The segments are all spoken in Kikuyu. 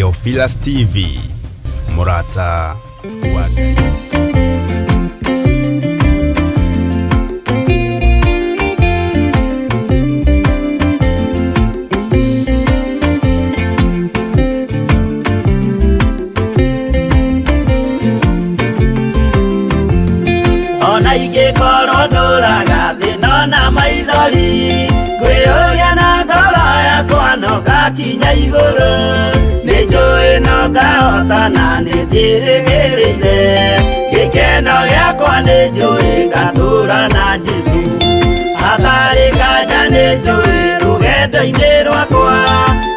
Theophilus TV, mũrata wa Ngai. Ona ingĩkorwo ndũraga thĩna na maithori, ngwĩyũria na ngoro yakwa no ngakinya igũrũ. Nĩ njũĩ no ngahotana, nĩ njĩrĩgĩrĩire gĩkeno gĩakwa, nĩ njũĩ ngatũra na Jesũ. Hatarĩ nganja nĩ njũĩ rũgendo-inĩ rwakwa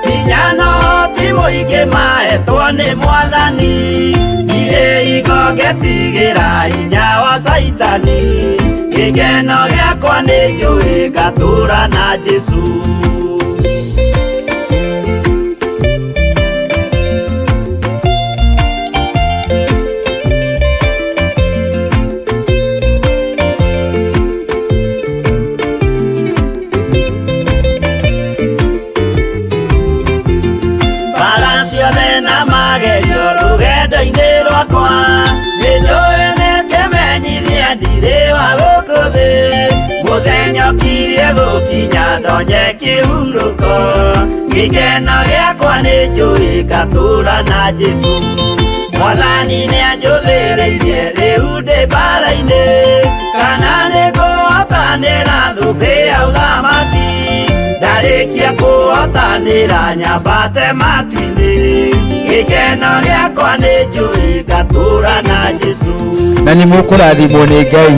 hinya no ti mũingĩ mahetwo nĩ Mwathani. Ndirĩ hingo ngetigĩra hinya wa Caitani, gĩkeno gĩakwa nĩ njũĩ ngatũra na Jesũ. Mbara ciothe na magerio rũgendo-inĩ rwakwa, nĩ njũĩ nĩ kĩmenyithia ndirĩ wa gũkũ thĩ. Mũthenya ũkirie gũkinya ndonye kĩhurũko, gĩkeno gĩakwa nĩ njũĩ ngatũra na Jesũ. Mwathani nĩ anjũthĩrĩirie rĩu ndĩ mbara-inĩ, kana nĩ ngũhotanĩra thũmbĩ ya ũthamaki. Ndarĩkia kũhotanĩra nyambate matu-inĩ, gĩkeno gĩakwa nĩ njũĩ ngatũra na Jesũ. Na nĩ mũkũrathimwo nĩ Ngai.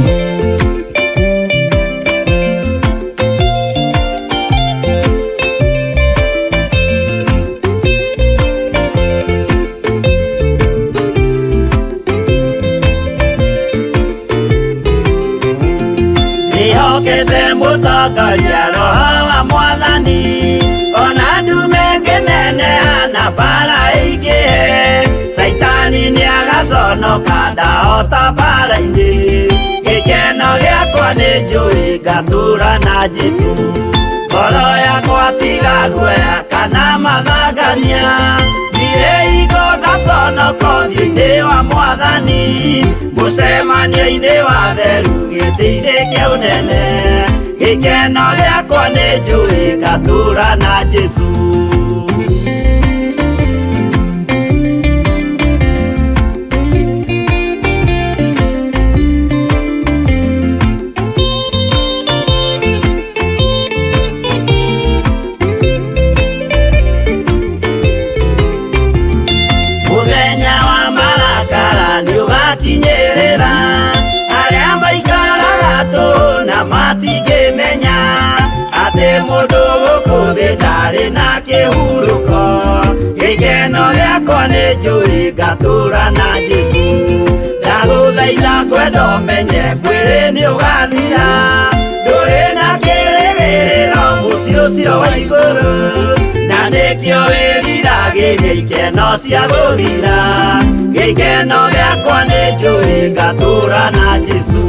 Ndĩhokete mũtongoria Roho wa Mwathani, ona ndume ngĩneneha na mbara ĩingĩhe, Caitani nĩagaconoka ndahota mbara-inĩ. Gĩkeno gĩakwa nĩ njũĩ ngatũra na Jesũ. Ngoro yakwa tiga guoya kana mathangania, ndirĩ hingo ngaconoka ũthiũ-inĩ wa Mwathani. Mũcemanio-inĩ wa theru gĩtĩ-inĩ kĩa ũnene, gĩkeno gĩakwa nĩ njũĩ ngatũra na Jesũ. Mũthenya wa marakara nĩũgakinyĩrĩra arĩa maikaraga tũhũ na matingĩmenya atĩ mũndũ gũkũ thĩ ndarĩ na kĩhurũko. Gĩkeno gĩakwa nĩ njũĩ ngatũra na Jesũ. Ndagũthaitha kwenda ũmenye mwĩrĩ nĩũgathira, ndũrĩ na kĩrĩgĩrĩro mũciĩ ũcio wa igũrũ, na nĩkĩo wĩriragĩria ikeno cia gũthira. Gĩkeno gĩakwa nĩ njũĩ ngatũra na Jesũ.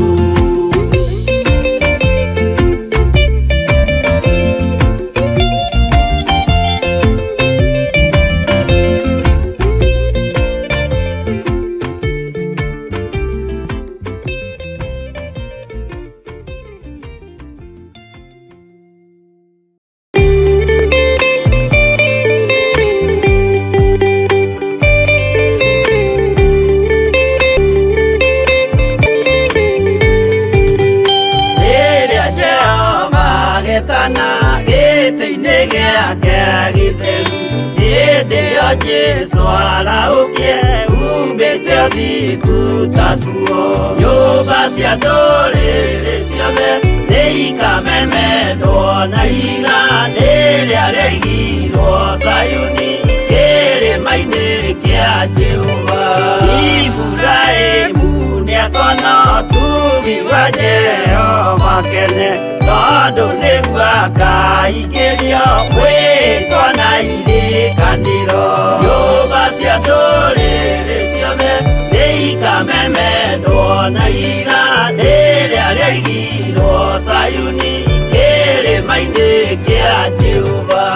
Rĩrĩa Jehova agetana gĩtĩ-inĩ gĩake gĩtheru, hĩndĩ ĩyo Jesũ arahũkie umbĩte ũthingu ta nguo. Nyũmba cia ndũrĩrĩ ciothe nĩikamemendwo na ihiga rĩrĩa rĩaigirwo Zayuni kĩrĩma-inĩ kĩa Jehova. Iburahĩmu nĩakona ũtugi wa Jehova kene, tondũ nĩguo akaingĩrio mwĩtwa na irĩkanĩro. Nyũmba cia ndũrĩrĩ ciothe nĩikamemendwo na ihiga rĩrĩa rĩaigirwo Zayuni kĩrĩma-inĩ kĩa Jehova.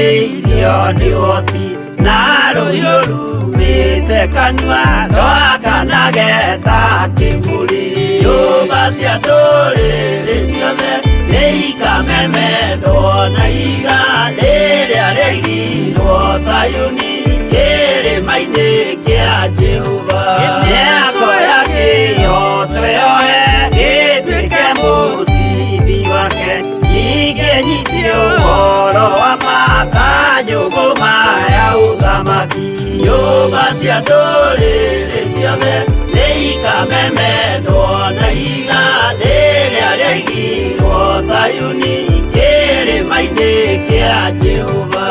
Rũrigicĩirio nĩ ũhoti na rũhiũ rumĩte kanua rwakanage ta kĩmũrĩ. Nyũmba cia ndũrĩrĩ ciothe nĩikamemendwo na ihiga rĩrĩa rĩaigirwo Zayuni kĩrĩma-inĩ kĩa Jehova. Mĩako ya kĩhooto yoe gĩtuĩke mũcibi wake, ningĩ nyitie ũhoro wa ma ta njũgũma ya ũthamaki. Nyũmba cia ndũrĩrĩ ciothe nĩikamemendwo na ihiga rĩrĩa rĩaigirwo Zayuni kĩrĩma-inĩ kĩa Jehova.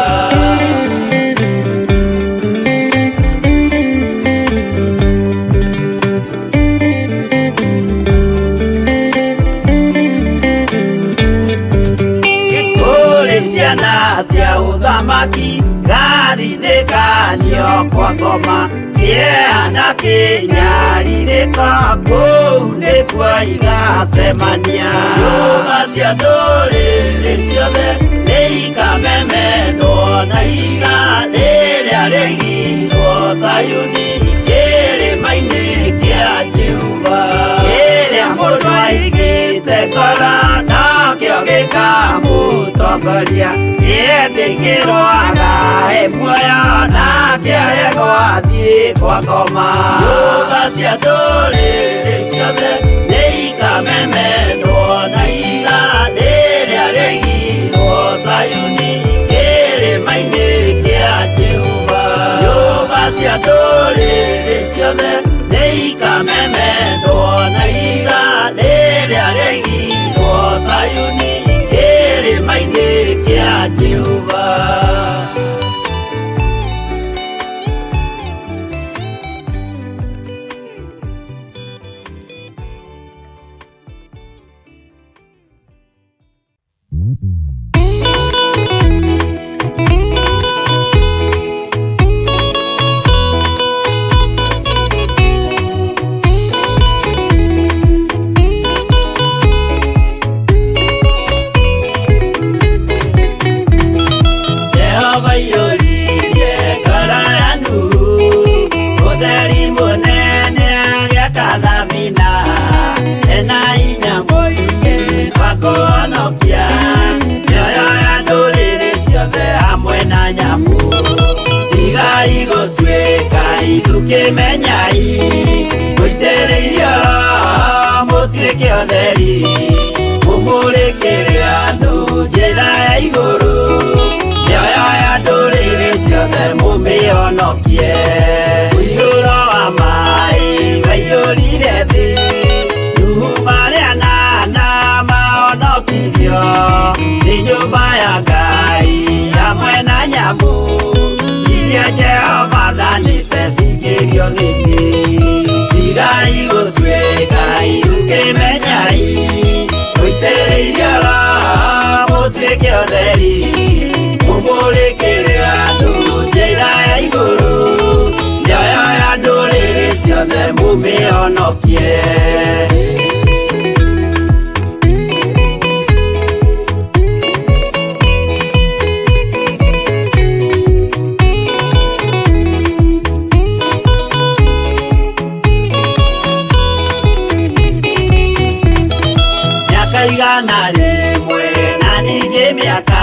Kũrĩ ciana cia ũthamaki gathinĩkanio kwa ngoma kĩeha na kĩnyarirĩko kũu nĩkuo igacemania. Nyũmba cia ndũrĩrĩ ciothe nĩikamemendwo na ihiga rĩrĩa rĩaigirwo Zayuni kĩrĩma-inĩ kĩa Jehova. Kĩrĩa mũndũ aigĩte ngoro nakĩo gĩkamũtongoria, gĩetĩkĩrwo agae muoyo nake aregwo athiĩ kwa ngoma. Nyũmba cia ndũrĩrĩ ciothe nĩikamemendwo na ihiga rĩrĩa rĩaigirwo Zayuni kĩrĩma-inĩ kĩa Jehova. Nyũmba cia ndũrĩrĩ ciothe nĩikamemendwo na ihiga rĩrĩa rĩaigirwo Zayuni kĩrĩma-inĩ kĩa Jehova. Jehova aiyũririe ngoro ya Nuhu ũtheri mũnene agĩaka thabina ena hinya mũingĩ wa kũhonokia mĩoyo ya ndũrĩrĩ ciothe hamwe na nyamũ. Tigai gũtuĩka ithukĩmenyai mũitĩrĩirio Roho mũtuĩke ũtheri mũmũrĩkĩre andũ njĩra ya igũrũ mĩoyo ya ndũrĩrĩ ciothe mũmĩhonokie. Mũiyũro wa maĩ waiyũrire thĩ Nuhu marĩ anana mahonokirio nĩ nyũmba ya Ngai hamwe na nyamũ iria Jehova athanĩte cingĩrio thĩinĩ. Tigai gũtuĩka ithukĩmenyai mũitĩrĩirio Roho mũtuĩke ũtheri mũmũrĩkĩre andũ njĩra ya igũrũ mĩoyo ya ndũrĩrĩ ciothe mũmĩhonokie. Mĩaka 100 na ningĩ mĩaka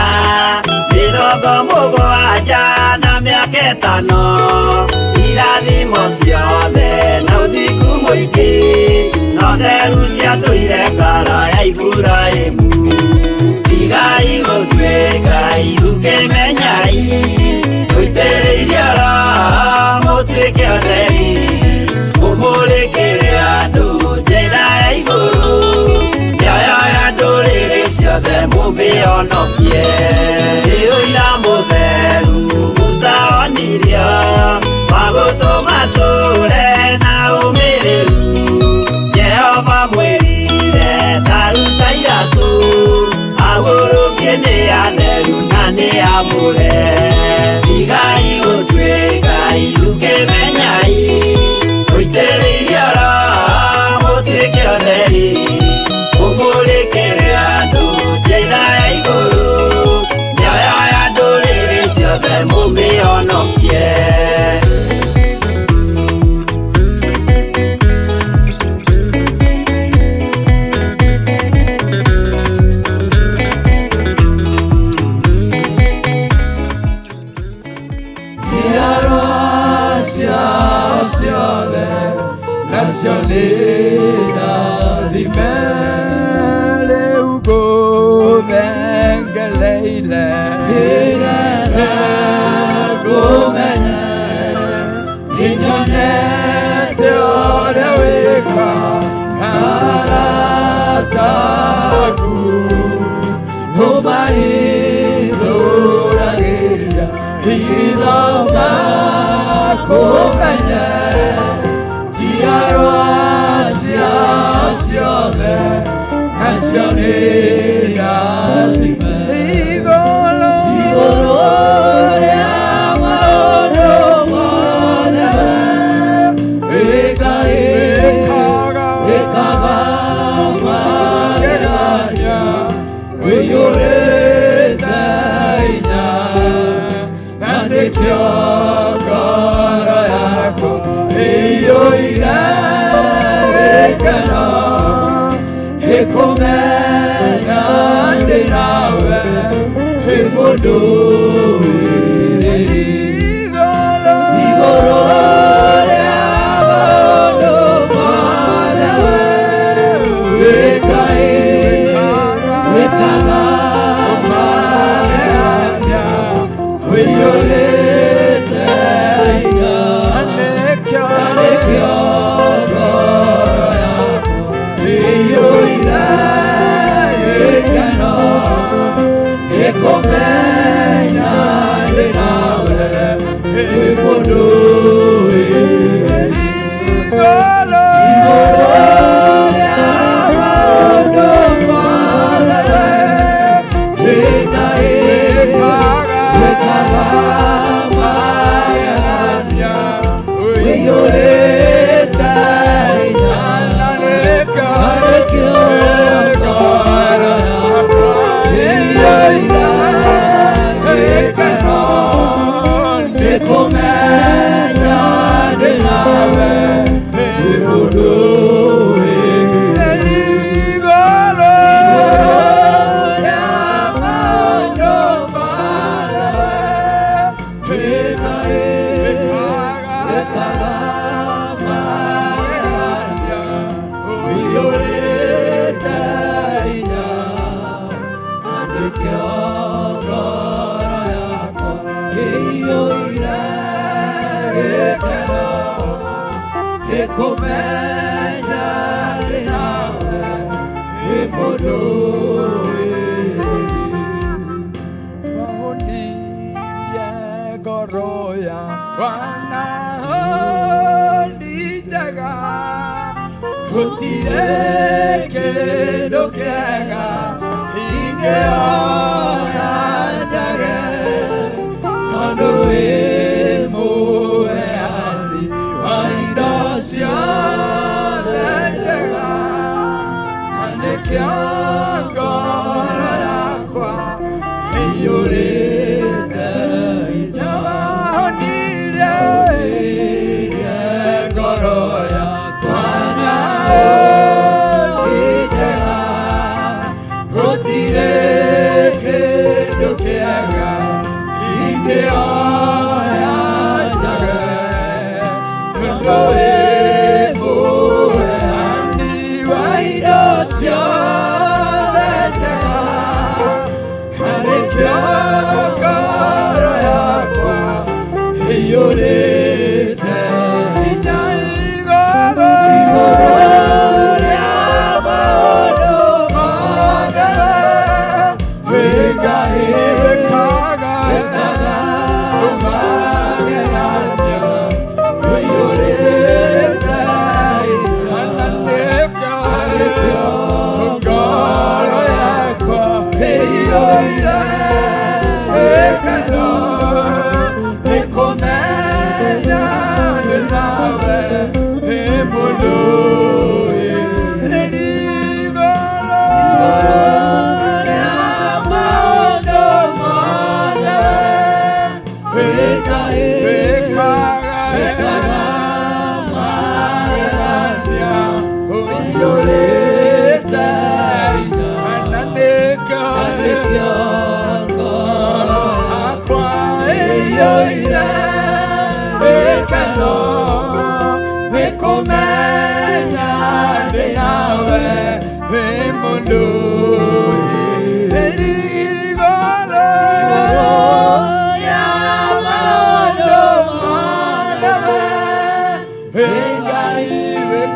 70 na mĩaka 5 irathimo ciothe na ũthingu mũingĩ na ũtheru ciatũire ngoro ya Iburahĩmu. Tigai gũtuĩka ithukĩmenyai mũitĩrĩirio Roho mũtuĩke ũtheri mũmũrĩkĩre andũ njĩra ya igũrũ mĩoyo ya ndũrĩrĩ ciothe mũmĩhonokie. Nĩ ũira mũtheru Musa onirio wa gũtũma tũre na ũmĩrĩru. Jehova mwĩrire ta ruta iratũ agũrũkie nĩ atheru na nĩ amũre. Tigai gũtuĩka ithukĩmenyai mũitĩrĩirio Roho mũtuĩke ũtheri mũmũrĩkĩre andũ njĩra ya igũrũ mĩoyo ya ndũrĩrĩ nĩ ndathime rĩu ngũthengereire ngũmenye nĩnyonete ũrĩa wĩka arata aku ũmahithũragĩria hitho makũmenye njiarwa ciao ciothe nacio nĩ ndathime igũrũ igũrũ rĩa maũndũ mothe wĩkaga magegania wĩiyũrĩte hinya na nĩkĩo ngoro yakwa ĩiyũire gĩkeno ĩkũmenya ndĩ nawe wĩ mũndũ wĩrĩri igũrũ rĩa maũndũ mothe wĩkaga magegania wĩiyũrĩte hinya na nĩkĩo ngoro yakwa ĩiyũire gĩkeno ĩkũmenya ndĩ nawe wĩ mũndũ wĩrĩri igũrũ rĩa maũndũ mothe wĩkaga magegania wĩiyũrĩte hinya na nĩkĩo ngoro yakwa ĩiyũire gĩkeno nĩkũmenya ndĩ nawe wĩ mũndũ wĩrĩri igũrũ rĩa maũndũ mothe wĩkaga magegania wĩiyũrĩte hinya na nĩkĩo ngoro yakwa ĩiyũire gĩkeno ĩkũmenya ndĩ nawe wĩ mũndũ wĩrĩri Mahonirie ngoro yakwa na honi njega gũtirĩ kĩndũ kĩega ingĩoya njage tondũ wĩ mũheani wa indo ciothe njega na nĩkĩo ngoro yakwa ĩiyũrĩte hinya wahonirie ngoro yakwa na honi njega gũtirĩ kĩndũ kĩega ingĩoya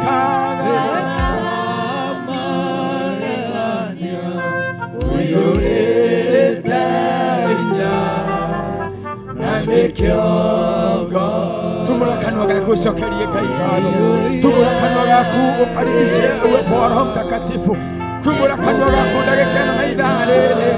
Wĩkaga magegania, ũiyũrĩte hinya, na nĩkĩo Tumũra kanua gaku ucokerie Ngai ngatho. Tumũra kanua gaku ukaribishe uwepo wa Roho Mtakatifu. Tumũra kanua gaku ndagĩka ĩno na ithaa rĩrĩ.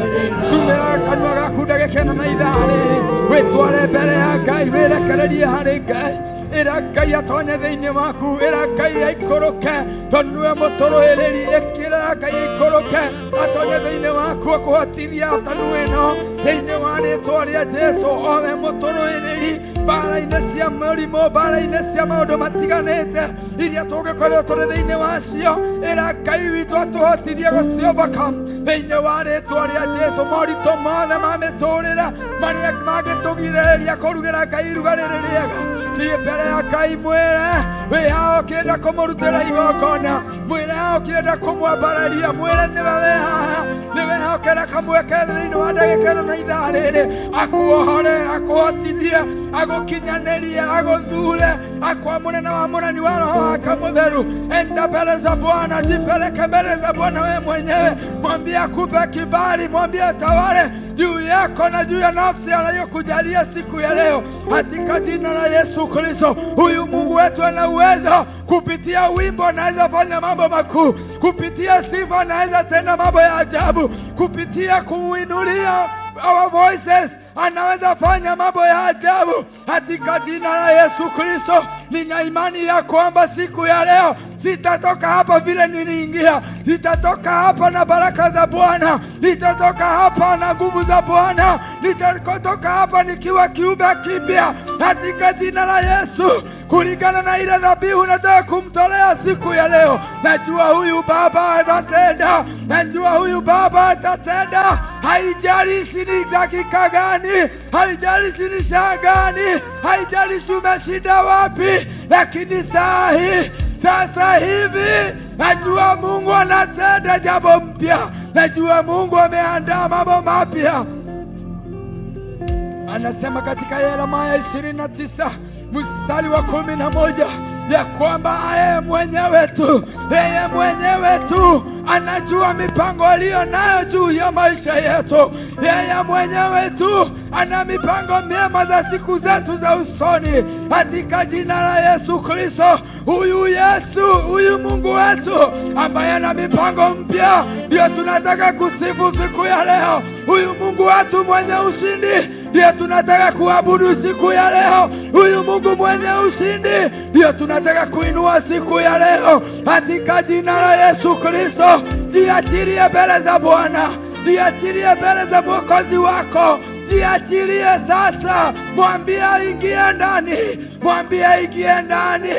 Tumũra kanua gaku ndagĩka ĩno na ithaa rĩrĩ. Wĩtware mbere ya Ngai, wĩrekererie harĩ Ngai. Ĩra Ngai atonye thĩinĩ waku, ĩra Ngai aikũrũke, tondũ nĩwe mũtũrũĩrĩri. Ĩkĩra Ngai aikũrũke atonye thĩinĩ waku akũhotithie aftanu ĩno thĩinĩ wa rĩtwa rĩa Jesu, owe mũtũrũĩrĩri mbara-inĩ cia mũrimũ, mbara-inĩ cia maũndũ matiganĩte iria tũngĩkorwo tũrĩ thĩinĩ wacio. Ĩra Ngai witũ atũhotithie gũci overcome thĩinĩ wa rĩtwa rĩa Jesu, moritũ mothe ma mĩtũrĩre marĩa mangĩtũgirĩrĩria kũrugĩra Ngai iruga rĩrĩ rĩega. Thiĩ mbere ya Ngai, mwĩre wĩ haha ũkĩenda kũmũrutĩra igongona, mwĩre haha ũkĩenda kũmwambararia, mwĩre nĩwe wĩ haha, nĩwe hokera kamweke thĩinĩ wa ndagĩka ĩno na ithaa rĩrĩ, akuohore, akũhotithie, agũkinyanĩrie, agũthure, akwamũre na wamũrani wa Roho wake Mũtheru. Enda mbele za Bwana, jipeleke mbele za Bwana wewe mwenyewe, mwambie akupe kibali, mwambie atawale juu yako na juu ya nafsi anayokujalia siku ya leo, katika jina la Yesu Kristo. Huyu Mungu wetu ana uwezo, kupitia wimbo anaweza fanya mambo makuu, kupitia sifa anaweza tenda mambo ya ajabu, kupitia kumuinulia our voices anaweza fanya mambo ya ajabu katika jina la Yesu Kristo. Nina imani ya kwamba siku ya leo sitatoka hapa vile niliingia, nitatoka hapa na baraka za Bwana, nitatoka hapa na nguvu za Bwana, nitatoka hapa nikiwa kiumbe kipya katika jina la Yesu, kulingana na ile dhabihu nataka kumtolea siku ya leo. Najua huyu Baba atatenda, najua huyu Baba atatenda. Haijalishi ni dakika gani, haijalishi ni saa gani, haijalishi umeshinda wapi, lakini saa hii, sasa hivi, najua Mungu anatenda jambo mpya, najua Mungu ameandaa mambo mapya. Anasema katika Yeremia 29 mstari wa 11 ya kwamba yeye mwenyewe tu, yeye mwenyewe tu anajua mipango aliyo nayo juu ya maisha yetu. Yeye mwenyewe tu ana mipango mema za siku zetu za usoni, katika jina la Yesu Kristo. Huyu Yesu, huyu Mungu wetu ambaye ana mipango mpya, ndio tunataka kusifu siku ya leo. Huyu Mungu wetu mwenye ushindi ndiye tunataka kuabudu siku ya leo. Huyu Mungu mwenye ushindi ndiye tunataka kuinua siku ya leo, katika jina la Yesu Kristo. Jiachilie mbele za Bwana, jiachilie mbele za Mwokozi wako, jiachilie sasa. Mwambie aingie ndani, mwambie aingie ndani,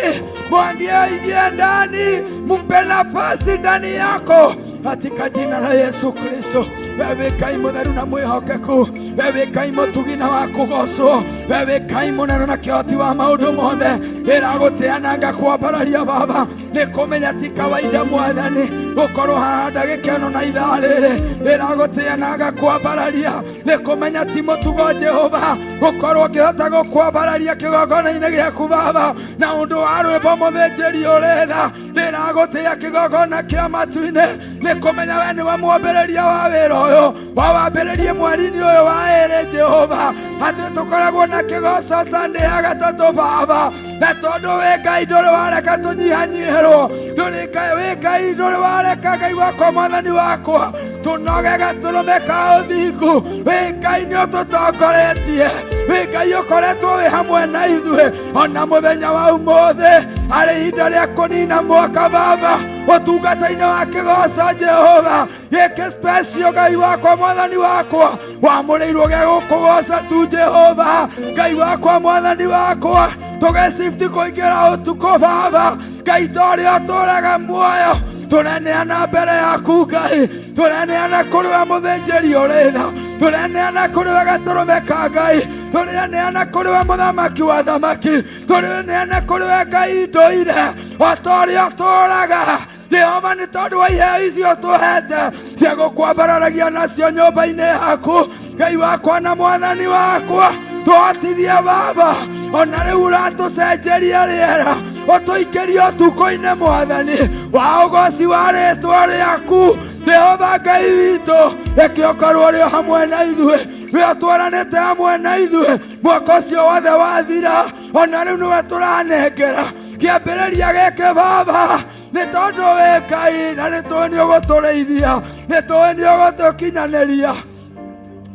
mwambie aingie ndani, mumpe nafasi ndani yako katika jina la Yesu Kristo. Wewe Ngai mũtheru na mwĩhokeku, wewe Ngai mũtugi na wa kũgocwo, wewe Ngai mũnene na kĩhoti wa maũndũ mothe, ĩragũtĩa ngakwambararia Baba, nĩ kũmenya ti kawaida Mwathani gũkorwo haha ndagĩka ĩno na ithaa rĩrĩ, ĩragũtĩa na ngakwambararia, nĩ kũmenya ti mũtugo Jehova gũkorwo ngĩhota gũkwambararia kĩgongona-inĩ gĩaku Baba, na ũndũ wa rwĩmbo mũthĩnjĩri ũretha, ndĩragũtĩa kĩgongona kĩa matu-inĩ, nĩ kũmenya we nĩwe mwambĩrĩria wa wĩra ũyũ, wawambĩrĩrie mweri-inĩ ũyũ wa ĩrĩ Jehova, atĩ tũkoragwo na kĩgoco Sunday ya gatatũ Baba, na tondũ wĩ Ngai ndũrĩ wareka tũnyihanyihĩrwo, ndũrĩ Ngai, wĩ Ngai ndũrĩ wareka Ngai wakwa Mwathani wakwa tũnoge gatũrũme ka ũthingu, wĩ Ngai nĩ ũtũtongoretie, wĩ Ngai ũkoretwo wĩ hamwe na ithuĩ ona mũthenya wa ũmũthĩ, arĩ ihinda rĩa kũnina mwaka Baba, ũtungata-inĩ wa kĩgoco Jehova gĩkĩ special Ngai wakwa Mwathani wakwa wamũrĩirwo gĩa gũkũgoca tu Jehova Ngai wakwa Mwathani wakwa, tũgecifti kũingĩra ũtukũ Baba Ngai ta ũrĩa ũtũraga muoyo, tũreneana mbere yaku Ngai, tũreneana kũrĩ we mũthĩnjĩri ũrĩ tha, tũreneana kũrĩ we gatũrũme ka Ngai, tũreneana kũrĩ we mũthamaki wa thamaki, tũreneana kũrĩ we Ngai ndũire o ta ũrĩa ũtũraga Jehova, nĩ tondũ wa iheo icio tũhete cia gũkwambararagia nacio nyũmba-inĩ yaku Ngai wakwa na Mwathani wakwa, tũhotithie Baba, ona rĩu ũratũcenjeria rĩera, Ũtũingĩrie ũtukũ-inĩ Mwathani wa ũgoci wa rĩtwa rĩaku. Jehova Ngai witũ, reke ũkorwo ũrĩ o hamwe na ithuĩ, we ũtwaranĩte hamwe na ithuĩ mwaka ũcio wothe wathira. Ona rĩu nĩwe tũranengera kĩambĩrĩria gĩkĩ Baba, nĩ tondũ wĩ Ngai na nĩ tũĩ nĩ ũgũtũrĩithia, nĩ tũĩ nĩ ũgũtũkinyanĩria,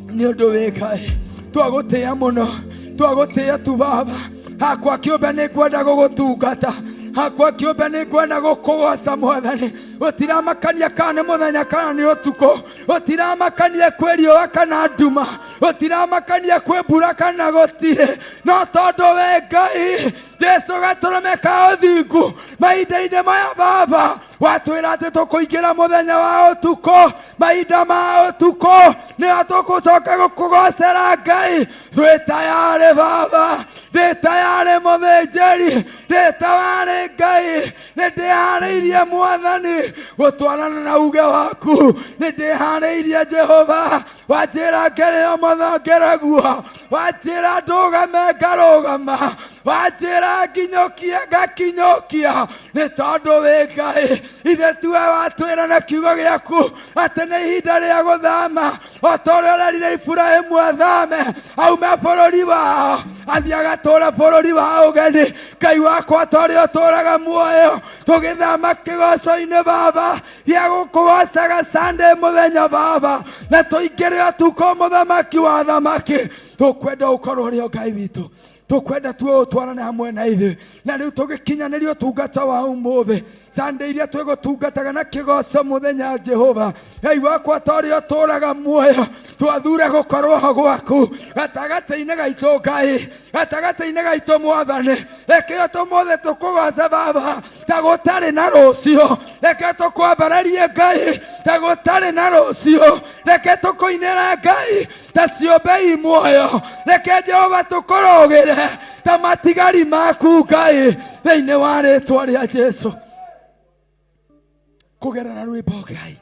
nĩ ũndũ wĩ Ngai. Twagũtĩĩa mũno, twagũtĩĩa tu Baba. Hakwa kĩũmbe nĩ ngwenda gũgũtungata, hakwa kĩũmbe nĩ ngwenda gũkũgoca Mwathani. Gũtiramakania kana nĩ mũthenya kana nĩ ũtukũ, gũtiramakania kwĩ riũa kana nduma, gũtiramakania kwĩ mbura kana gũtirĩ, no tondũ we Ngai Jesu gatũrũme ka ũthingu mahinda-inĩ maya Baba watwĩra atĩ tũkũingĩra mũthenya wa ũtukũ, mahinda ma ũtukũ nĩo tũgũcoka gũkũgocera Ngai. Twĩ tayarĩ Baba, ndĩ tayarĩ mũthĩnjĩri, ndĩ tayarĩ Ngai, nĩ ndĩharĩirie Mwathani gũtwarana na uge waku, nĩ ndĩharĩirie Jehova. Wanjĩra ngere ũmotho ngereguo, wanjĩra ndũgame ngarũgama, wanjĩra nginyũkie ngakinyũkia, nĩ tondũ wĩ Ngai. Ithe tiwe watwĩra na kiugo gĩaku atĩ nĩ ihinda rĩa gũthama, o ta ũrĩa ũrerire Iburahĩmu athame aume bũrũri wao athiĩ agatũũre bũrũri wa ũgeni. Ngai wakwa, ta ũrĩa ũtũũraga muoyo, tũgĩthama kĩgoco-inĩ Baba gĩa gũkũgocaga Sunday mũthenya Baba, na tũingĩre ũtukũ mũthamaki wa thamaki, tũkwenda ũkorwo ũrĩ o Ngai witũ, tũkwenda tuo ũtwarane hamwe na ithuĩ. Na rĩu tũgĩkinyanĩria ũtungata wa ũmũthĩ, Sunday iria twĩgũtungataga na kĩgoco mũthenya, Jehova Ngai wakwa, ta ũrĩa ũtũũraga muoyo, twathure gũkorwo ho gwaku gatagatĩ-inĩ gaitũ Ngai, gatagatĩ-inĩ gaitũ Mwathani. Reke tũmũthĩ tũkũgoce Baba ta gũtarĩ na rũciũ, reke tũkwambararie Ngai ta gũtarĩ na rũciũ, reke tũkũinĩre Ngai ta ciũmbe i muoyo, reke Jehova tũkũrũgĩre ta matigari maku Ngai, thĩinĩ wa rĩtwa rĩa Jesu. Kũgerera rwĩmbo Ngai,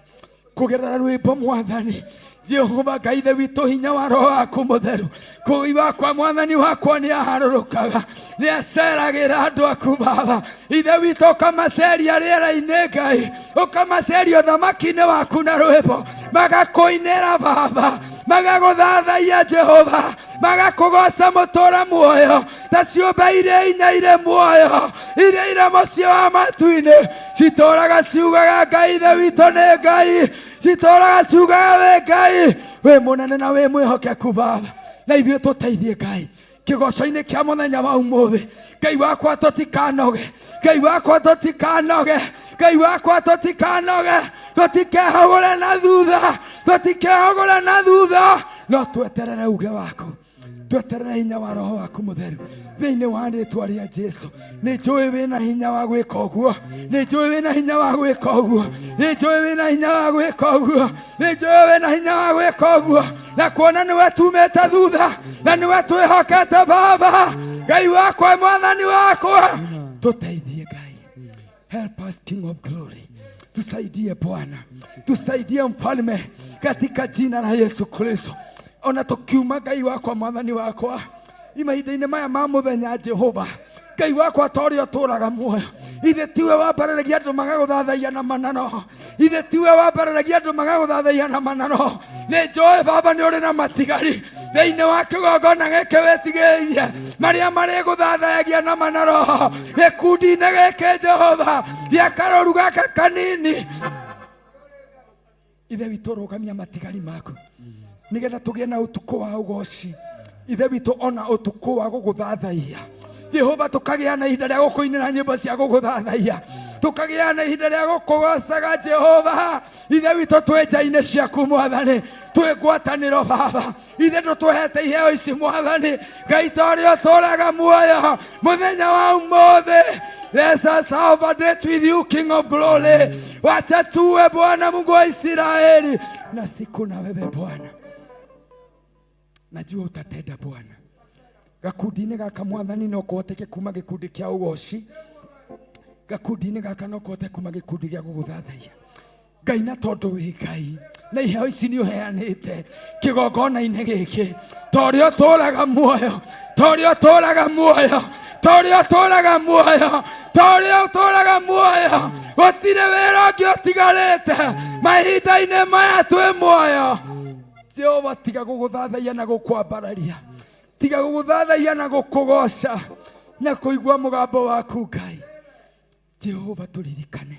kũgerera rwĩmbo Mwathani Jehova Ngai ithe witũ, hinya wa roho waku mũtheru kũi wakwa Mwathani wakwa nĩ aharũrũkaga, nĩ aceragĩra andũ aku Baba ithe witũ, ũkamaceria rĩera-inĩ Ngai, ũkamaceria ũthamaki-inĩ waku na rwĩmbo, magakũinĩra Baba, magagũthathaiya Jehova, magakũgoca mũtũra muoyo ta ciũmbe iria inya irĩ muoyo iria irĩ mũciĩ wa matu-inĩ, citũraga ciugaga Ngai ithe witũ nĩ Ngai, citũraga ciugaga wĩ Ngai wĩ mũnene na wĩ mwĩhokeku Baba. Na ithuĩ tũteithie Ngai kĩgoco-inĩ kĩa mũthenya wa ũmũthĩ. Ngai wakwa, tũtikanoge. Ngai wakwa, tũtikanoge. Ngai wakwa, tũtikanoge, tũtikehagũre na thutha, tũtikehagũre na thutha, no tweterere uge waku, tweterere hinya wa roho waku mũtheru thĩinĩ wa rĩtwa rĩa Jesu. Nĩ njũĩ wĩna hinya wa gwĩka ũguo, nĩ njũĩ wĩna hinya wa gwĩka ũguo, nĩ njũĩ wĩna hinya wa gwĩka ũguo, nĩ njũĩ wĩna hinya wa gwĩka ũguo. Na kuona nĩwe tumĩte thutha na nĩwe twĩhokete Baba Ngai wakwa, Mwathani wakwa, tũteithie Ngai. Help us, King of Glory. Tusaidie Bwana, tusaidie Mfalme, katika jina la Yesu Kristo. Ona tukiuma Ngai wakwa, Mwathani wakwa, imahinda-inĩ maya ma mũthenya, Jehova Ngai wakwa, ta ũrĩa ũtũũraga muoyo, ithe tiwe wambararagia andũ magagũthathaiya na manano, ithe tiwe wambararagia andũ magagũthathaiya na manano. Nĩ njũĩ Baba nĩ ũrĩ na matigari thĩinĩ wa kĩgongona gĩkĩ wĩtigĩirie marĩa marĩgũthathayagia na manaro gĩkundi-inĩ gĩkĩ Jehova gĩa karũru gaka kanini. Ithe witũ, rũgamia matigari maku nigetha tũgĩe na ũtukũ wa ũgoci, ithe witũ, ona ũtukũ wa gũgũthathaiya Jehova, tũkagĩa na ihinda rĩa gũkũinĩra nyĩmbo cia gũgũthathaiya, tũkagĩa na ihinda rĩa gũkũgocaga Jehova ithe witũ, twĩ nja-inĩ ciaku Mwathani, twĩ ngwatanĩro Baba ithe, ndũtũhete iheo ici Mwathani Ngai, ta ũrĩa ũtũũraga muoyo mũthenya wa ũmũthĩ. Let us have a date with you, King of Glory. Wacha tuwe Bwana Mungu wa Israeli na siku na wewe Bwana. Najua utatenda Bwana. Gakundi-inĩ gaka Mwathani no kũhoteke kuma gĩkundi kĩa ũgoci, gakundi-inĩ gaka no kũhote kuma gĩkundi gĩa gũgũthathaiya Ngai, na tondũ wĩ Ngai. Na iheo ici nĩ ũheanĩte kĩgongona-inĩ gĩkĩ, ta ũrĩa ũtũũraga muoyo, ta ũrĩa ũtũũraga muoyo, ta ũrĩa ũtũũraga muoyo, ta ũrĩa ũtũũraga muoyo, gũtirĩ wĩra ũngĩ ũtigarĩte mahinda-inĩ maya twĩ muoyo. Jehova, tiga gũgũthathaiya na gũkwambararia, tiga gũgũthathaiya na gũkũgoca na kũigua mũgambo waku Ngai. Jehova, tũririkane,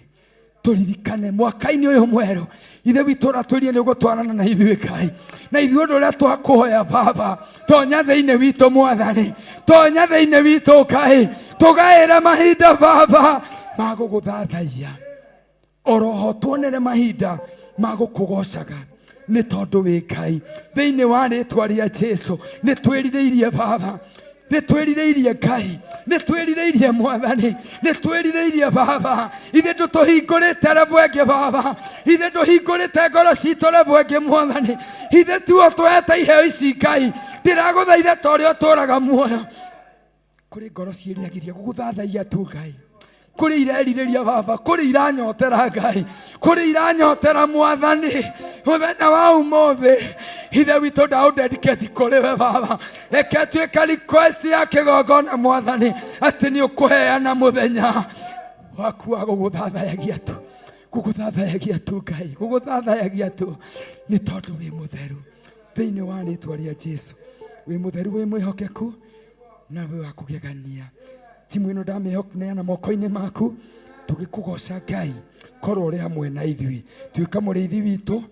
tũririkane mwaka-inĩ ũyũ mwerũ. Ithe witũ ũratwĩrie nĩ ũgũtwarana na ithuĩ Ngai, na ithuĩ ũndũ ũrĩa twakũhoya Baba, tonya thĩinĩ witũ Mwathani, tonya thĩinĩ witũ Ngai, tũgaĩre mahinda Baba ma gũgũthathaiya, oroho tuonere mahinda ma gũkũgocaga, nĩ tondũ wĩ Ngai. Thĩinĩ wa rĩtwa rĩa Jesu nĩ twĩrirĩirie Baba, nĩ twĩrirĩirie Ngai, nĩ twĩrirĩirie Mwathani, nĩ twĩrirĩirie Baba. Ithe ndũtũhingũrĩte rĩmwe Baba, ithe ndũhingũrĩte ngoro citũ rĩmwe Mwathani, ithe tuo twehete iheo ici Ngai. Ndĩragũthaitha ta ũrĩa ũtũũraga muoyo, kũrĩ ngoro ciĩriragĩria gũgũthathaiya tu Ngai, kũrĩ irerirĩria Baba, kũrĩ iranyotera Ngai, kũrĩ iranyotera Mwathani. Mũthenya wa ũmũthĩ Ithe witũ ndaũdedicate kũrĩ we Baba, reke tuĩke request ya kĩgongona Mwathani, atĩ nĩ ũkũheana mũthenya waku wa gũgũthathayagia tu, gũgũthathayagia tu Ngai, gũgũthathayagia tu, nĩ tondũ wĩ mũtheru. Thĩinĩ wa rĩtwa rĩa Jesu, wĩ mũtheru, wĩ mwĩhokeku na wĩ wa kũgegania. Timu ĩno ndamĩneana moko-inĩ maku, tũgĩkũgoca Ngai, korwo ũrĩ hamwe na ithuĩ, tuĩka mũrĩithi witũ,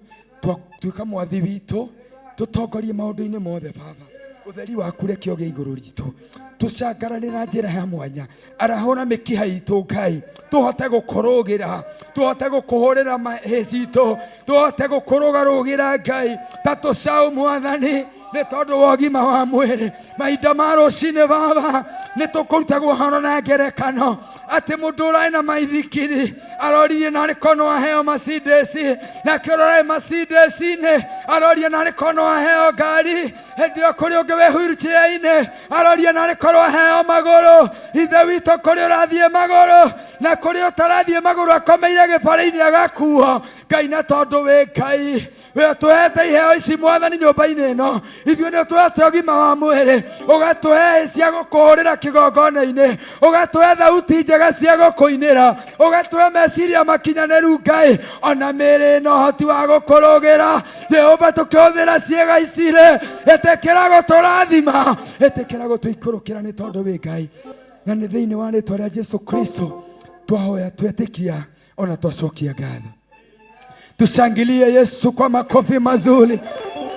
tuĩka mwathi witũ, tũtongorie maũndũ-inĩ mothe Baba. Ũtheri waku reke ũgĩe igũrũ ritũ, tũcangarare na njĩra ya mwanya, arahũra mĩkiha itũ Ngai, tũhote gũkũrũgĩra, tũhote gũkũhũrĩra hĩ citũ, tũhote gũkũrũgarũgĩra Ngai ta tũcaũ Mwathani, nĩ tondũ wa ũgima wa mwĩrĩ. Mahinda ma rũcinĩ Baba nĩ tũkũrutagwo ũhoro na ngerekano atĩ mũndũ ũrarĩ na maithikiri aroririe narĩ kono aheo Mercedes, nake ũrarĩ Mercedes-inĩ arorie narĩ kono aheo ngari, hĩndĩ ĩyo kũrĩ ũngĩ wĩ wheelchair-inĩ arorie narĩ korwo aheo magũrũ. Ithe witũ, kũrĩ ũrathiĩ magũrũ na kũrĩ ũtarathiĩ magũrũ akomeire gĩbarĩ-inĩ agakuo Ngai, na tondũ wĩ Ngai, we ũtũhete iheo ici Mwathani nyũmba-inĩ ĩno, ithuĩ nĩ ũtũhete ũgima wa mwĩrĩ, ũgatũhe hĩ cia gũkũhũrĩra kĩgongona-inĩ, ũgatũhe thauti njega cia gũkũinĩra, ũgatũhe meciria makinyanĩru Ngai, ona mĩĩrĩ ĩna ũhoti wa gũkũrũgĩra. Jehova, tũkĩhũthĩra ciĩga ici rĩ, ĩtĩkĩra gũtũrathima, ĩtĩkĩra gũtũikũrũkĩra, nĩ tondũ wĩ Ngai. Na nĩ thĩinĩ wa rĩtwa rĩa Jesu Kristo twahoya, twetĩkia ona twacokia ngatho. Tushangilie Yesu kwa makofi mazuri.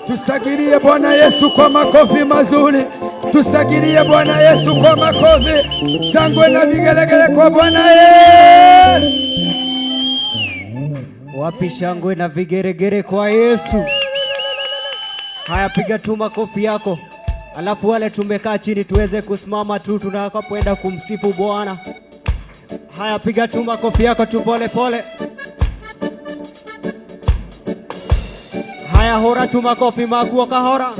Tushangilie Bwana Yesu kwa makofi mazuri. Tushangilie Bwana Yesu kwa makofi. Shangwe na vigelegele kwa Bwana Yesu. Wapi shangwe na vigeregere kwa Yesu? Haya, piga tu makofi yako, alafu wale tumekaa chini tuweze kusimama tu tunakapoenda kumsifu Bwana. Haya, piga tu makofi yako tu pole pole. Haya, hora tu makofi maku kahora.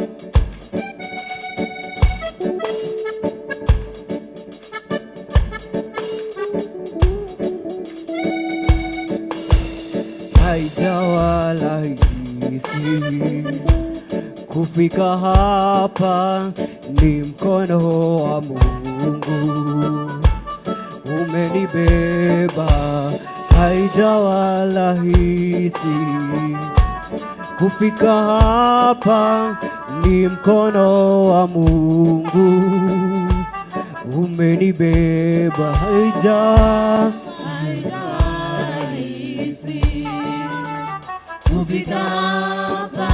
Haijawa rahisi kufika hapa, ni mkono wa Mungu umenibeba. Haijawa rahisi kufika hapa, ni mkono wa Mungu umenibeba. Haijawa rahisi kufika hapa,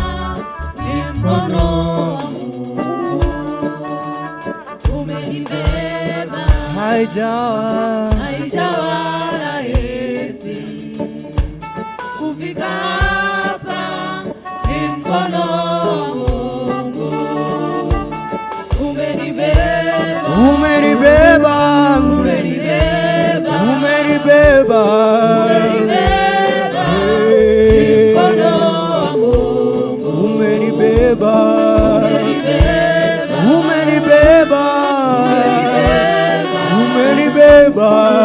ni mkono wa Mungu umenibeba. Haijawa Haijawa rahisi kufika hapa, ni mkono wa Mungu umenibeba. Umenibeba. Umenibeba. Umenibeba. Umenibeba, ni mkono wa Mungu. Umenibeba. Umenibeba. Umenibeba. Umenibeba.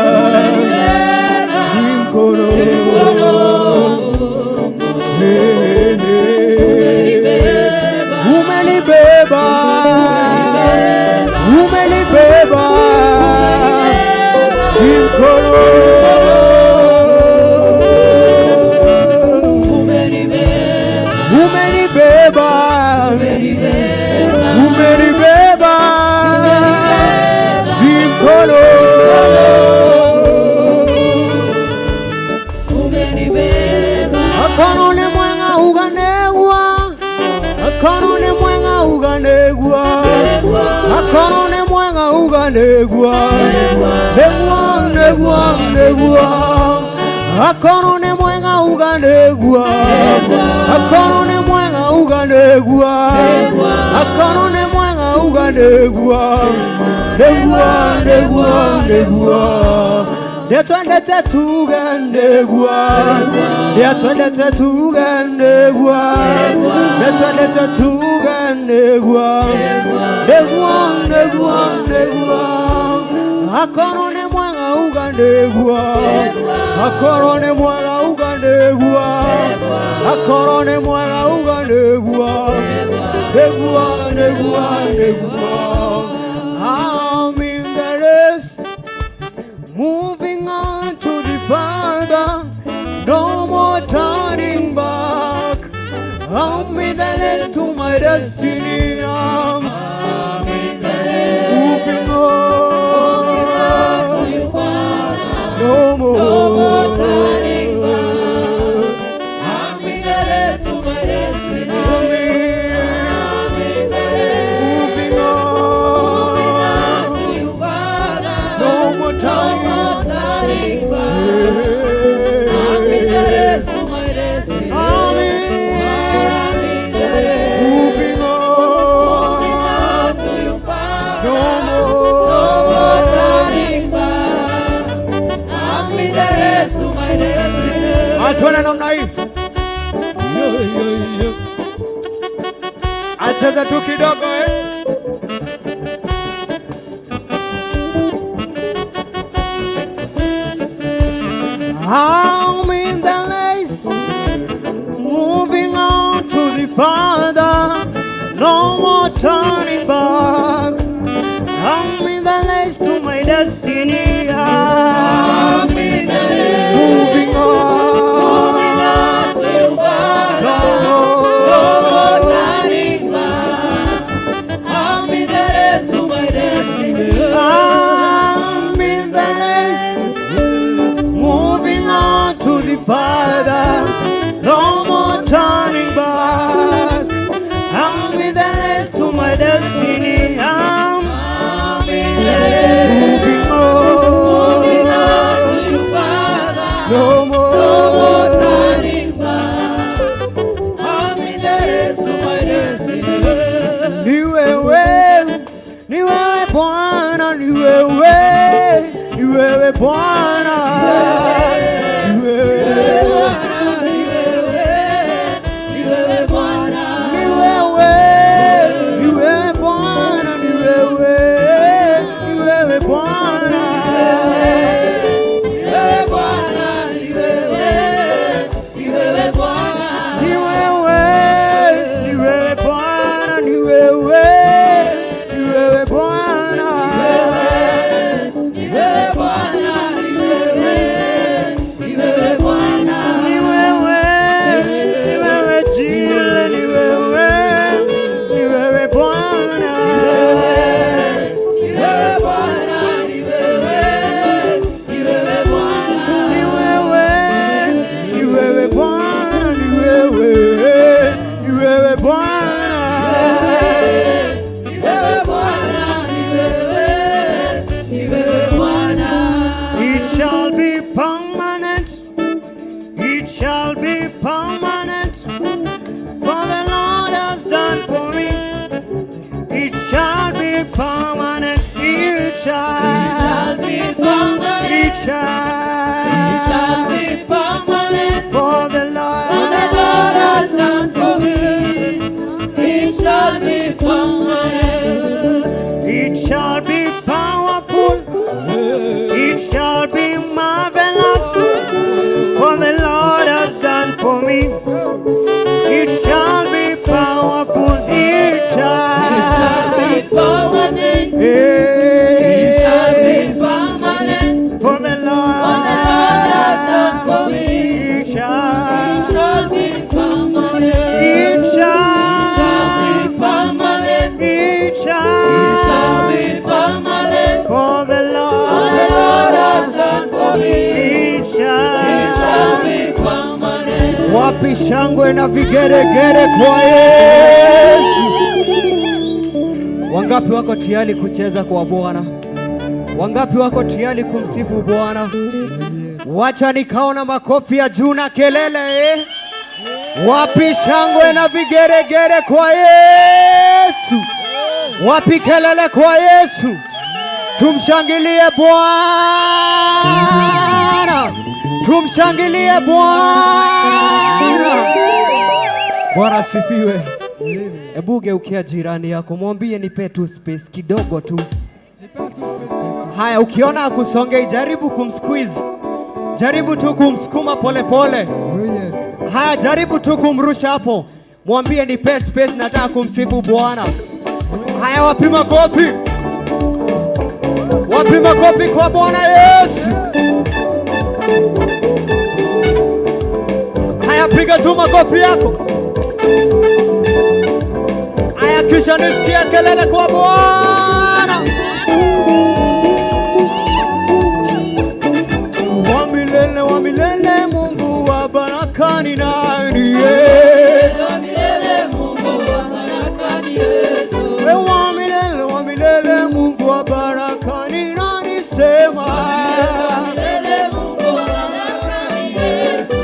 Akorwo nĩ mwega uga nĩguo, nĩguo, nĩguo, nĩguo. Akorwo nĩ mwega uga nĩguo, akorwo nĩ mwega uga nĩguo, akorwo nĩ mwega uga nĩguo, nĩguo, nĩguo, nĩguo. Nĩtwendete tuge nĩguo, nĩtwendete tuge nĩguo, nĩtwendete tuge nĩguo, nĩguo, nĩguo, nĩguo. Akorwo nĩ mwega uga nĩguo, akorwo nĩ mwega uga nĩguo, akorwo nĩ mwega uga nĩguo, nĩguo, nĩguo, nĩguo. I'm in the race, moving on to the Father, no more turning back. I'm in the race to my destiny. I'm moving on, no more turning back. I'm in the race to my destiny. I'm in the race. Moving Moving on on, to you, Father. no more No turning more turning back. I'm in the race to my destiny. I'm I'm in the race. moving Moving on, on to you, Father. no No more more. turning back. I'm in the race to my destiny. Atuone namna hii, acheze tu kidogo eh. I'm in the race, moving on to the Father, no more turning back. I'm in the race to my destiny. I'm in the race. Moving on, Moving on to you, Father. no more. No more turning back. I'm in the race to my destiny. I'm in the race, moving on to the Father, no more turning back. I'm in the race to my destiny. I'm I'm in the race. moving Moving on, on to you, Father. no No more. more turning back. I'm in the race to my destiny. Ni wewe, ni wewe Bwana, ni wewe, ni wewe Bwana, ni wewe. Ni wewe, ni wewe Bwana. Ni wewe, ni wewe Bwana, ni wewe, ni wewe Bwana. Ni wewe Bwana, ni wewe, ni wewe Bwana. Ni wewe, ni wewe Bwana, ni wewe, ni wewe Bwana. Ni wewe Bwana, ni wewe, ni wewe Bwana. Ni wewe, ni wewe Jile, ni wewe, ni wewe Bwana. Ni wewe Bwana, ni wewe, ni wewe Bwana. Ni wewe, ni wewe Bwana, ni wewe, ni wewe Bwana. Ni wewe Bwana, ni wewe, ni wewe Bwana. It shall be permanent. It shall be permanent. For the Lord has done for me. It shall be permanent. It shall. It shall be permanent. It shall. It shall be permanent. For the Lord. For the Lord has done for me. It shall be permanent. It shall be powerful. It shall be marvelous. For the Lord has done for me. It shall be powerful. It shall. It shall be permanent. It It shall be permanent. For the Lord. For the Lord has done for me. It shall. It shall be permanent. It shall. It shall be permanent. It shall. It shall be permanent. For the Lord. For the Lord has done for me. It shall. It shall be permanent. Wapi shangwe na vigeregere kwa Yesu? Wangapi wako tayari kucheza kwa Bwana? Wangapi wako tayari kumsifu Bwana? Wacha nikaona makofi ya juu na kelele eh? Wapi shangwe na vigeregere kwa Yesu? Wapi kelele kwa Yesu? Tumshangilie Bwana, tumshangilie Bwana. Bwana asifiwe. Ebu geukia jirani yako, mwambie nipe tu space kidogo tu. Haya, ukiona akusongei, jaribu kumsqueeze, jaribu tu kumsukuma polepole. Oh yes. Haya, jaribu tu kumrusha hapo, mwambie nipe space, nataka kumsifu Bwana. Haya, wapi makofi? Wapi makofi kwa Bwana Yesu? Haya, piga tu makofi yako. Haya, kisha nisikie kelele kwa Bwana. Wa milele, wa milele, Mungu wa baraka ni nani? Wa milele Mungu wa baraka ni Yesu. Wa milele, wa milele, Mungu wa baraka ni nani? Sema. Wa milele Mungu wa baraka ni Yesu.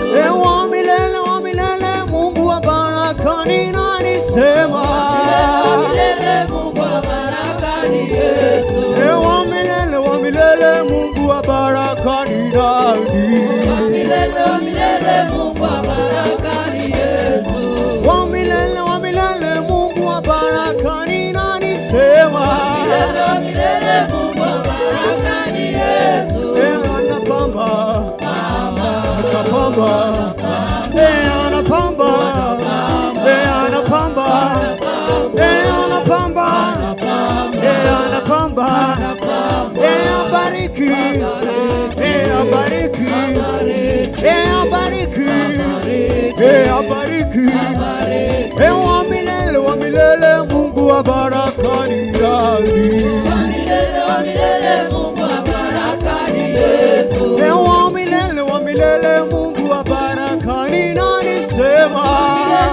Wa milele, wa milele, Mungu wa baraka ni nani? Sema. Wa milele Mungu wa baraka ni Yesu. Wa milele, wa milele, Mungu wa baraka ni nani? Wa milele Mungu wa baraka ni Yesu. Wa milele, Mungu wa baraka ni nani? Sema. Wa milele Mungu wa baraka ni Yesu. Anapamba, anapamba, anapamba, anapamba, anapamba, anapamba, abariki, abariki, abariki, abariki, wa milele, Mungu wa baraka ni nani? Wa milele Mungu wa baraka ni Yesu. Wa milele, Mungu wa baraka ni nani? Sema.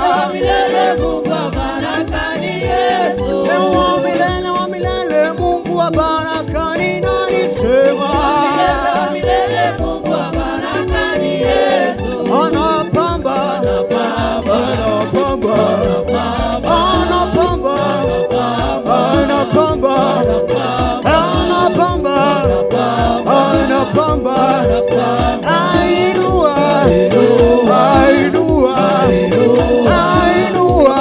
Wa milele Mungu wa baraka ni Yesu. Wa milele, Mungu wa baraka ni nani? Sema. Wa milele Mungu wa baraka ni Yesu. Anapamba, anapamba, anapamba, anapamba, anapamba, anapamba, ainua, ainua, ainua, ainua.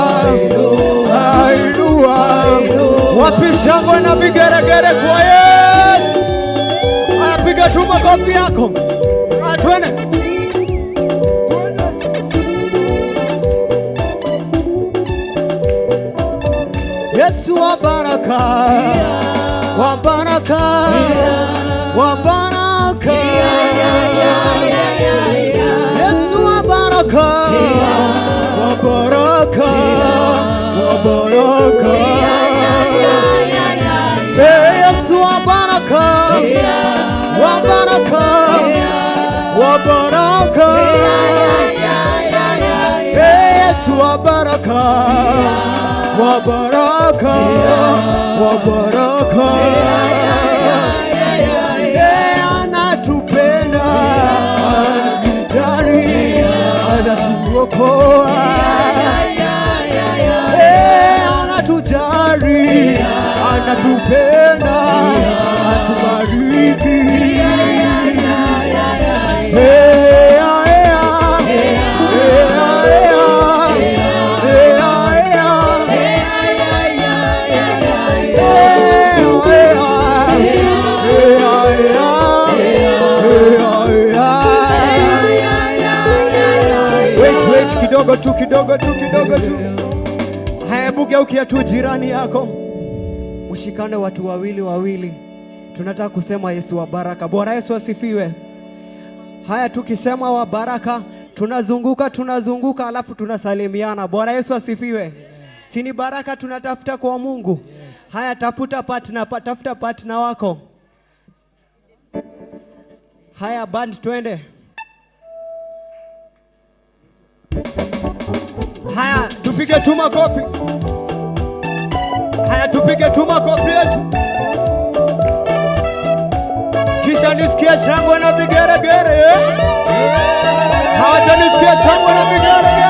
Wapi shangwe na vigeregere kwa Yesu? Haya, piga tu makofi yako. Haya, twende. Yesu wa baraka, wa baraka, wa baraka. Yesu wa baraka, wa baraka, wa baraka. Yesu wa baraka, wa baraka, wa baraka. Yesu wa baraka, wa baraka, wa baraka. Anatupenda, anatujali, anatuokoa. Anatujali, anatupenda, atubariki. Eh, ah, eh, ah. Eh, ah, eh, ah. Eh, ah, eh, ah. Eh, ah, eh, ah. Eh, ah, eh, ah. Eh, ah, eh, ah. Wait, wait, kidogo tu, kidogo tu, kidogo tu. Hebu geukia tu jirani yako, ushikane watu wawili wawili. Tunataka kusema Yesu wa baraka. Bwana Yesu asifiwe. Haya, tukisema wa baraka, tunazunguka tunazunguka, alafu tunasalimiana. Bwana Yesu asifiwe. Si ni baraka tunatafuta kwa Mungu? Haya, tafuta partner, tafuta partner wako. Haya, band, twende. Haya, tupige tu makofi. Haya, tupige tu makofi yetu, kisha nisikie shangwe na vigeregere. Hacha nisikie shangwe na vigeregere.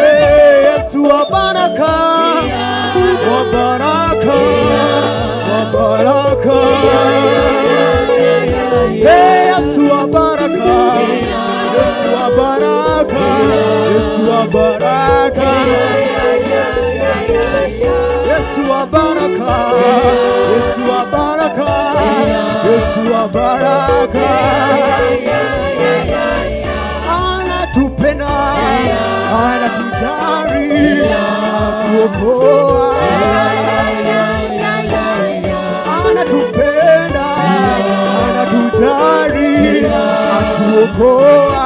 Eh, Yesu wa baraka, wa baraka, wa baraka. Eh, Yesu wa baraka, Yesu wa baraka, Yesu wa baraka. Yesu wa baraka, Yesu wa baraka, Yesu wa baraka. Anatupenda, anatujali, anatuokoa. Anatupenda, anatujali, anatuokoa.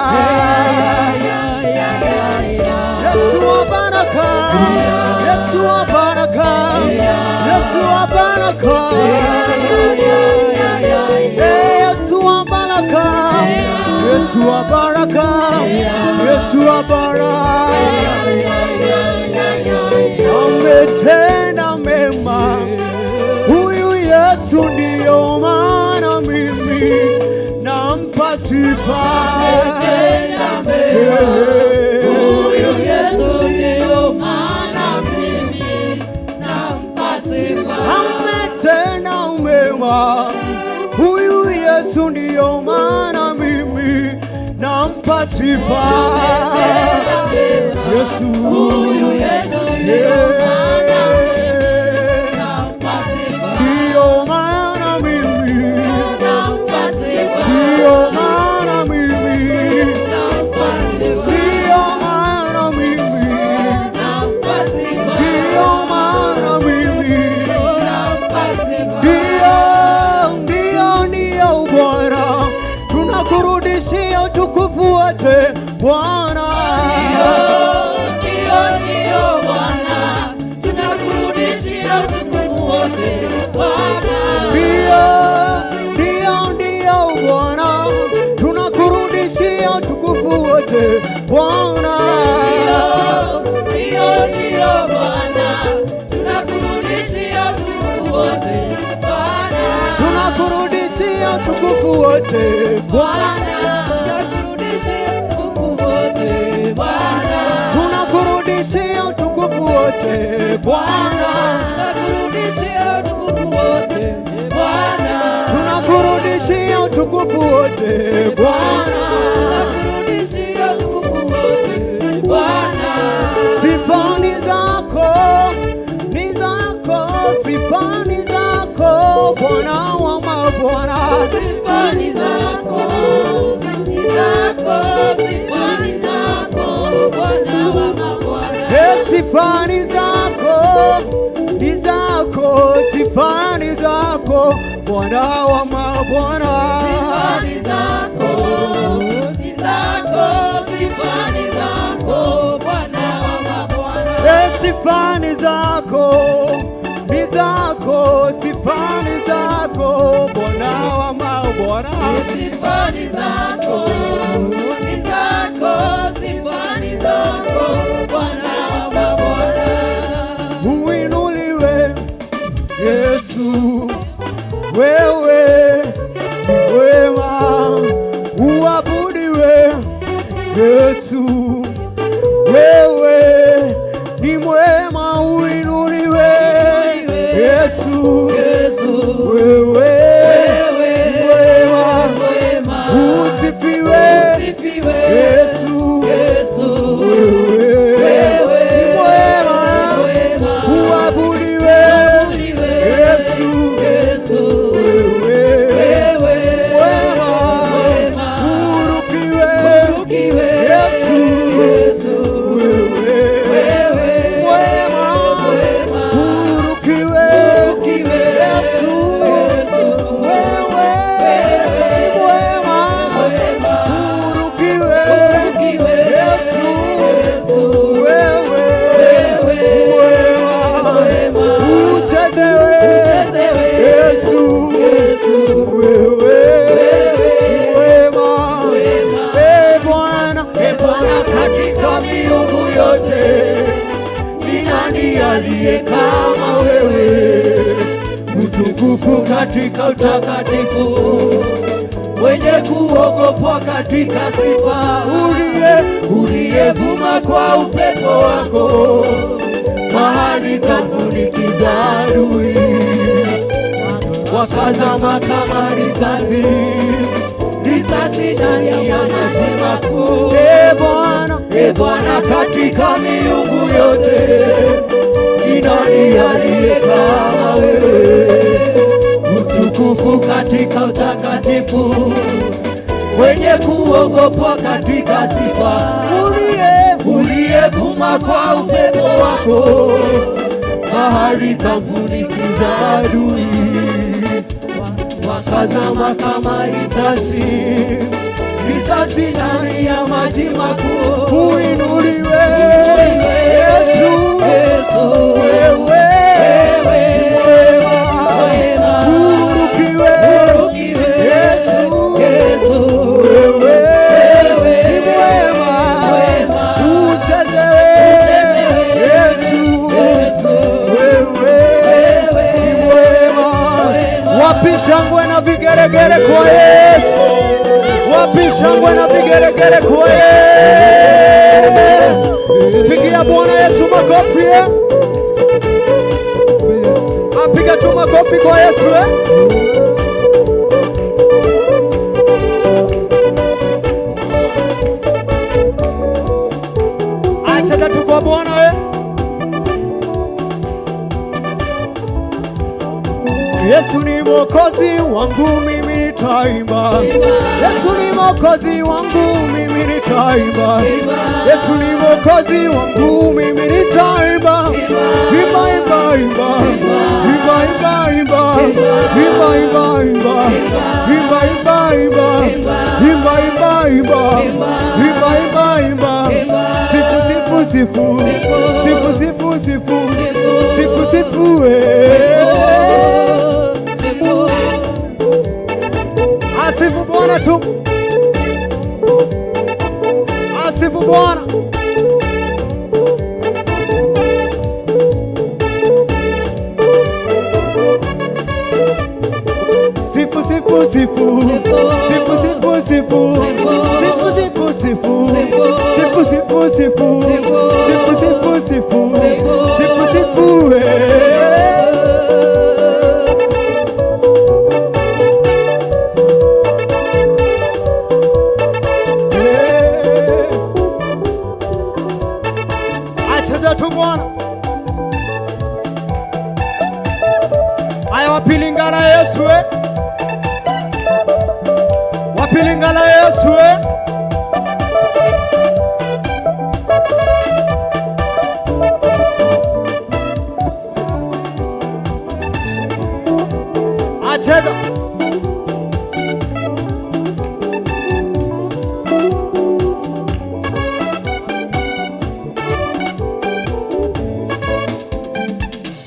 Yesu wa baraka, Yesu wa baraka, Yesu wa baraka. Yesu wa baraka, Yesu wa baraka, Yesu wa baraka. Ametenda mema huyu Yesu, ndiyo maana mimi nampa sifa. Huyu Yesu ndiyo maana mimi nampa sifa. Ametenda mema huyu Yesu, ndiyo maana mimi nampa sifa. Yesu, Huyu Yesu ndiyo maana mimi nampa sifa. Ndiyo maana mimi, Nampa sifa. ndiyo maana mimi, Nampa sifa. ndiyo maana mimi, Nampa sifa. ndiyo maana mimi, Nampa sifa. Ndiyo, ndiyo, ndiyo Bwana, tunakurudishia utukufu wote Bwana. Ndiyo, ndiyo Bwana, tunakurudishia utukufu wote Bwana. Ndiyo, ndiyo, ndiyo Bwana, tunakurudishia utukufu wote Bwana. Ndiyo, ndiyo Bwana, tunakurudishia utukufu wote Bwana. Tunakurudishia utukufu wote Bwana. Tunakurudishia utukufu wote Bwana. Tunakurudishia utukufu wote Bwana. Tunakurudishia utukufu wote Bwana. Tunakurudishia utukufu wote Bwana. Tunakurudishia utukufu wote Bwana. Sifa ni zako, ni zako, sifa ni zako Bwana wa mabwana. Sifa ni zako, ni zako, sifa ni zako, Bwana wa mabwana. Eh, sifa ni zako, ni zako, sifa ni zako Bwana wa mabwana. Sifa ni zako, ni zako, sifa ni zako, Bwana wa mabwana. Eh, sifa ni zako, ni zako, sifa ni zako Bwana wa mabwana. Sifa ni zako, ni zako, sifa ni zako, Bwana wa mabwana. Uinuliwe Yesu, wewe ni mwema, uabudiwe Yesu, wewe ni mwema, uinuliwe Yesu, Yesu, wewe wewe ni mwema, mwema, usifiwe usifiwe Yesu, Yesu, wewe wewe ni mwema, mwema, uabudiwe uabudiwe Yesu, Yesu, wewe wewe mwema, mwema, urukiwe urukiwe Yesu, Utukufu katika utakatifu, mwenye kuogopwa katika sifa, uliyevuma kwa upepo wako, mahali kafunikiza adui, wakazama kama risasi, risasi ndani ya maji makuu. E Bwana, E Bwana, katika miungu yote ni nani aliye kama wewe? Utukufu katika utakatifu, mwenye kuogopwa katika sifa, uliyevuma kwa upepo wako, bahari kafunikiza adui, wakazama kama risasi, risasi ndani ya maji makuu. Uinuliwe Yesu, Yesu, wewe wewe ni mwema, mwema. Urukiwe Urukiwe Yesu, Yesu, wewe wewe ni mwema, mwema. Uchezewe Uchezewe Yesu, Yesu, wewe wewe ni mwema. Wapi shangwe na vigeregere kwa Yesu? Wapi shangwe na vigeregere kwa Yesu? Pigia Bwana Yesu makofi eh? Apiga tu makofi kwa Yesu eh? Acheza tu kwa Bwana eh? Yesu ni mwokozi wangu, mimi nitaimba. Yesu ni mwokozi wangu, mimi nitaimba. Yesu ni mwokozi wangu, mimi nitaimba. Imba, imba, imba. Imba, imba, imba. Imba, imba, imba. Imba, imba, imba. Imba, imba, imba. Imba, imba, imba. Sifu, sifu, sifu. Sifu, sifu, sifu. Sifu, sifu, eh. Asifu Bwana tu, asifu Bwana. Sifu, sifu, sifu. Sifu, sifu, sifu. Sifu, sifu, sifu. Sifu, sifu, sifu. Sifu, sifu, sifu. Sifu, sifu, eh. Acheza tu Bwana. Aya, wapilingana Yesu eh? Wapilingana Yesu eh? Acheza.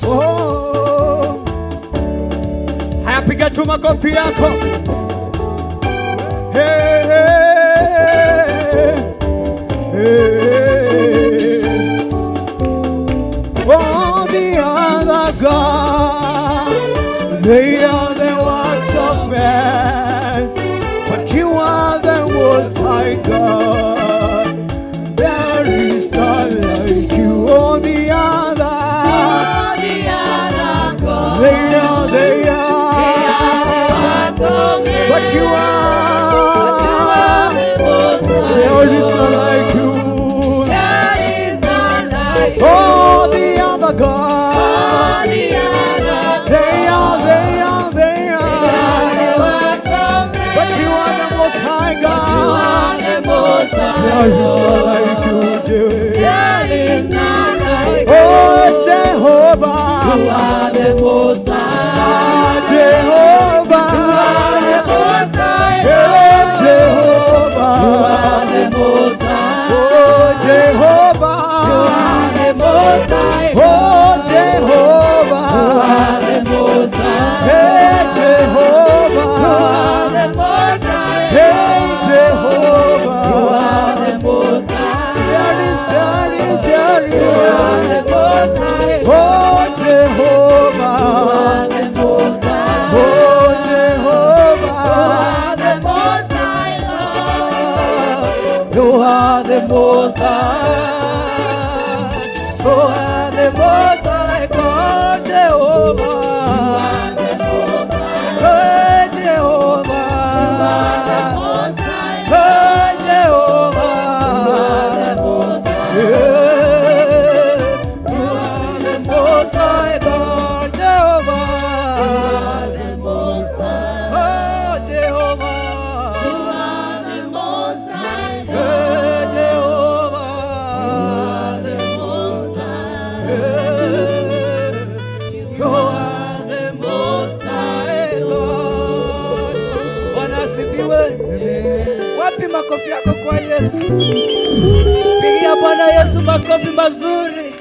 Oh. Haya, piga tu makofi yako. Hey, hey, hey. Oh, the other God, they are the works of men, but you are the Most High God. There is none like you. Oh, the other, they are, but you are, there is none like you. Oh, the other God, they are, they are, they are, but you are the Most High God. There is none like you, Jehovah. Oh, Jehovah, Jehovah, Jehovah, oh, Jehovah, oh, Jehovah, hey, Jehovah, hey, Jehovah. There is, there is, there is. Oh, Jehovah. are the most high. You are the most high God, Jehovah. Oh, Jehovah. Oh, Jehovah. Yeah. You are the most high God, Jehovah. Oh, Jehovah. Oh, Jehovah. You are the most high God. Bwana asifiwe. Wapi makofi yako kwa Yesu? Pigia Bwana Yesu makofi mazuri.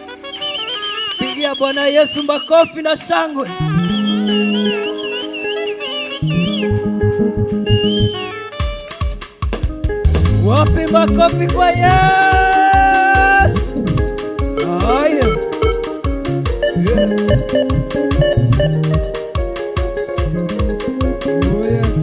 Pigia Bwana Yesu makofi na shangwe. Wapi makofi kwa Yesu? Haya. Oh, yes.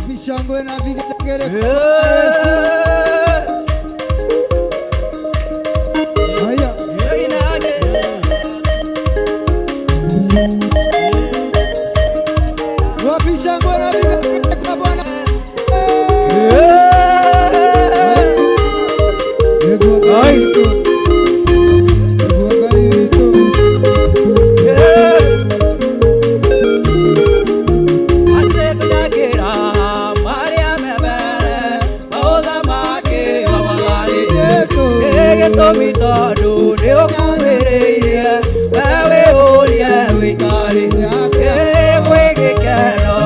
Vishangwe na vigelegele kwa Yesu. Yes. Haya. Inage. Wapi shangwe na vigelegele kwa Bwana? Yes. Ai. Atekunagĩra marĩa me mbere, maũthamaki wa Mwathani gĩtũmi tondũ nĩũkuhĩrĩirie, we wĩyũrie wĩikarĩte gwĩ gĩkeno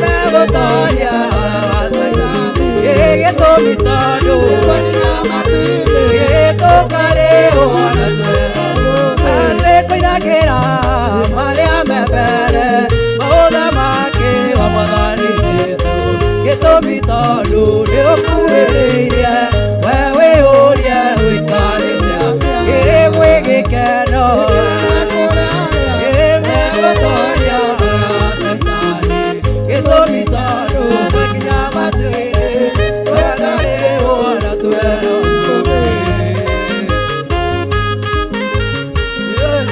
megũtoria gĩtũmi tondũ gĩtũkarĩhwo na atĩkũinagĩra marĩa me mbere, maũthamaki wa Mwathani Jesũ, gĩtũmi tondũ nĩũkuhĩrĩirie, we wĩyũrie wĩikarĩte gwĩ gĩkeno megũtoria gĩtũmi tondũ twakinya matu-inĩ tũkarĩhwo na twero. Yeah.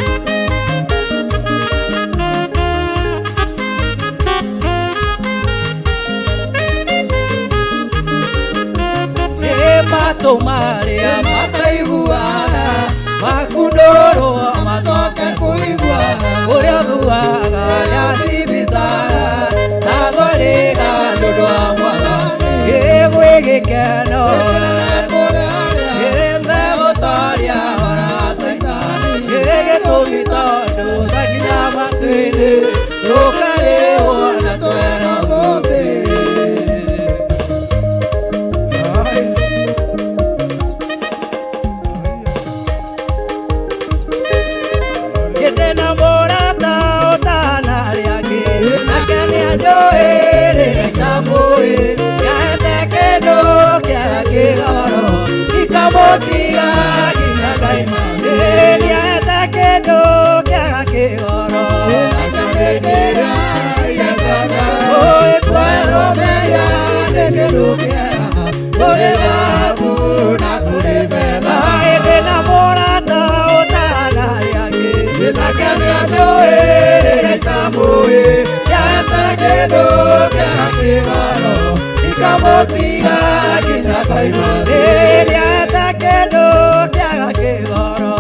Matũ marĩa Mataiguaga, makundũrwo macoke kũigua. Ũrĩa thuaga nĩacibicaga na thwarĩga nĩũndũ wa Mwathani gwĩ gĩkeno megũtoria gĩtũmi tondũ twakinya matu-inĩ tũkarĩhwo na twero. Gĩtĩ na mũrata ũtanarĩ angĩ, nake nĩanjũĩ rĩrĩa itamũĩ, nĩahete kĩndũ kĩa kĩgoro ikamũtiga nginya ngaima. Nĩahete kĩndũ kĩa kĩgoro Oi, kwerwo mehia nĩ kĩndũ kĩega kũrĩ thahabu na kũrĩ betha. Ĩndĩ na mũrata ũtanarĩ angĩ, nake nĩanjũĩ rĩrĩa itamũĩ, nĩahete kĩndũ kĩa kĩgoro ikamũtiga nginya ngaima. Nĩahete kĩndũ kĩa kĩgoro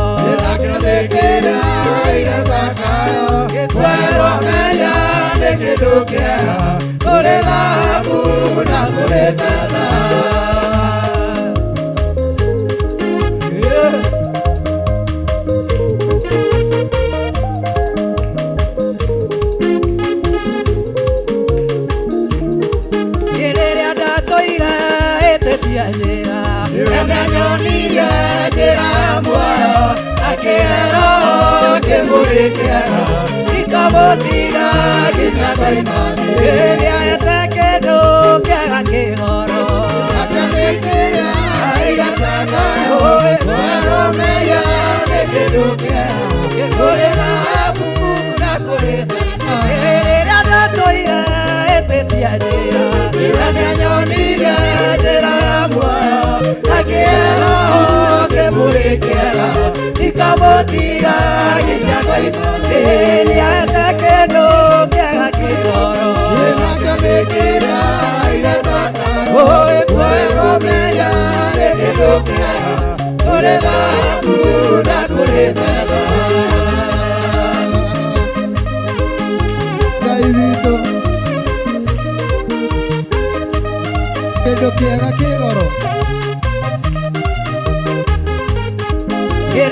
Gĩkwerwo mehia nĩ kĩndũ kĩega kũrĩ thahabu na kũrĩ betha. Yeah. Rĩrĩa ndatũire ĩtĩtie njĩra, nĩanyonirie njĩra ya muoyo, akĩhero kĩmũrĩ kĩega ikamũtiga nginya ngoima. Nĩahete kĩndũ kĩega kĩgoro Oi, mehia nĩ kĩndũ kĩega kũrĩ thahabu na kũrĩ betha. nĩanyonirie njĩra na nĩanyonirie njĩra ya muoyo akĩero kĩmũrĩkĩra ikamũtiga nginya kwa nĩahete kĩndũ kĩega kĩgoro kũmenya nĩ kĩndũ kĩega kũrĩ thahabu na kũrĩ betha. Ngai witũ kĩndũ kĩega kĩgoro.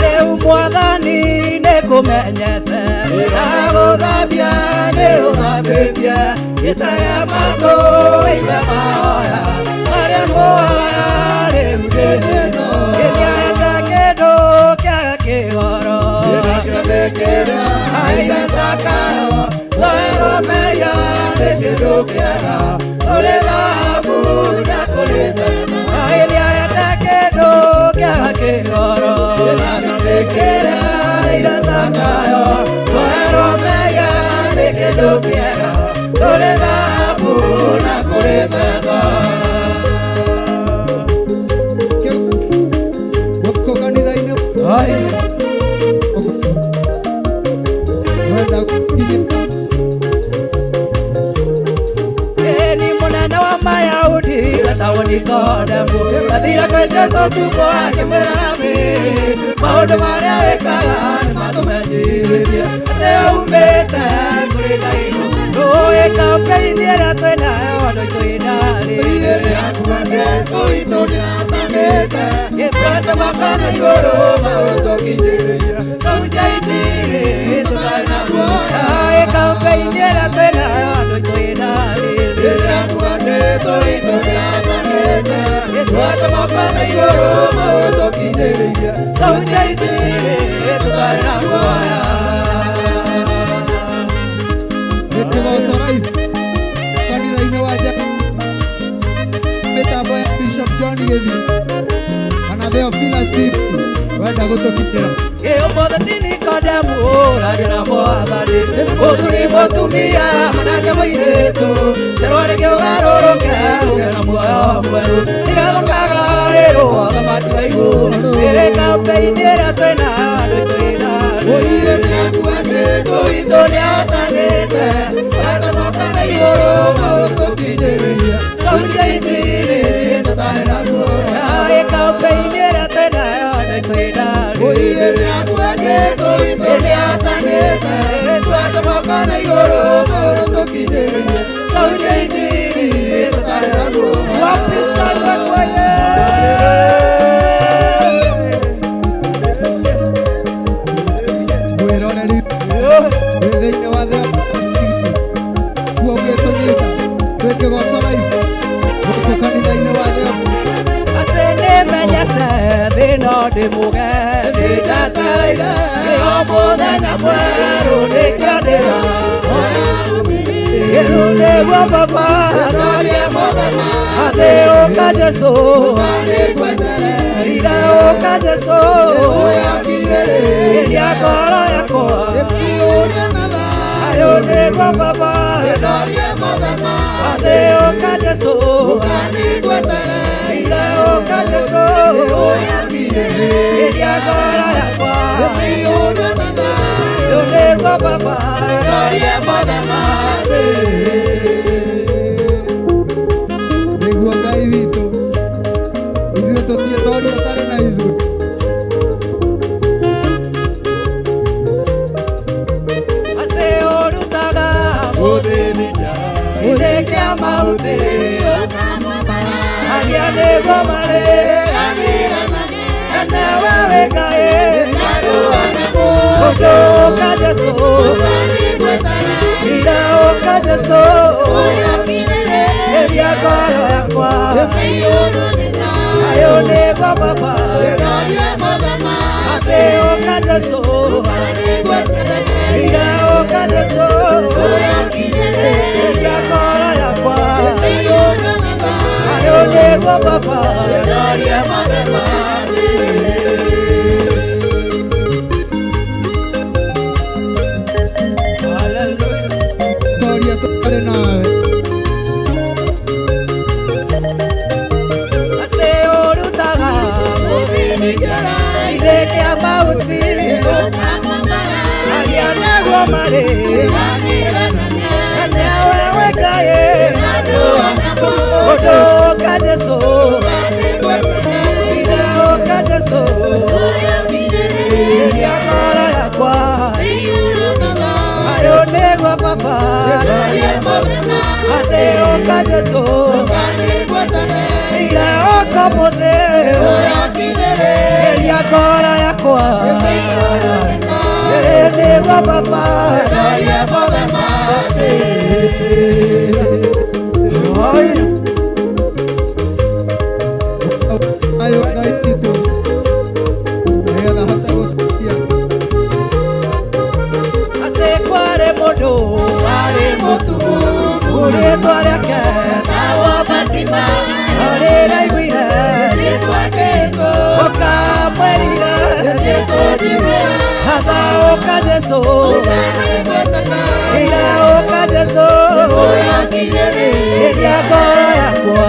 Rĩu mwathani nĩngũmenyete na gũthambia nĩ ũthambĩtie gĩtege matũ wĩigue mahoya marĩa ngũhoya rĩu ndĩ nĩahete kĩndũ kĩega kĩgoro aire Zakayo twaerwo mehia nĩ kĩndũ kĩega kũrĩ thahabu na kũrĩ betha. Nĩahete kĩndũ kĩega kĩgoro aire Zakayo twaerwo mehia nĩ kĩndũ kĩega kũrĩ thahabu na kũrĩ betha. Gũkũ kanitha-inĩ wenda gũkinyia Ni mũnene wa Mayahudi wetagwo Nikodemu athire kwĩ Jesũ ũtukũ akĩmwĩra Rabi maũndũ marĩa wĩkaga nĩmatũmenyithie atĩ umĩte kũrĩ Ngai. Rũĩ kampeni ĩrĩa twĩ nayo andũ aitũ ĩndarĩ gĩtwete moko na igũrũ kũhunjia injiri tũtarĩ na guoya. Ĩ kampeni ĩrĩa twĩ nayo andũ aitũ ĩndarĩ gĩtwete moko na igũrũ kũhunjia injiri tũtarĩ na guoya. Nĩkĩgoco live kanitha-inĩ wa mĩtambo ya Bishop John Gĩthiĩ kana Theophilus TV wenda gũtũkinyĩra. Ũmũthĩ ti Nikodemu ũraria na mwathani mũthuri mũtumia mwanake mũirĩtu cerwa rĩkĩũgarũrũke ũgĩe na muoyo mwerũ nĩgetha ũkagaĩrwo ũthamaki wa igũrũ. Ĩrĩ kampeni ĩrĩa twĩ nayo andũ aitũ ĩnarĩ itũ nĩatanĩte atũmoka na igũrũ kũhunjia injiri tũtarĩ na guoya. Ĩ kampeni ĩrĩa twĩ nayo andũ aitũ ĩnarĩ Wapishana kwa Yesu. Mwĩroreri wĩ thĩinĩ wa Theophilus TV kuo ũgĩtũnyita twĩ kĩgoco live gũkũ kanitha-inĩ wa Theophilus. Atĩ nĩmenyete thĩna ndĩ mũgeni njetereire o mũthenya mwerũ nĩkĩo ndĩra Rĩu nĩguo Baba atĩ ũka Jesũ ira ũka Jesũ ĩria ngoro yakwa ayũ nĩguo Baba atĩ ũka Jesũ ira ũka Jesũ ĩria ngoro yakwa ayũ nĩguo Baba Nĩguo Ngai witũ ithuĩ tũthiĩte ũrĩa ũtarĩ na ithuĩ. Atĩ ũrutaga gĩthĩ kĩa mahuti arĩa nĩguo marĩ enewe wĩ Ngai ũndũ ũka Jesũ ira ũka Jesũ ĩria ngoro yakwa ayũ nĩguo Baba atĩ ũka Jesũ ira ũka Jesũ ĩria ngoro yakwa ayũ nĩguo Baba Hallelujah. Toria tũrĩ nawe. marĩ na nĩwe wĩkaĩ ũndũka Jesũ Ũndũka Jesũ Geria ngoro yakwa Ayo nĩguo Baba Atĩ ũka Jesũ Ira ũka mũthĩ Geria ngoro yakwa Nĩguo Baba Haya. Ayo Ngai witũ nĩgetha hote gũtukia Atĩ kwarĩ mũndũ warĩ mũtumumu rĩĩtwa rĩake etagwo Fatima rĩraiguire ũkamwĩrire hatha ũka Jesũ ira ũka Jesũ ĩria ngoro yakwa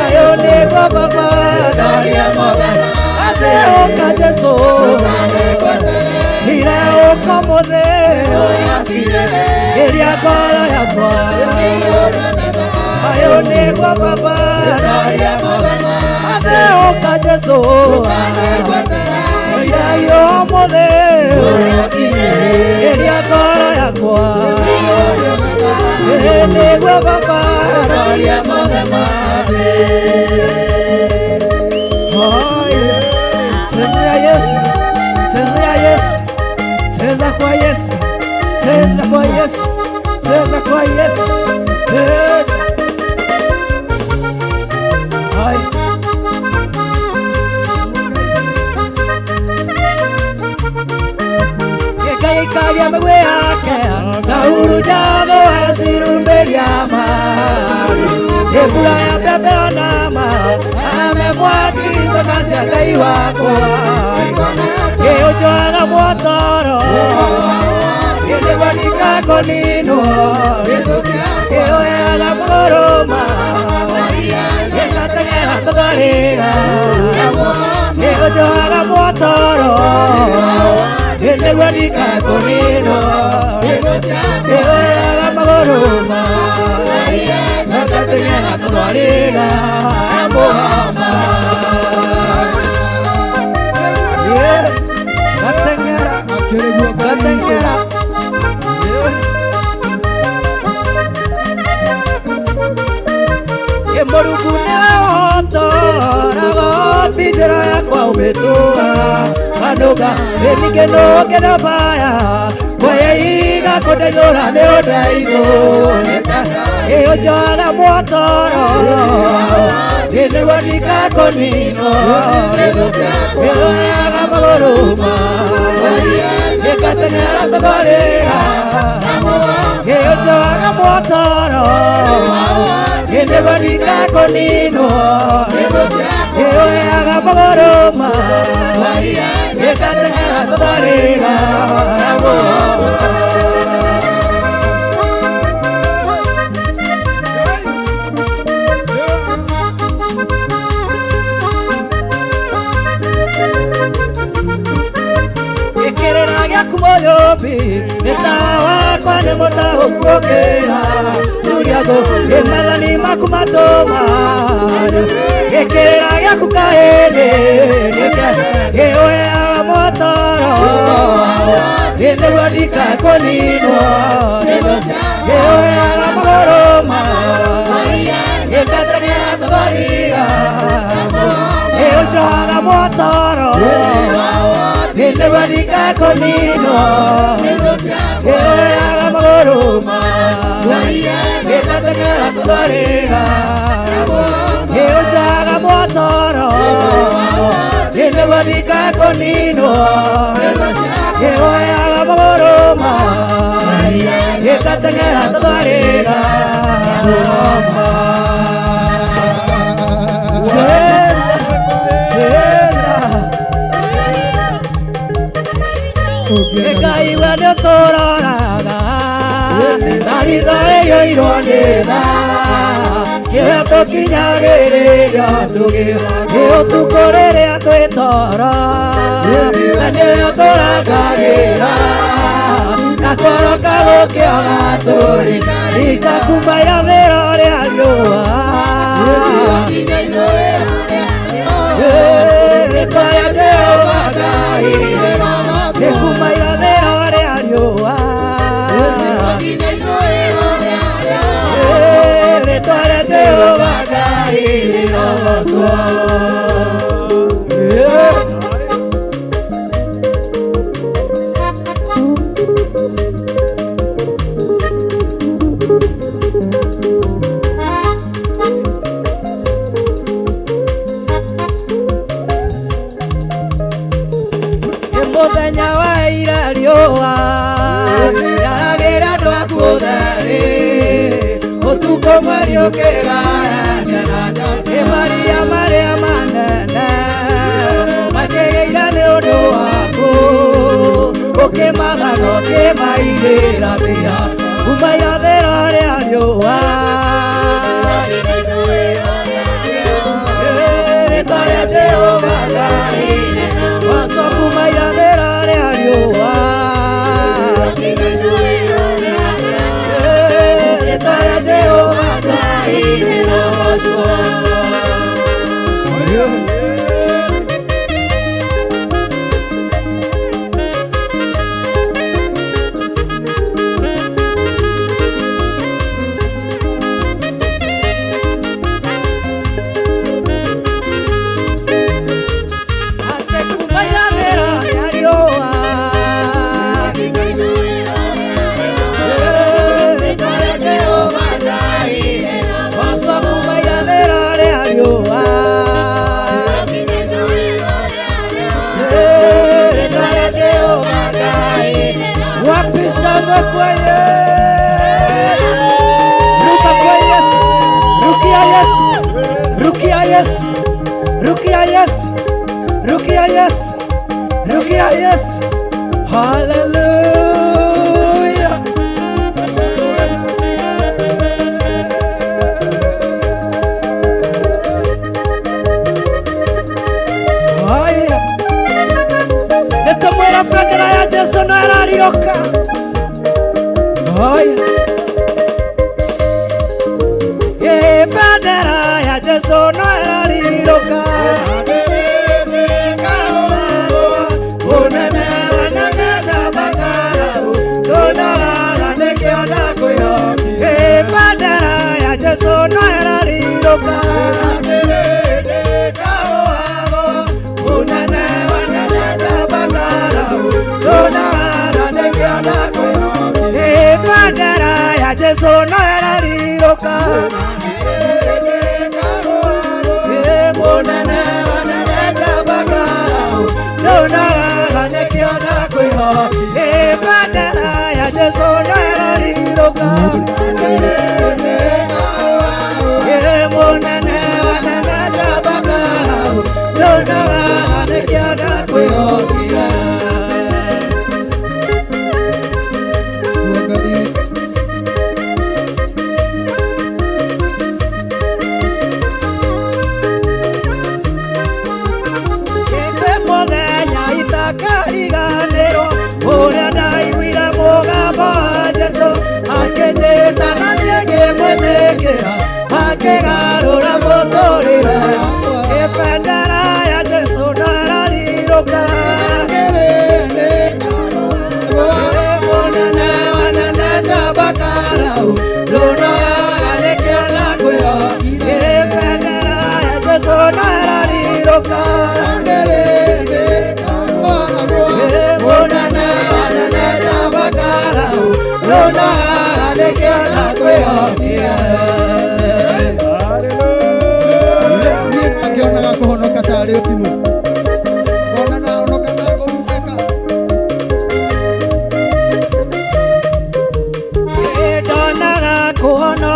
ayo nĩguo Baba atĩ ũka Jesũ ira ũka mũthĩ ĩria ngoro yakwa ayo nĩguo Baba atĩ ũka Jesũ ira yo mũthĩ ĩria ngoro yakwa nĩguo Baba Haya. Chezea Yesu, chezea Yesu, cheza kwa Yesu, cheza kwa Yesu, cheza kwa Yesu, cheza. Haya. Ekaikaria mĩguĩ yake na urujatho acirumberia maru ĩmbura ya mbembe ona ma ame mwaki coka cia Ngai wakwa ĩũnjoaga mwotoro ĩnĩguo ndikakũninwo ĩũheaga mũrũma ĩgateng'era tũtwarĩra ĩũnjoaga mwotoro ĩnĩguo ndikakũninwo ĩũheaga magũrũma ĩgateng'era tũtwarĩra Muhammad. Yeah. Gateng'era akĩrĩ guo Ngai witũ gateng'era ĩ Mũrungu nĩwe ũhotoraga ti njĩra yakwa ũmĩtũa kanũga ĩ ningĩ nũngĩna mbaya kweyeiga kũndeithũra nĩ ũndeithũrĩte ĩ ũnjoaga mwotoro ĩ nĩguo ndikakũninwo ĩ ũheaga magũrũma ĩgateng'era tũtwarĩra ĩ ũnjoaga mwotoro ĩ nĩguo ndikakũninwo ĩ ũheaga magũrũma ĩgateng'era tũtwarĩra Gĩkĩrĩra gĩaku mũyũmbi nĩ tawa wakwa nĩ mũtaũku ũkĩra Turiago ĩ mathani maku matũma Gĩkĩrĩra gĩaku kahĩndĩ ĩ ũheaga mwotoro ĩ nĩguo ndikakũninwo ĩ ũheaga magũrũma ĩgateng'era tũtwarĩra ĩ ũnjohaga mwotoro nĩguo ndikakũninwo ĩ ũheaga magũrũma ĩgateng'era tũtwarĩra ĩ ũnjohaga mwotoro nĩguo ndikakũninwo ĩ ũheaga magũrũma ĩgateng'era tũtwarĩra Cheza, cheza. Ngai we nĩ ũtũroraga na ritho rĩiyũirwo nĩ tha nĩwe tũkinyagĩrĩrio tũgĩ ũtukũ rĩrĩa twĩ toro na nĩwe ũtũrangagĩra. Na koroka gũkĩaga tũrĩka kuma irathĩro rĩa riũa. Rĩtwa rĩa Jehova Ngai kuma irathĩro rĩa riũa. Rĩtwa rĩa Jehova Ngai rĩrogocwo. Nĩ mũthenya wa ira riũa yaragĩra andũ aku ũtheri ũtukũ mweri ũkĩgayania na nĩ maria marĩa manene makĩgĩire nĩ ũndũ waku ũkĩmatha na ũkĩmaigĩra mbia kuma irathĩro rĩa riũa. Rĩtwa rĩa Jehova Ngai Waco kuma irathĩro rĩa riũa. Rĩtwa rĩa Jehova Ngai rĩrogocwo. Ate kuma irathĩro rĩa riũa. Rĩtwa rĩa Jehova Ngai Waco kuma irathĩro rĩa riũa. Rĩtwa rĩa Jehova Ngai. Wapi shangwe kwa Yesu? Ruka kwa Yesu, rukia Yesu, rukia Yesu, rukia Yesu, rukia Yesu, rukia Yesu. Hallelujah. Haya. Nĩtũmwĩra bendera ya Jesu no ĩrariũka. Haya. Ĩ bendera ya Jesu no ĩrariũka. Ũnene wanene ndabakarau, tũnoraga nĩkĩo ndakwĩhokia. Ĩ bendera ya Jesu no ĩrariũka. Ũnene wanene ndabakarau, tũnoraga nĩkĩo ndakwĩhokia. Ĩ bendera ya Jesu no ĩrariũka. Ĩ mũnene wanene ndabakarau, tũnoraga nĩkĩo ndakwĩhokia. Ĩ bendera ya Jesu no ĩrariũka. Ĩ mũnene wanene ndabakarau, tũnoraga nĩkĩo ndakwĩhokia. Kwĩ mũthenya itakariganĩrwo ũrĩa ndaiguire mũgambo wa Jesũ akĩnjĩta na niĩ ngĩmwĩtĩkĩra akĩgarũra mũtũrĩre. Ĩ bendera ya Jesũ no ĩrarirũka. Ĩ mũnene wanene njabakarau, ndũnogaga nĩkĩo ndakwĩhokia. Ĩ bendera ya Jesũ no ĩrarirũka. Mũnene wanene njabakarau, ndũnogaga nĩkĩo ndakwĩhokia. Niĩ ngĩonaga kũhonoka tarĩ ũtimũ ngona nahonoka na ngũhurũka. Ndonaga kũhonoka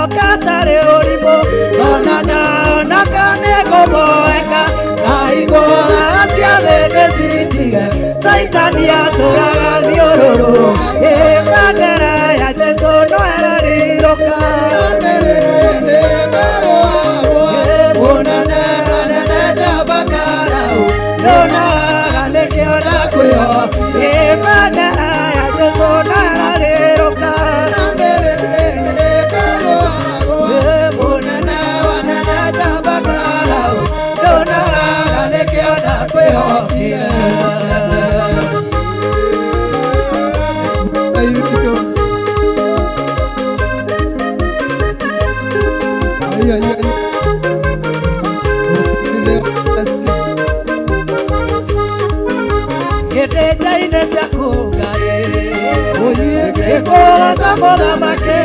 Mũthamaki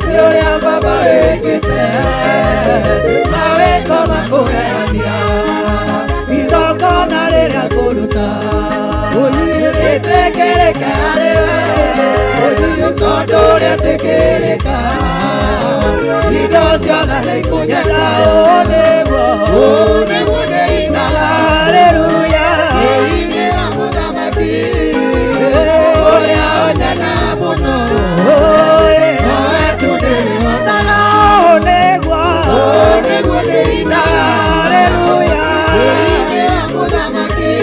nĩ ũrĩa Baba wĩkĩte mawĩko makũgegania igongona rĩrĩa ngũruta rĩtĩkĩrĩke harĩ we tondũ rĩtĩkĩrĩka indo ciothe nĩikũnyenda ũũ nĩguo ndĩinaga haleluya Ndĩinĩra Mũthamaki ũrĩa ũnyenda mũno nowe tu ndĩrĩhotaga ũũ nĩguo ũũ nĩguo ndĩinaga haleluya Ndĩinĩra Mũthamaki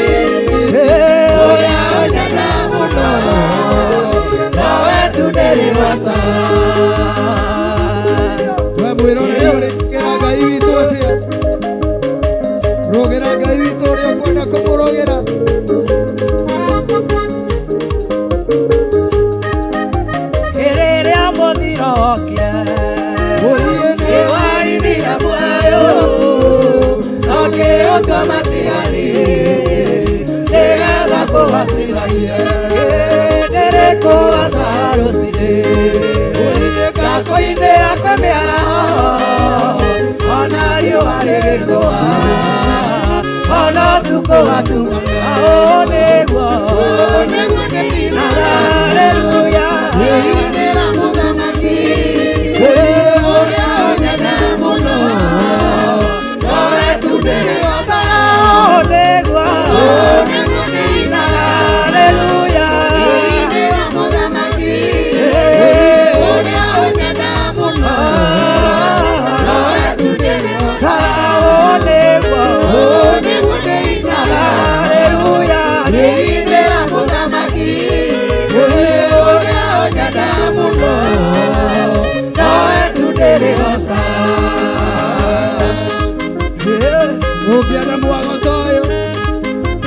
ũrĩa ũnyenda mũno nowe tu ndĩrĩhotaga we mwĩroreri ũrĩkĩra Ngai witũ atĩa rũgĩra Ngai witũ ũrĩa ũkwenda kũmũrũgĩra Rĩrĩa mũthiro wokire Ũiĩ nĩ nĩwaithire muoyo akĩũtua matigari nĩgetha kũgacithagie ndĩrĩkũgaca rũcinĩ ngakũinĩra kwĩ mĩaraho ona riũa rĩgĩthũa ona ũtukũ watuma ũũ nĩguo ũũ nĩguo ndĩinaga haleluya Ndĩinĩra Mũthamaki ũrĩa ũnyenda mũno nowe tu ndĩrĩhotaga ũũ nĩguo ũũ nĩguo ndĩinaga haleluya Ndĩinĩra Mũthamaki ũrĩa ũnyenda mũno nowe tu ndĩrĩhotaga ũũ nĩguo ũũ nĩguo ndĩinaga haleluya Ndĩinĩra Mũthamaki ũrĩa ũnyenda mũno nowe tu ndĩrĩhotaga Ũngĩenda mwago ta ũyũ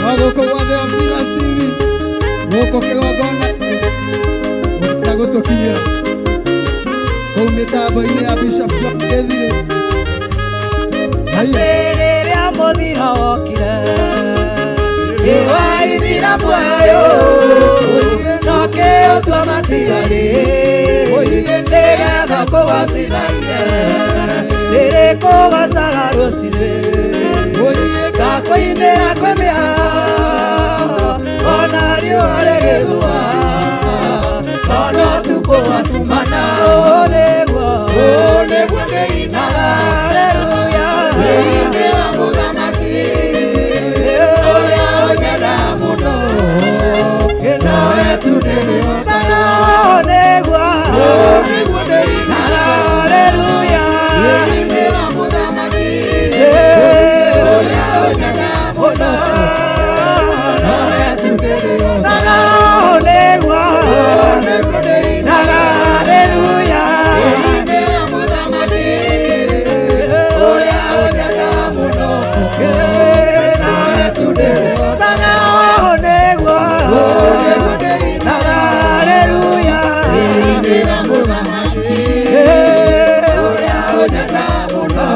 no gũkũ gwa Theophilus TV gũkũ kĩgongona ũngĩenda gũtũkinyĩra kũu mĩtambo-inĩ ya Bishop John Gĩthirĩ haiya Rĩrĩa mũthiro wokire nĩwaithira muoyo nokĩũtua matigari nĩgetha kũgacithagie ndĩrĩkũgacaga rũcinĩ ngakũinĩra kwĩ mĩaraho ona riũa rĩgĩthũa ona ũtukũ watumana ũũ nĩguo ũũ nĩguo ndĩinaga haleluya Ndĩinĩra Mũthamaki ũrĩa ũnyenda mũno nowe tu ndĩrĩhotaga ũũ nĩguo ũũ nĩguo ndĩinaga haleluya Ndĩinĩra Mũthamaki ũrĩa ũnyenda mũno nowe tu ndĩrĩhotaga ũũ nĩguo ũũ nĩguo ndĩinaga haleluya Ndĩinĩra Mũthamaki ũrĩa ũnyenda mũno nowe tu ndĩrĩhotaga ũũ nĩguo ũũ nĩguo ndĩinaga haleluya Ndĩinĩra Mũthamaki ũrĩa ũnyenda mũno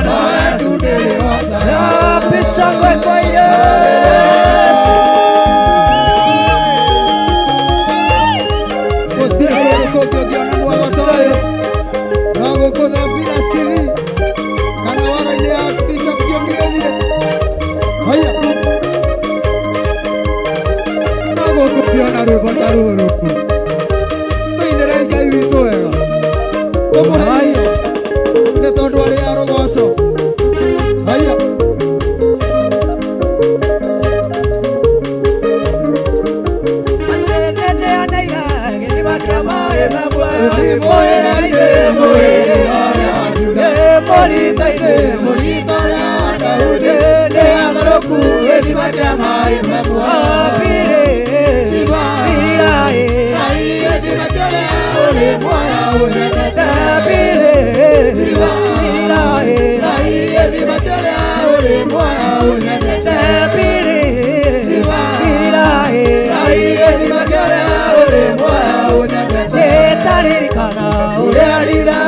nowe tu ndĩrĩhotaga Shangwe kwa Yesu. Gũtirĩ kũndũ kũngĩ ũngĩona mwago ta ũyũ no gũkũ Theophilus TV kana wara-inĩ ya Bishop John Gĩthirĩ haiya no gũkũ ũngĩona rwĩmbo ta rũrũ tũinĩre Ngai witũ wega tũmũhe nĩ tondũ arĩ a rũgoco haiya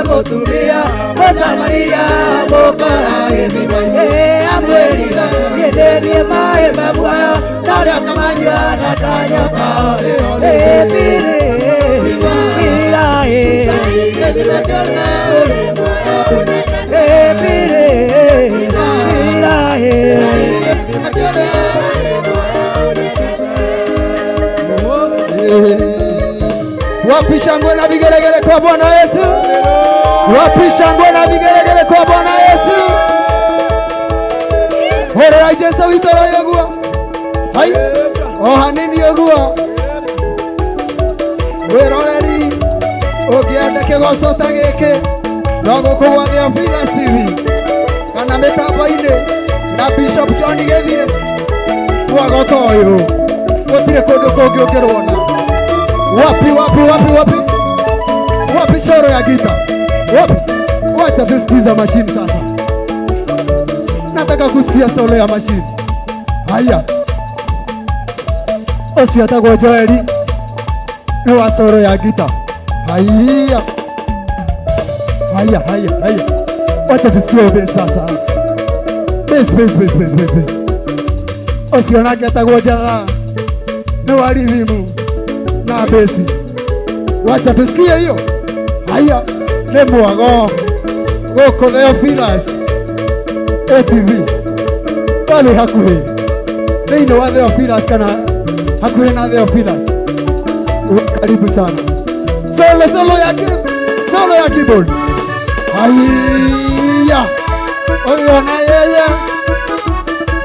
Mũtumia Mũsamaria mũkora gĩthima-inĩ amwĩrire niĩ maĩ ma muoyo na ũrĩa ũkamanyua na ndanyota ĩthirĩ Wapi shangwe na vigelegele kwa Bwana Yesu? Wapi shangwe na vigelegele kwa Bwana Yesu? Horera Jesu witoro yogua. Hai. O hanini yogua. Wiroreri ũngĩenda kĩgoco ta gĩkĩ no gũkũ gwa Theophilus TV kana mĩtambo-inĩ ya Bishop John Gĩthiĩ mwago ta ũyũ gũtirĩ kũndũ kũngĩ ũngĩruona. Wapi wapi wapi wapi wapi soro ya gita wapi? Wacha tusikiza mashini sasa, nataka kusikia solo ya mashini. Haya, ũcio etagwo Joeli nĩ wa solo ya gita. Haya haya haya haya, wacha tusikie bass sasa. Bass bass bass bass bass bass. Ũcio nake etagwo Njatha nĩ wa rhythm na besi. Wacha tusikie hiyo. Haya, nĩ mwago gũkũ Theophilus ATV wale hakuhĩ thĩinĩ wa Theophilus kana hakuhĩ na Theophilus. Karibu sana. Solo solo ya solo ya keyboard. Haya, ũyũ na yeye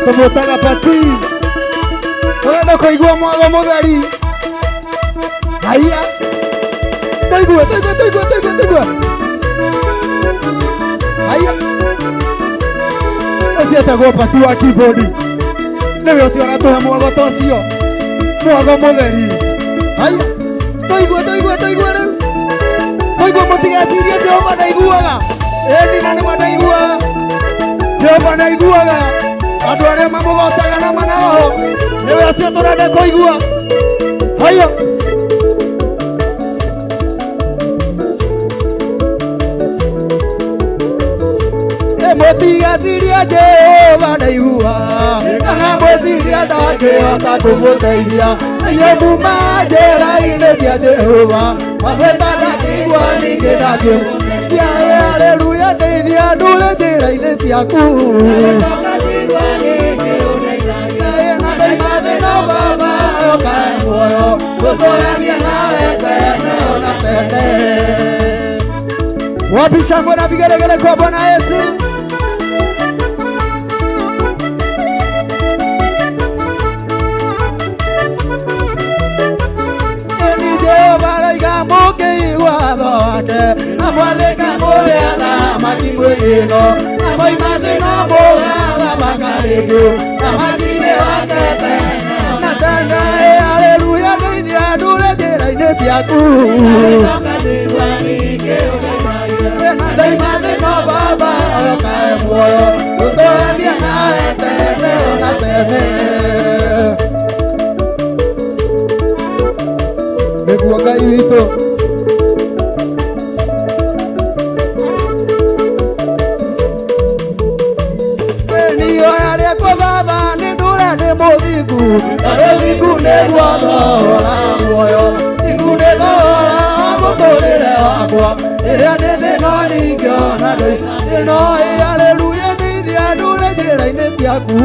tũmũtaga Pati. Ũrenda kũigua mwago mũtheri? Haya, tũigue tũigue tũigue tũigue tũigue. Haya, ũcio etagwo Pati wa keyboard, nĩwe ũcio ũratũhe mwago ta ũcio, mwago mũtheri. Haya, tũigue tũigue tũigue rĩu, tũigue, mũtigecirie Jehova ndaiguaga. Ĩni na nĩma ndaiguaga, Jehova ndaiguaga andũ arĩa mamũgocaga na mana roho, nĩwe ũcio tũrenda kũigua. Haya, mũtigecirie Jehova ndaiguaga kana mwĩcirie ndangĩhota kũmũteithia. Inyuĩ muma njĩra-inĩ cia Jehova, mamwĩta ndangĩigua ningĩ ndangĩmũteithia. Haleluya, ndeithia ndũre njĩra-inĩ ciaku. Na ndaima thĩna Baba ũkae muoyo, gũtũrania nawe tene ona tene. Wapi shangwe na vigelegele kwa Bwana Yesu? Mũkĩigua watho wake na mwathĩka mũrĩ athamaki mwĩ ĩno na moima thĩna mũgathamaka rĩngĩ thamaki-inĩ wake tene na tene. Haleluya, ndeithia ndũre njĩra-inĩ ciaku. Na ndaima thĩna Baba ũkae muoyo, gũtũrania nawe tene ona tene. Nĩguo Ngai witũ. Niyo rĩakwa Baba nĩ ndũre nĩ mũthingu, tondũ thingu nĩguo thogora muoyo, thingu nĩ thogora wa mũtũrĩre wakwa. Rĩrĩa ndĩ thĩna ningĩona ndĩ thĩna. Haleluya, ndeithia ndũre njĩra-inĩ ciaku.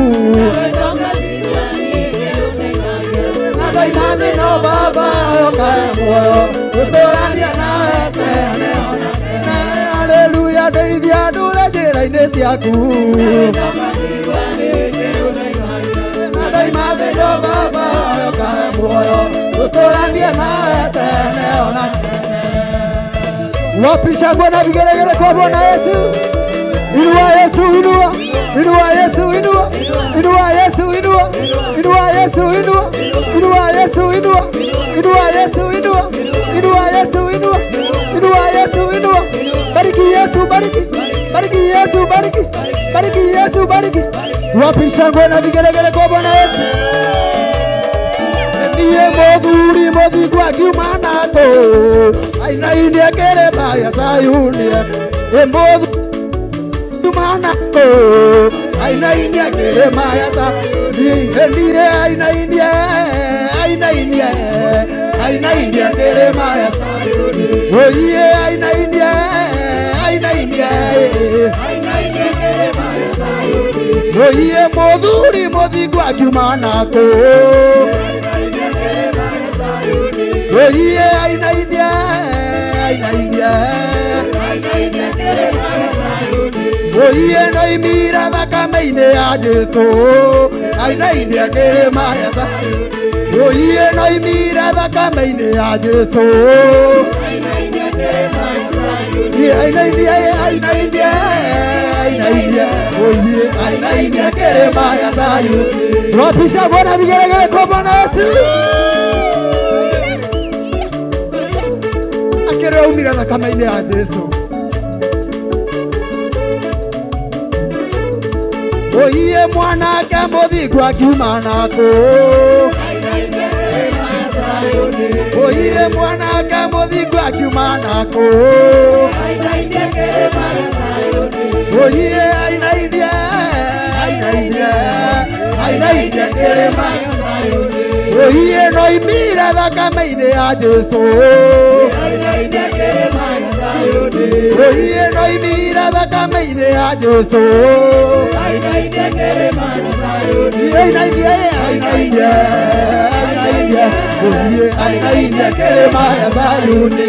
Na ndaima thĩna Baba ũkae muoyo, gũtũrania nawe tene ona tene. Haleluya, ndeithia ndũre njĩra-inĩ ciaku. Na ndaima thĩna Baba ũkae muoyo, gũtũrania nawe tene ona tene. Wapi shangwe na vigelegele kwa Bwana Yesu? Inua Yesu, inua. Inua Yesu, inua. Inua Yesu, inua. Inua Yesu, inua. Inua Yesu, inua. Inua Yesu, inua. Inua Yesu, inua. Inua Yesu, inua. Bariki Yesu, bariki. Bariki Yesu, bariki. Bariki Yesu, bariki. Wapi shangwe na vigelegele kwa Bwana Yesu? Niĩ mũthuri mũthingu akiuma nakũ ainaine kĩrĩma gĩa Zayuni. Ĩ mũthuri manako ainainie kĩrĩma gĩa Zayuni. Niĩ ainainie ainainie ainainie kĩrĩma gĩa Zayuni. Oiye ainainie Oiye mũthuri mũthingu akiuma nakũ. Oiye ainainie ainainie. Oiye noimire thakame-inĩ ya Jesũ ainainie kĩrĩma gĩa Zayuni. Oiye noimire thakame-inĩ ya Jesũ ainainie ainainie ainainie. Oiye ainainie kĩrĩma gĩa Zayuni. Wapisha Bwana vigelegele kwa Bwana Yesu. Akĩrĩ aumire thakame-inĩ ya Jesũ. Oiye mwanake mũthingu akiuma nakũ. Oiye mwanake mũthingu akiuma nakũ. Oiye ainainie ainainie ainainie kĩrĩma. Oiye noimire thakame-inĩ ya Jesũ. Oiye noimire thakame-inĩ ya Jesũ. Ainainie ainainie ainainie. Oiye ainainie kĩrĩma gĩa Zayuni.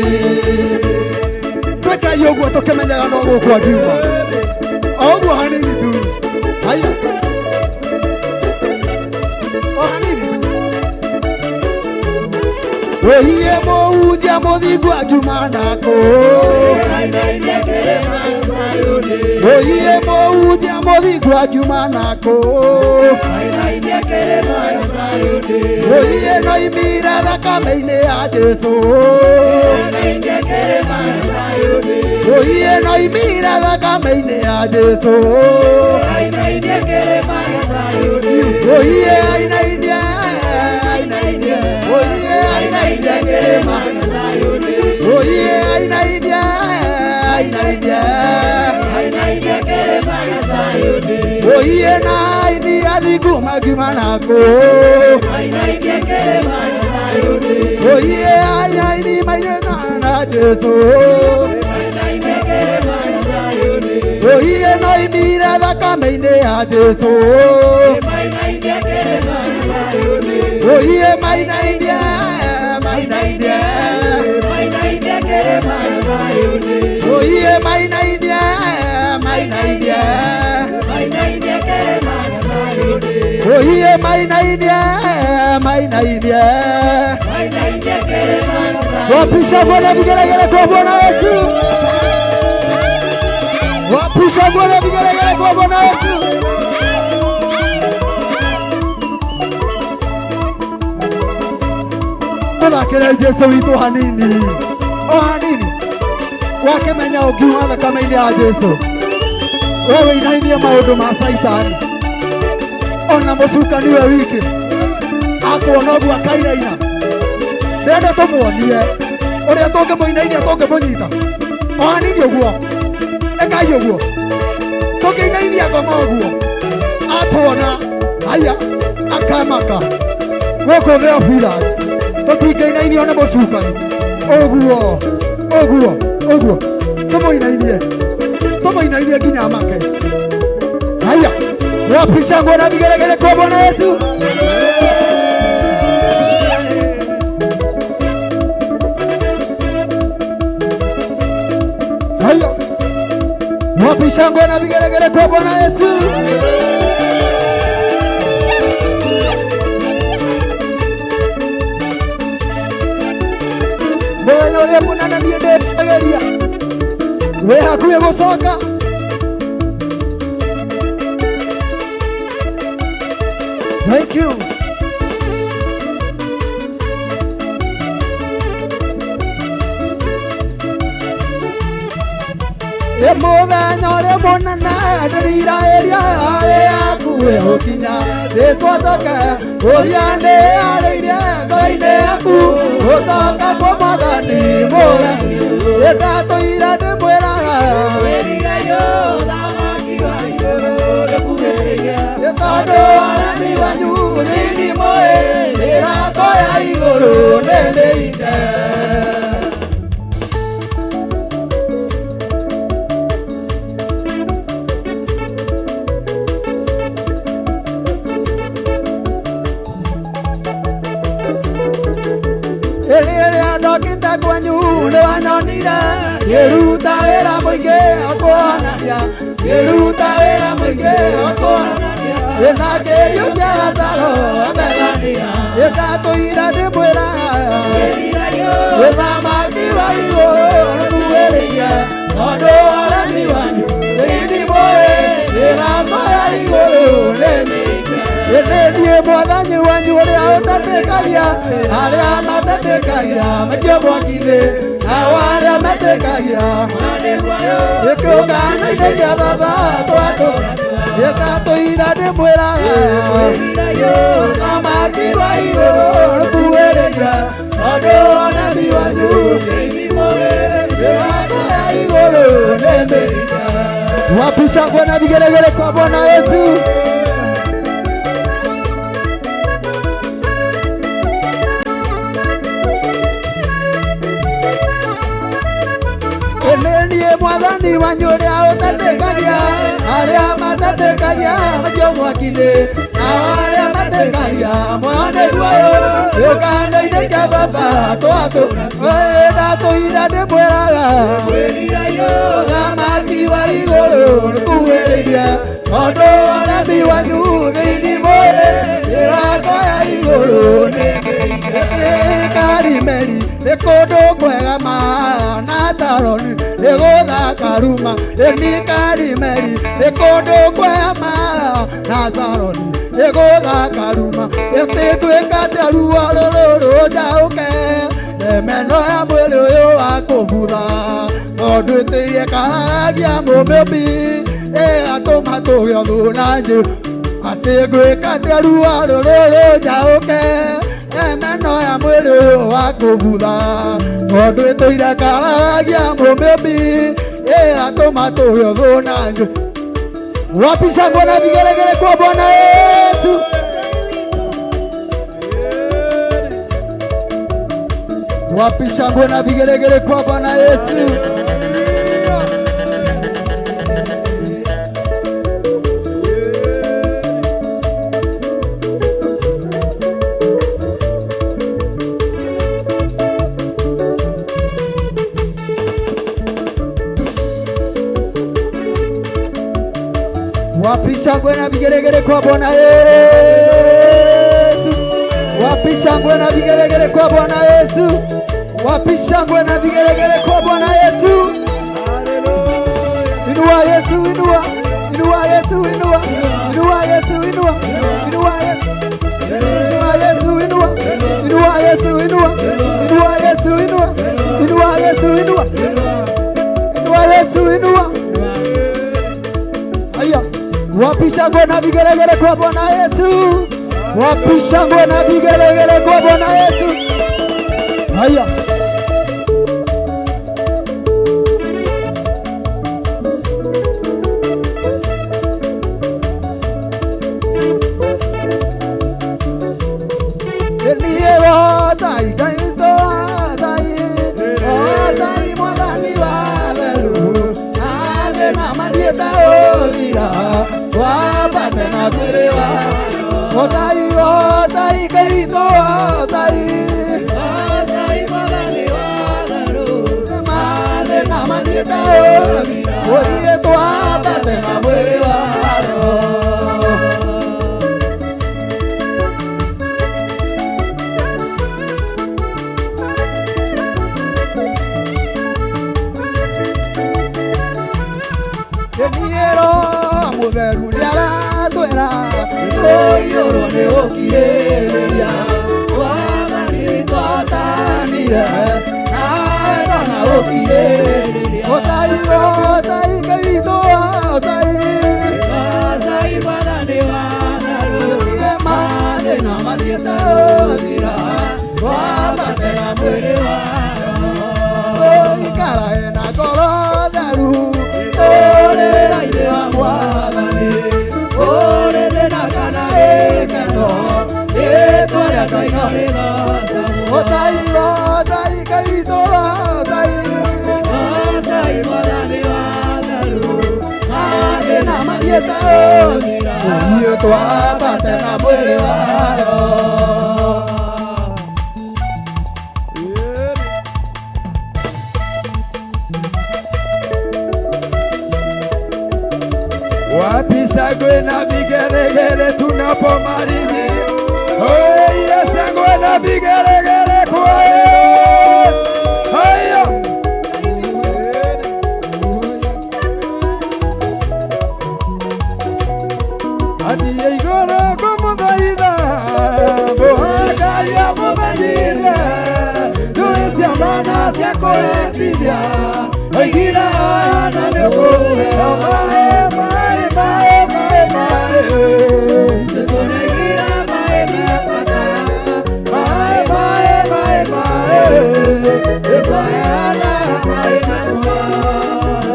Twĩkai ũguo tũkĩmenyaga no gũkũ angiuma o ũguo hanini tu. Haya o hanini tu. Oiye mũhunjia mũthingu akiuma nakũ. Oiye mũhunjia mũthingu akiuma nakũ. Oiye noimire thakame-inĩ ya Jesũ. Oiye noimire thakame-inĩ ya Jesũ. Oiye ainainie ainainie. Oiye ainainie kĩrĩma. Oiye ainainie ainainie. Oiye na aini athingu makiuma nakũ. Oiye aini maine na Jesũ. Oiye noimire thakame-inĩ ya Jesũ. Oiye mainainie mainainie. Oiye mainainie mainainie. Oiye mainainie mainainie. Wapisha Bwana vigelegele kwa Bwana Yesu. Wapisha Bwana vigelegele kwa Bwana Yesu. Tũthakĩre Jesũ witũ hanini o hanini. Wakĩmenya ũngiuma thakame-inĩ ya Jesũ we wĩinainie maũndũ ma Caitani. Ona mũcukani we wiki akuona ũguo akainaina. Ndĩrenda tũmuonie ũrĩa tũngĩmũinainia tũngĩmũnyita o hanini ũguo. Ĩkai ũguo tũngĩinainia ngoma ũguo atuona haya akamaka. Gũkũ Theophilus tũtingĩinainio nĩ mũcukani ũguo ũguo ũguo. Tũmũinainie tũmũinainie nginya make. Haya wapisha nguo na vigelegele kwa Bwana Yesu. Haya wapisha nguo na vigelegele kwa Bwana Yesu. Mũthenya ũrĩa mũnene niĩ ndĩrageria wĩ hakuhĩ gũcoka. Thank you. Mũthenya ũrĩa mũnene ndĩrirahĩria arĩ hakuhĩ gũkinya rĩtwa njoke ũrĩa ndĩarĩirie ngoro-inĩ yaku gũcoka kwa Mwathani mũremi ĩtatũire ndĩmwĩraga tondũ wathani wanyu nĩndimũĩ mĩrango ya igũrũ nĩmĩhinge. Rĩrĩa ndokĩte kwanyu nĩwanyonire ngĩruta wĩra mũingĩ ũkũhonania ngĩruta wĩra mũingĩ ũkũhonania ĩna kĩriũkia Lazaro Bethania ĩndatũire ndĩmwĩra ũthamaki wa igũrũ nĩkuhĩrĩirie tondũ waremi wanyu ndimũĩ mĩrango ya igũrũ nĩ ĩndĩ niĩ mwathani wanyu ũrĩa ũtetĩkagia arĩa matetĩkagia maikio mwaki-inĩ nao arĩa metĩkagia gĩkĩũngano-inĩ kĩa baba twatũra ĩtatũira ndĩmwĩraga ũthamaki wa igũrũ nĩkuhĩrĩria tondũ waremi wanyu mĩrango ya igũrũ nĩ mĩhinge. Wapi shangwe na vigelegele kwa Bwana Yesu? Niĩ mwathani wanyu ũrĩa ũtetĩkagia arĩa matetĩkagia maikio mwaki-inĩ nao arĩa metĩkagia muoyo nĩguo gĩũkano-inĩ kĩa baba twatũra ndatũire ndĩmwĩraga ũthamaki wa igũrũ nĩkuhĩrĩirie tondũ waremi wanyu thĩinĩ mũĩ mĩrango ya igũrũ nĩ Karimeli nĩ kũndũ kwega ma na Saroni nĩ gũthaka ruma ĩni Karimeli nĩ kũndũ kwega ma na Saroni nĩ gũthaka ruma ĩtĩtuĩkate ruo rũrũ rũnjaũke meno ya mwĩrĩ ũyũ wa kũbutha tondũ ĩtĩiekaragia mũmĩmbi ĩgatũma tũgĩe thũ na njĩ atĩ ngwĩkate ruo rũrũ rũnjaũke meno ya mwĩrĩ ũyũ wa kũbutha tondũ ĩtũire karagia mũmĩmbi ĩgatũma tũgĩe thũ na njĩ. Wapi shangwe na vigelegele kwa Bwana Yesu? Wapi shangwe na vigelegele kwa Bwana Yesu? Wapi shangwe na vigelegele kwa Bwana Yesu? Wapi shangwe na vigelegele kwa Bwana Yesu? Wapi shangwe na vigelegele kwa Bwana Yesu? Inua Yesu, inua. Inua Yesu, inua. Inua Yesu, inua. Inua Yesu. Inua Yesu, inua. Inua Yesu, inua. Inua Yesu, inua. Inua Yesu, inua. Inua Yesu, inua. Haya. Wapi shangwe na vigelegele kwa Bwana Yesu? Wapi shangwe na vigelegele kwa Bwana Yesu? Haya. shangwe na vigelegele tunapomalizia. Oya, shangwe na vigelegele kwa yeye. Haya. Adiye igoro kumuthaitha, mũhakaria mũmenyire, ndũĩ ciamana cia kũhĩtithia, oigire oya na nĩũkũheo maĩ, maĩ, maĩ, maĩ, maĩ. Jesũ nĩaigire maĩ me bata. Maĩ, maĩ, maĩ, maĩ. Jesũ aheana maĩ me muoyo.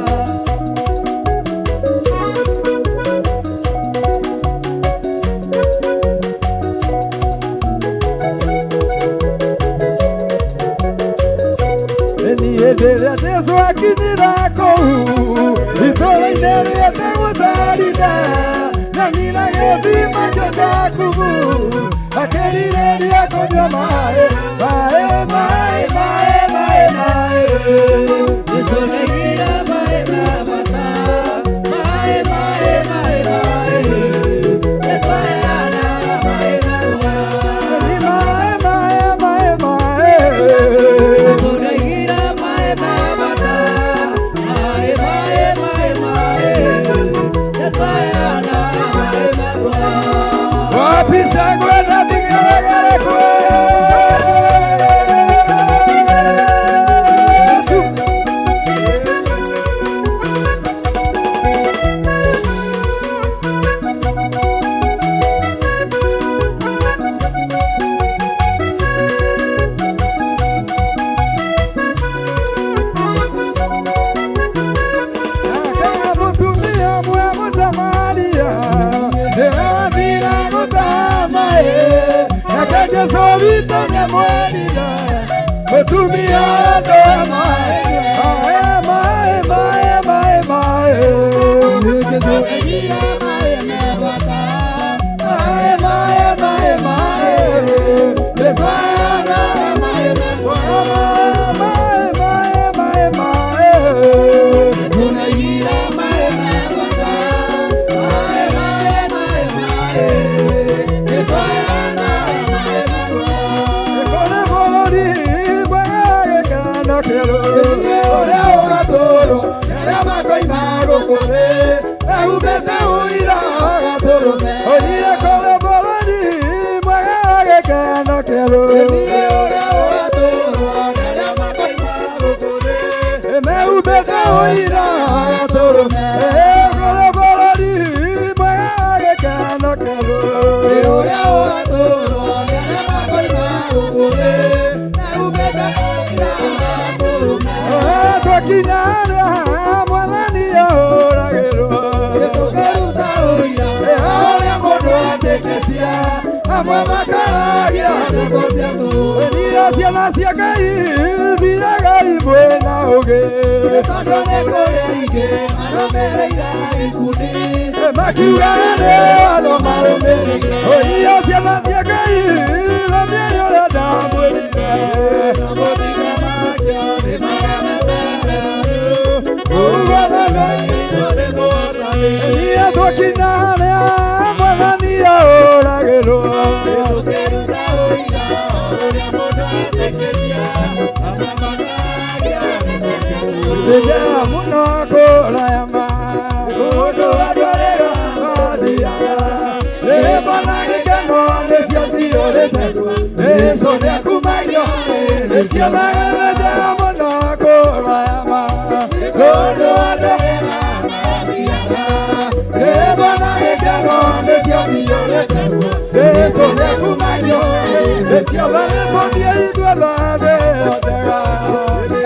Niĩ hĩndĩ ĩrĩa Jesũ akinyire kũu itũũra-inĩ rĩetagwo Zarina, nyonire gĩthima kĩa Jakubu akĩrirĩria kũnyua maĩ, maĩ, maĩ, maĩ, maĩ, maĩ. Jesũ nĩaigire maĩ me bata. Maĩ, maĩ, maĩ, maĩ. Jesũ aheana maĩ me muoyo. Ni maĩ, maĩ, maĩ, maĩ. Jesũ nĩaigire maĩ me bata. Maĩ, maĩ, maĩ, maĩ. Jesũ aheana maĩ me muoyo. Wapi shangwe na vigelegele kwa Yesu? Kama mũtumia mwe Mũsamaria, ndĩrathira gũtama ĩ, nake Jesũ witũ nĩamwĩrire, mũtumia ndoe maĩ, maĩ, maĩ, maĩ, maĩ, maĩ. Jesũ nĩaigire maĩ me bata. Maĩ, maĩ, maĩ, maĩ. Jesũ aheana maĩ me muoyo. Maĩ, maĩ, maĩ, maĩ. Jesũ nĩaigire maĩ me bata. Maĩ, maĩ, maĩ, maĩ. Jesũ aheana maĩ me muoyo. Kũrĩ bũrũri mwega gĩkeno kĩerũ. Gĩthiĩ ũrĩa ũgatũũrwo nĩ arĩa makoima gũkũ thĩ, mehumbĩte ũira o gatũrũme. Oire kũrĩ bũrũri mwega gĩkeno kĩerũ. Gĩthiĩ ũrĩa ũgatũũrwo nĩ arĩa makoima gũkũ thĩ, Mehumbĩte ũira o gatũrũme. Kũrĩ bũrũri mwega gĩkeno kĩerũ. Gĩthiĩ ũrĩa ũgatũũrwo nĩ arĩa makoima gũkũ thĩ, mehumbĩte ũira o gatũrũme. Twakinya harĩa mwathani ahũragĩrwo. Tũkĩruta ũira Ũrĩa mũndũ atĩkĩtie, amwe makaragia ndeto cia tũhũ. Niĩ ciana cia Ngai thiagai mwĩna ũũgĩ. Tondũ nĩ kũrĩ aingĩ marũmĩrĩire na ikundi Makiugaga nĩ watho marũmĩrĩire. Oiyo ciana cia Ngai rũmiai ũrĩa ndamwĩrire. Niĩ twakinya harĩa mwathani ahũragĩrwo. Nĩndĩra mũno kũraya ma kũndũ andũ arĩa mathiaga. Rĩĩtwa na gĩkeno nĩcio ciyũrĩte kuo. Jesũ nĩakumagio, nĩcio thagĩrĩte mũno kũraya ma kũndũ andũ arĩa mathiaga. Rĩĩtwa na gĩkeno nĩcio ciyũrĩte kuo. Jesũ nĩakumagio, nĩcio thagĩrĩte ithuothe thĩ yothe.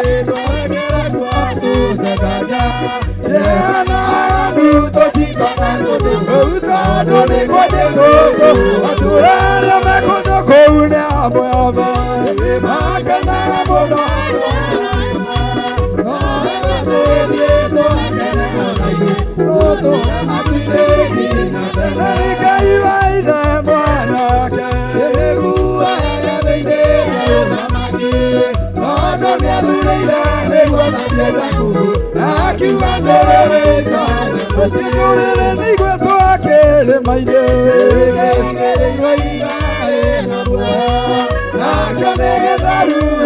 Akiuga ndũrĩrĩ nĩigwetwo.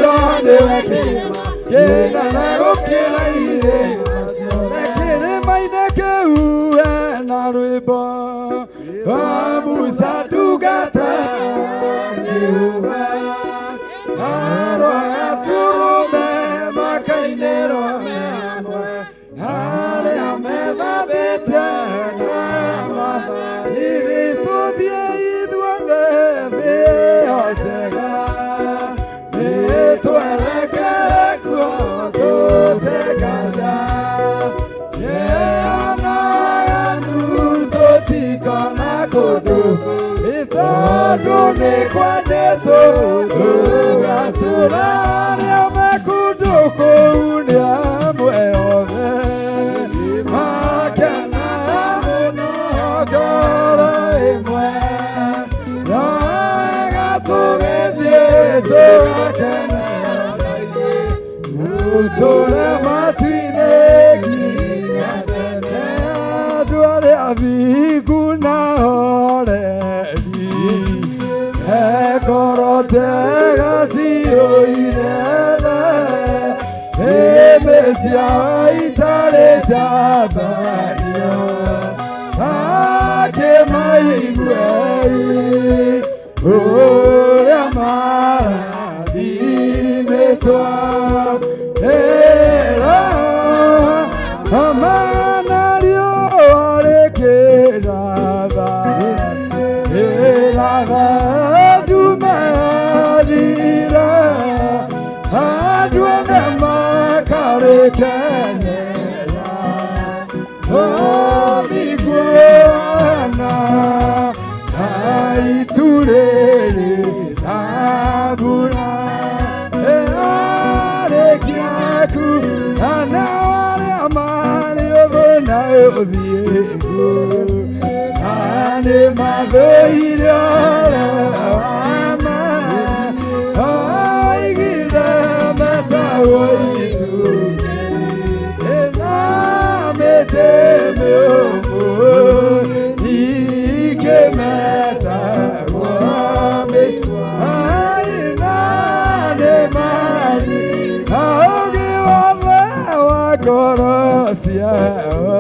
Nĩwe kĩrĩma kĩnene gũkĩra irĩma ciothe. Kĩrĩma-inĩ kĩu hena rwĩmbo rwa Musa ndungata Jehova, arwagatũrũme makainĩrwo me hamwe arĩa methambĩte na maathani. Tũthiĩ ithuothe thĩ ĩyo njega, nĩtwerekere kuo tũtekaja yeana waganu tũtikona kũndũ, tondũ nĩ kwa Jesũ tũgatũra. Arĩa me kũndũ kũu nĩ amwe othe makenaga mũno ngoro ĩmwe, wega tũgĩthiĩ tũgakenera tũtũre matu-inĩ nginya tene. Andũ arĩa athingu na horeri ngoro njega ciyũire tha, nĩmĩ ciao itarĩ njambanio akĩmaigue ũrĩa marathimĩtwo. Ĩra amana riũa rĩkĩratha, ĩratha nduma yathira, andũ othe makarĩkenera omiguana itu rĩrĩ na mbura ĩarĩkiaku ana arĩa marĩ ũthũ na ũthingu na nĩ mathũire ũrĩa wa ma, oigire metagwo ithukĩ ĩna mĩtĩ mĩũmũ ikĩmetagwo mĩtwa ina nĩ mari aũgĩ wothe wa ngoro ciao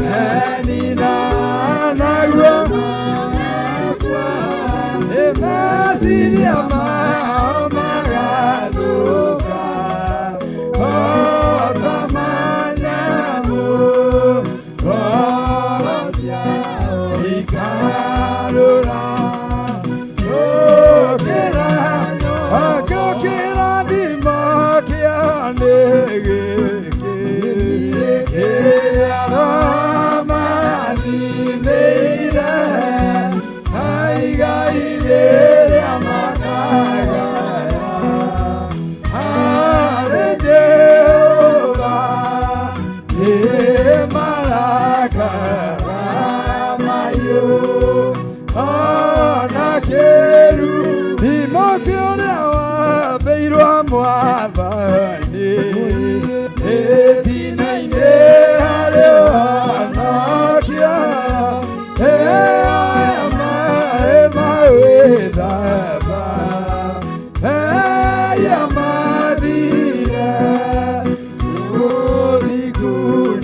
menina naguo meciria mao magathũka ota manyamũ, ngoro ciao ikarũra gũkĩra gũkĩra ndimo kĩa nĩ gĩkĩ kĩrĩa marathimĩire aigai rĩrĩa makagaya harĩ Jehova nĩ marakara mahiũ ona kĩru imoki ũrĩa wambĩirwo mwathani ĩtina-inĩ harĩ ũhonokio ĩoya maĩ mawĩthamba mehia mathire ũthingu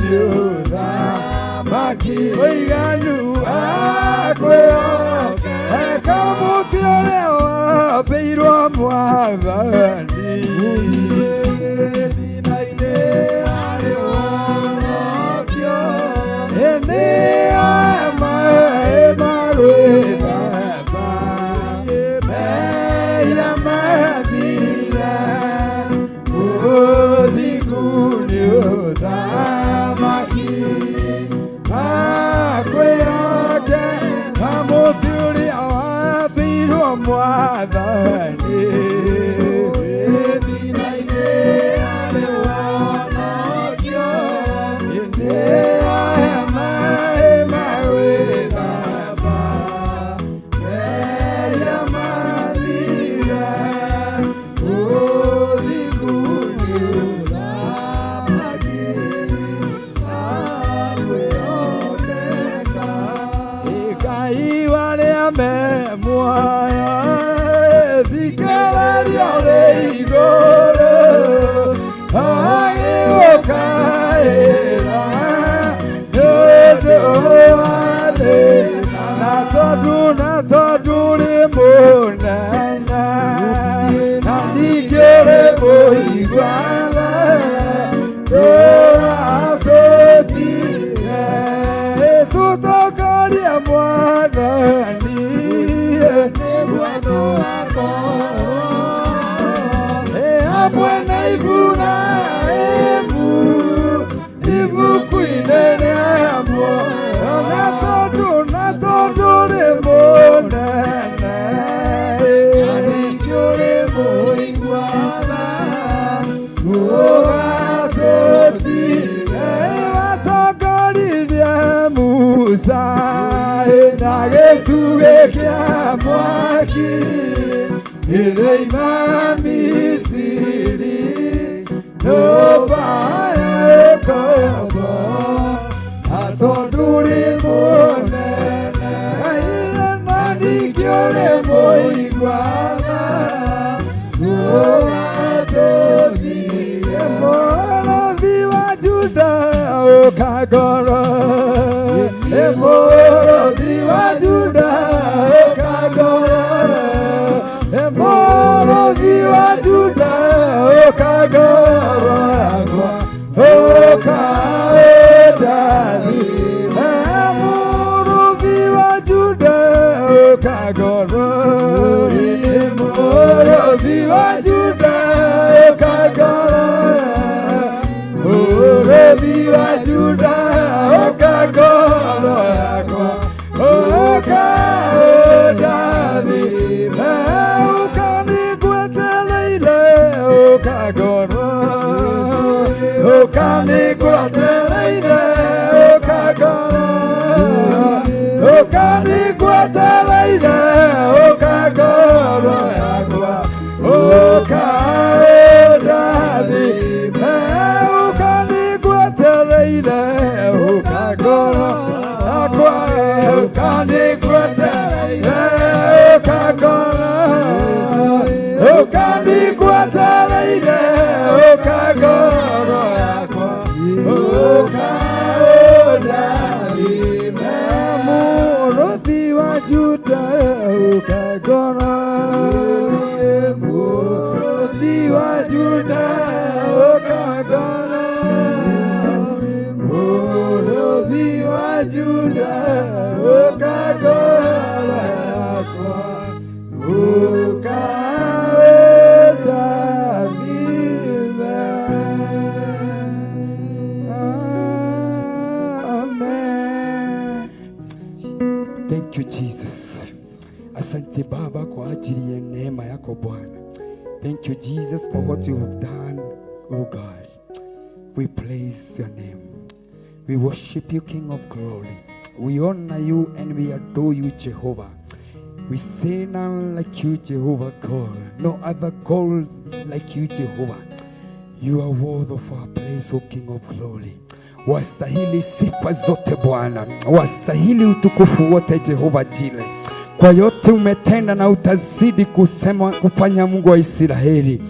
nĩ ũthamaki ũiganu akwĩhoka mũtĩ ũrĩa wambĩirwo mwathani ĩtina-inĩ harĩ ũhonokio ĩnĩ maĩ magwĩthamba mehia mathire ũthingu nĩ ũthamaki akwĩhoke mũtĩ ũrĩa wambĩirwo mwathani ĩtina-inĩ. igũrũ agĩgũkaĩra nĩ ũndũ wa thĩna na tondũ na tondũ ũrĩ mũnene na ningĩ ũrĩ mũiguana tũratũtire tũtongorie mwathani nĩguo tũgakorwo hamwe na Iburahĩmu ibuku-inĩ rĩa muoyo na tondũ na tondũ ũrĩ mũnene na ningĩ ũrĩ mũiguana ũgatũtire watongoririe Musa na gĩtugĩ kĩa mwaki irĩima Misiri nyũmba ya ũkombo na tondũ ũrĩ mũnene na ningĩ ũrĩ mũiguana ũgatũtire mũrũthi wa Juda ũkagoro mũrũthi wa Juda ũkagoro mũrũthi wa Juda ũkagoro yakwa ũkaũndathime mũrũthi wa Juda ũkagoro mũrũthi wa Juda ũkagoro mũrũthi wa Juda ũkagoro yakwa ũkaũndathime ũkanigwetereire ũkagoro ũkanigwetereire ũkagoro ũkanigwetereire ũkagoro yakwa ũkaũndathime ũkanigwetereire ũkagoro yakwa ũkanigwetereire ũkagoro ũkanigwetereire ũkagoro yakwa ũkaũndathime mũrũthi wa Juda ũkagoro mũrũthi wa Juda ũkagoro mũrũthi wa Juda ũkagoro yakwa ũkaũndathime. Amen. Thank you Jesus. Asante Baba kwa ajili ya neema yako Bwana. Thank you Jesus for what you have done, oh God. We praise your name. We worship you, King of glory. We honor you and we adore you, Jehovah. We say none like you, Jehovah God. No other God like you, Jehovah. You are worthy of our praise, O King of glory. Wastahili sifa zote Bwana, wastahili utukufu wote Jehova Jire. Kwa yote umetenda na utazidi kusema kufanya, Mungu wa Israeli.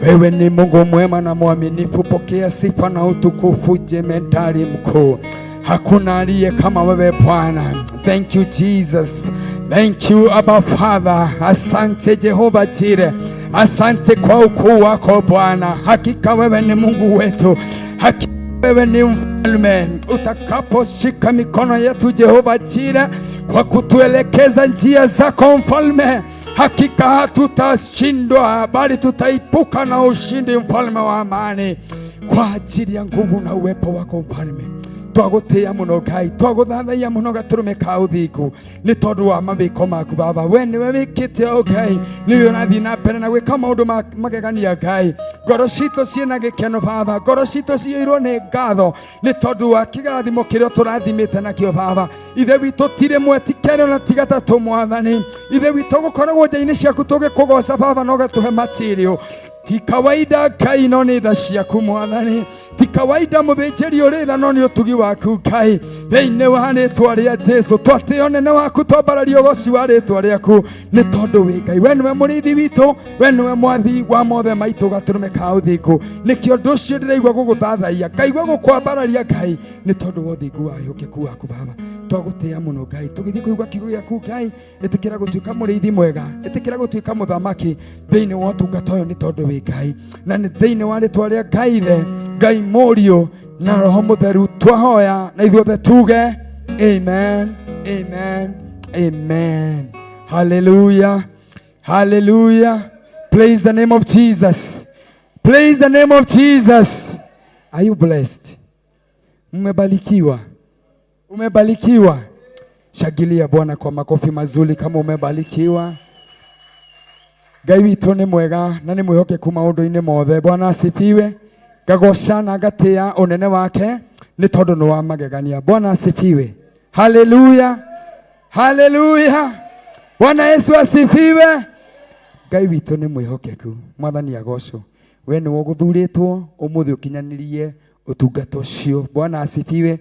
Wewe ni Mungu mwema na mwaminifu. Pokea sifa na utukufu, jemedari mkuu. Hakuna aliye kama wewe Bwana. Thank you Jesus. Thank you Abba Father. Asante Jehova Jire. Asante kwa ukuu wako Bwana. Hakika wewe ni Mungu wetu. Hakika wewe ni mfalme. Utakaposhika mikono yetu Jehova Jire kwa kutuelekeza njia zako mfalme, hakika hatutashindwa, bali tutaipuka na ushindi, mfalme wa amani, kwa ajili ya nguvu na uwepo wako mfalme. Twagũtĩĩa mũno Ngai, twagũthathaiya mũno gatũrũme ka ũthingu nĩ tondũ wa mawĩko maku Baba. We nĩwe wĩkĩte o Ngai, nĩwe ũrathiĩ na mbere na gwĩka maũndũ magegania Ngai. Ngoro citũ ciĩna gĩkeno Baba, ngoro citũ ciyũirwo nĩ ngatho nĩ tondũ wa kĩrathimo kĩrĩa tũrathimĩte nakĩo Baba. Ithe witũ ti rĩmwe ti kerĩ ona ti gatatũ Mwathani. Ithe witũ gũkoragwo nja-inĩ ciaku tũgĩkũgoca Baba na ũgatũhe material. Ti kawaida Ngai, no nĩ tha ciaku Mwathani. Ti kawaida mũthĩnjĩri ũrĩ tha, no nĩ ũtugi waku Ngai. Thĩinĩ wa rĩtwa rĩa Jesu, twatĩo nene waku, twambararia ũgoci wa rĩtwa rĩaku, nĩ tondũ wĩ Ngai. We nĩwe mũrĩithi witũ, we nĩwe mwathi wa mothe maitũ, gatũrũme ka ũthingu. Nĩkĩo ũndũ ũcio ndĩraigua gũgũthathaiya, ngaigua gũkwambararia Ngai, nĩ tondũ wa ũthingu wa wĩhokeku waku Baba. Twagũtĩĩa mũno Ngai, tũgĩthiĩ kũigua kiugo gĩaku Ngai. Ĩtĩkĩra gũtuĩka mũrĩithi mwega, ĩtĩkĩra gũtuĩka mũthamaki thĩinĩ wa ũtungata ũyũ, nĩ tondũ wĩ Ngai. Na nĩ thĩinĩ wa rĩtwa rĩa Ngai Ithe, Ngai Mũriũ na Roho Mũtheru twahoya, na ithuothe tuge amen, amen, amen. Hallelujah, hallelujah. Praise the name of Jesus, praise the name of Jesus. Are you blessed? Mmebarikiwa, umebarikiwa. Shagilia Bwana kwa makofi mazuri kama umebarikiwa. Ngai witũ nĩ mwega na nĩ mwĩhokeku maũndũ-inĩ mothe. Bwana asifiwe. Ngagoca na ngatĩa ũnene wake nĩ tondũ nĩ wa magegania. Bwana asifiwe. Haleluya, haleluya. Bwana Yesu asifiwe. Ngai witũ nĩ mwĩhokeku. Mwathani agocwo. We nĩwe ũgũthurĩtwo ũmũthĩ ũkinyanĩrie ũtungata ũcio. Bwana asifiwe.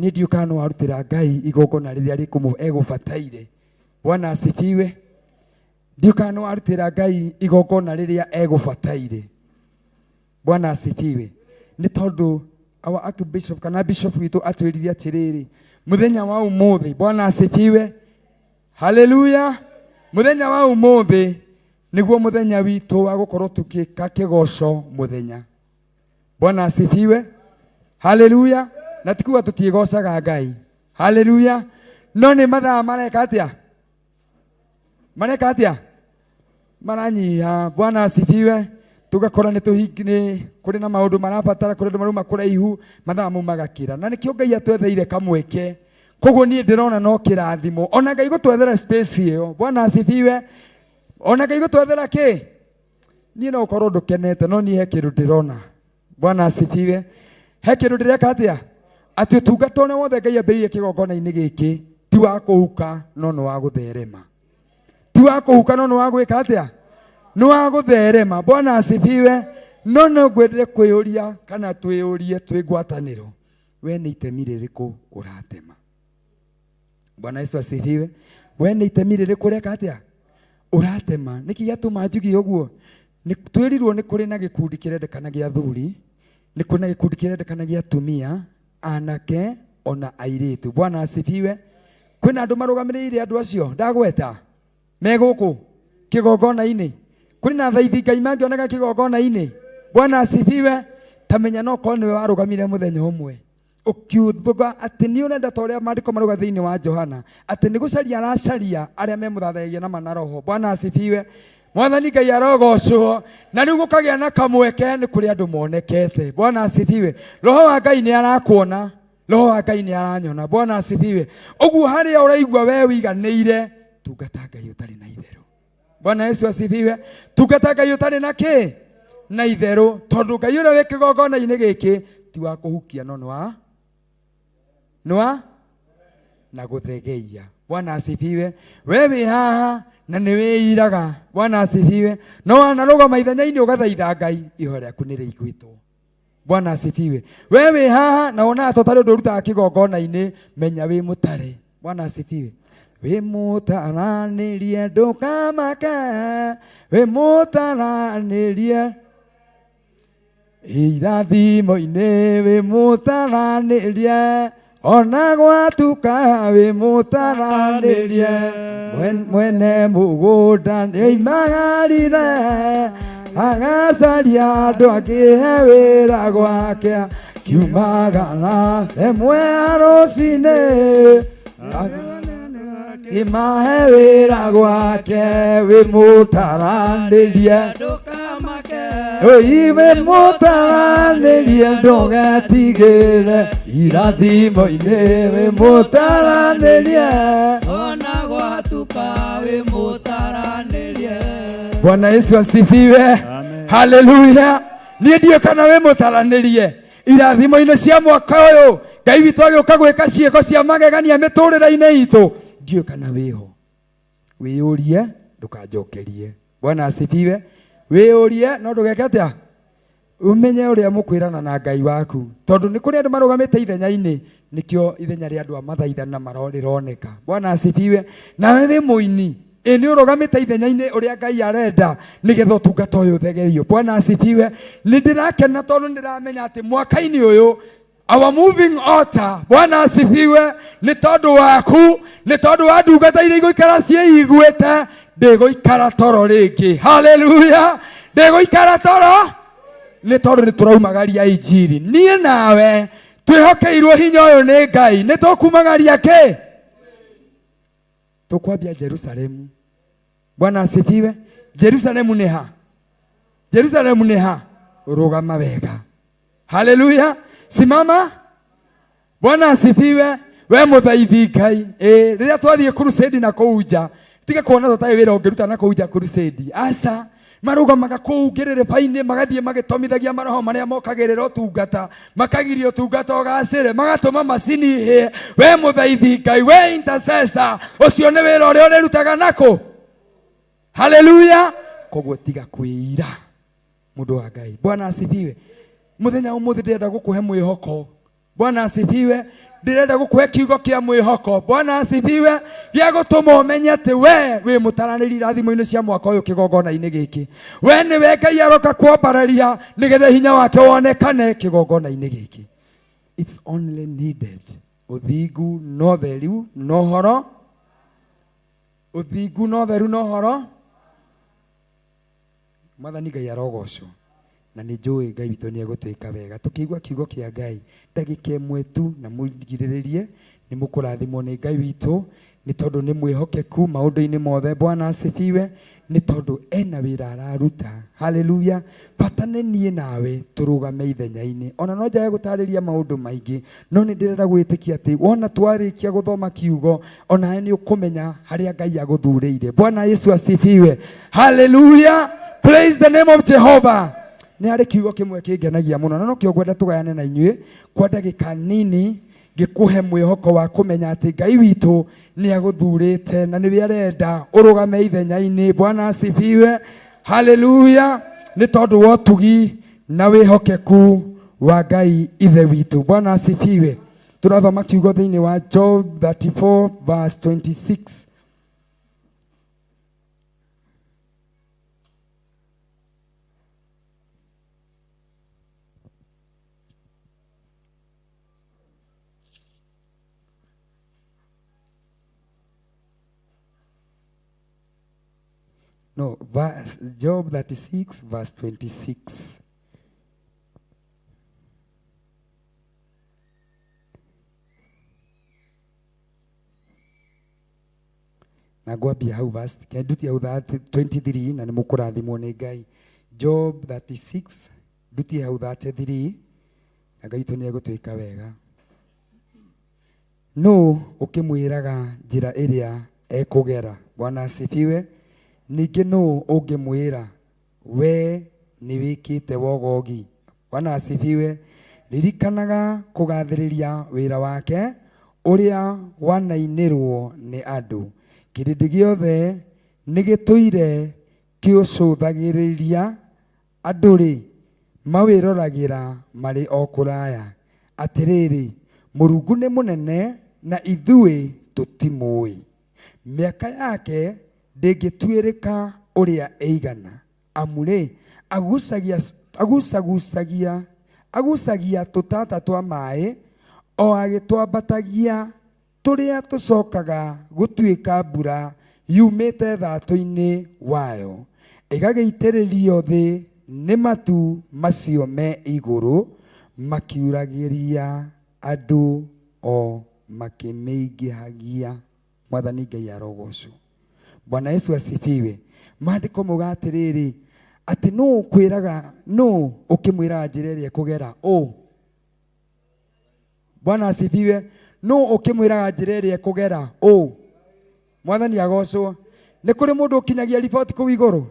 Niĩ ndiũĩ kana nĩ warutĩra Ngai igongona rĩrĩa egũbataire. Bwana asifiwe. Ndiũĩ kana nĩ warutĩra Ngai igongona rĩrĩa egũbataire. Bwana asifiwe. Nĩ tondũ our archbishop kana bishop witũ atwĩrire atĩrĩrĩ, mũthenya wa ũmũthĩ, Bwana asifiwe, haleluya, mũthenya wa ũmũthĩ nĩguo mũthenya witũ wa gũkorwo tũgĩka kĩgoco mũthenya. Bwana asifiwe, haleluya. Na ti kuga tũtiĩgocaga Ngai, haleluya, no nĩ mathaa mareka atĩa? Mareka atĩa? Maranyiha. Bwana asifiwe. Tũgakora nĩ tũhingi, nĩ kũrĩ na maũndũ marabatara, kũrĩ andũ marauma kũraihu, mathaa mau magakĩra, na nĩkĩo Ngai atwetheire kamweke. Koguo niĩ ndĩrona no kĩrathimo ona Ngai gũtwethera space ĩyo. Bwana asifiwe. Ona Ngai gũtwethera kĩ, niĩ no ũkorwo ndũkenete, no niĩ he kĩndũ ndĩrona. Bwana asifiwe. He kĩndũ ndĩreka atĩa, atĩ ũtungata ũrĩa wothe Ngai ambĩrĩirie kĩgongona-inĩ gĩkĩ ti wa kũhuka, no nĩ wa gũtherema. Ti wa kũhuka, no nĩ wa gwĩka atĩa? Nĩ wa gũtherema. Bwana asifiwe. No no ngwendire kwĩyũria kana twĩyũrie twĩ ngwatanĩro, we nĩ itemi rĩrĩkũ ũratema? Bwana Yesu asifiwe. We nĩ itemi rĩrĩkũ ũreka atĩa, ũratema? Nĩkĩ gĩatũma njugie ũguo? Nĩ twĩrirwo nĩ kũrĩ na gĩkundi kĩrendekana gĩa athuri, nĩ kũrĩ na gĩkundi kĩrendekana gĩa atumia, anake ona airĩtu. Bwana asifiwe. Kwĩna andũ marũgamĩrĩire andũ acio ndagweta me gũkũ kĩgongona-inĩ, kwĩna thaithi Ngai mangĩoneka kĩgongona-inĩ. Bwana asifiwe. Tamenya no korwo nĩwe warũgamire mũthenya ũmwe ũkiuga atĩ nĩ ũrenda ta ũrĩa maandĩko marauga thĩinĩ wa Johana, atĩ nĩ gũcaria aracaria arĩa memũthathayagia na mana roho. Bwana asifiwe. Mwathani Ngai arogocwo. Na rĩu gũkagĩa na kamweke, nĩ kũrĩ andũ monekete. Bwana asifiwe. Roho wa Ngai nĩ arakuona, Roho wa Ngai nĩ aranyona. Bwana asifiwe. Ũguo harĩa ũraigua we ũiganĩire, tungata Ngai ũtarĩ na itherũ. Bwana Yesu asifiwe. Tungata Ngai ũtarĩ na kĩ? Na itherũ, tondũ Ngai ũrĩa wĩ kĩgongona-inĩ gĩkĩ ti wa kũhukia, no nĩ wa nĩ wa na gũthegeia. Bwana asifiwe. We wĩ haha na nĩ wĩiraga. Bwana asifiwe. No wanarũgama ithenya-inĩ ũgathaitha Ngai, ihoya rĩaku nĩ rĩiguĩtwo. Bwana asifiwe. We wĩ haha na wonaga ta ũtarĩ ũndũ ũrutaga kĩgongona-inĩ, menya wĩ mũtare. Bwana asifiwe. Wĩ mũtaranĩrie ndũkamake, wĩ mũtaranĩrie irathimo-inĩ, wĩ mũtaranĩrie ona gwatuka, wĩ mũtaranĩrie. Mwene mũgũnda nĩoimagarire agacaria andũ akĩhe wĩra gwake, kiumagara ĩmwe ya rũcinĩ kĩmahe wĩra gwake. Wĩ mũtaranĩrie, oi wĩ mũtaranĩrie, ndũgetigĩre irathimo-inĩ, wĩ mũtaranĩrie ona gwatuka, wĩ mũtaranĩrie. Bwana Yesu asifiwe. Haleluya. Niĩ ndiũĩ kana wĩ mũtaranĩrie irathimo-inĩ cia mwaka ũyũ. Ngai witũ agĩũka gwĩka ciĩko cia magegania mĩtũrĩre-inĩ itũ, ndiũĩ kana wĩho. Wĩyũrie, ndũkanjokerie. Bwana asifiwe. Wĩyũrie no ndũgeke atĩa? Ũmenye ũrĩa mũkwĩrana na Ngai waku, tondũ nĩ kũrĩ andũ marũgamĩte ithenya-inĩ, nĩkĩo ithenya rĩa andũ a mathaithana rĩroneka. Bwana asifiwe. Nawe wĩ mũini, ĩ nĩ ũrũgamĩte ithenya-inĩ ũrĩa Ngai arenda nĩgetha ũtungata ũyũ ũthegerio. Bwana asifiwe. Nĩ ndĩrakena tondũ nĩ ndĩramenya atĩ mwaka-inĩ ũyũ our moving altar, Bwana asifiwe, nĩ tondũ waku, nĩ tondũ wa ndungata iria igũikara ciĩiguĩte, ndĩgũikara toro rĩngĩ. Haleluya, ndĩgũikara toro nĩ tondũ nĩ tũraumagaria injiri. Niĩ nawe twĩhokeirwo hinya ũyũ nĩ Ngai, nĩ tũkumagaria kĩ? Tũkwambia Jerusalemu. Bwana asifiwe. Jerusalemu nĩ ha? Jerusalemu nĩ ha? Rũgama wega. Haleluya, simama. Bwana asifiwe. We muthaithi Ngai. Ĩ rĩrĩa twathiĩ crusade na kũu nja, tiga kuona tũtarĩ wĩra ũngĩruta na kũu nja crusade. Aca, marũgamaga kũu ngĩrĩrĩba-inĩ magathiĩ magĩtomithagia maroho marĩa mokagĩrĩra ũtungata, makagiria ũtungata ũgacĩre, magatũma macini ihĩe. We mũthaithi Ngai, we intercessor, ũcio nĩ wĩra ũrĩa ũrĩrutaga nakũ. Haleluya. Koguo tiga kwĩira mundu wa Ngai. Bwana asifiwe. Muthenya umuthi ndirenda gukuhe mwihoko. Bwana asifiwe. Ndirenda gukuhe kiugo kia mwihoko. Bwana asifiwe. Gĩa gũtũma ũmenye atĩ we wĩ mũtaranĩri irathimo-inĩ cia mwaka ũyũ kĩgongona-inĩ gĩkĩ. We nĩwe Ngai aroka kwambararia nĩgetha hinya wake wonekane kĩgongona-inĩ gĩkĩ. It's only needed ũthingu na ũtheru na ũhoro, ũthingu na ũtheru na ũhoro. Mwathani Ngai arogocwo. Na nĩ njũĩ Ngai witũ nĩ egũtwĩka wega. Tũkĩigua kiugo kĩa Ngai ndagĩka ĩmwe tu, na mũgirĩrĩrie, nĩ mũkũrathimwo nĩ Ngai witũ, nĩ tondũ nĩ mwĩhokeku maũndũ-inĩ mothe. Bwana asifiwe. Nĩ tondũ ena wĩra araruta. Haleluya. Bata nĩ niĩ nawe tũrũgame ithenya-inĩ. Ona no njage gũtarĩria maũndũ maingĩ, no nĩ ndĩrenda gwĩtĩkia atĩ wona twarĩkia gũthoma kiugo, onawe nĩ ũkũmenya harĩa Ngai agũthurĩire. Bwana Yesu asifiwe. Haleluya. Praise the name of Jehovah. Nĩ harĩ kiugo kĩmwe kĩngenagia mũno na nokĩo ngwenda tũgayane na inyuĩ kwa ndagĩka nini, ngĩkũhe mwĩhoko wa kũmenya atĩ Ngai witũ nĩ agũthurĩte na nĩwe arenda ũrũgame ithenya-inĩ. Bwana asifiwe. Haleluya. Nĩ tondũ wa ũtugi na wĩhokeku wa Ngai ithe witũ. Bwana asifiwe. Tũrathoma kiugo thĩinĩ wa Job 34 verse 26. No, verse, Job 36 verse 26. Na ngwambia hau verse ndutie hau 23 na nĩ mũkũrathimwo nĩ Ngai. Job 36 ndutie hau 33 na Ngai witũ nĩ egũtwĩka wega. Nũ ũkĩmwĩraga njĩra ĩrĩa ekũgera? Bwana asifiwe. Ningĩ nũ ũngĩmwĩra, wee nĩwĩkĩte wogogi? Bwana asifiwe. Ririkanaga kũgathĩrĩria wĩra wake ũrĩa wanainĩrwo nĩ andũ. Kĩrĩndĩ gĩothe nĩgĩtũire kĩũcũthagĩrĩria. Andũ-rĩ, mawĩroragĩra marĩ o kũraya. Atĩrĩrĩ, Mũrungu nĩ mũnene, na ithuĩ tũtimũũĩ. Mĩaka yake ndĩngĩtuĩrĩka ũrĩa ĩigana, amu-rĩ, agucagucagia, agucagia tũtata twa maĩ, o agĩtwambatagia tũrĩa tũcokaga gũtuĩka mbura yumĩte thatũ-inĩ wayo, ĩgagĩitĩrĩrio thĩ nĩ matu macio me igũrũ, makiuragĩria andũ o makĩmĩingĩhagia. Mwathani Ngai arogocwo. Bwana Yesu asifiwe. Maandĩko mauga atĩrĩrĩ, atĩ nũ ũkwĩraga, nũ ũkĩmwĩraga njĩra ĩrĩa ĩkũgera? Ũ. Bwana asifiwe. Nũ ũkĩmwĩraga njĩra ĩrĩa ĩkũgera? Ũ. Mwathani agocwo. Nĩ kũrĩ mũndũ ũkinyagia riboti kũu igũrũ?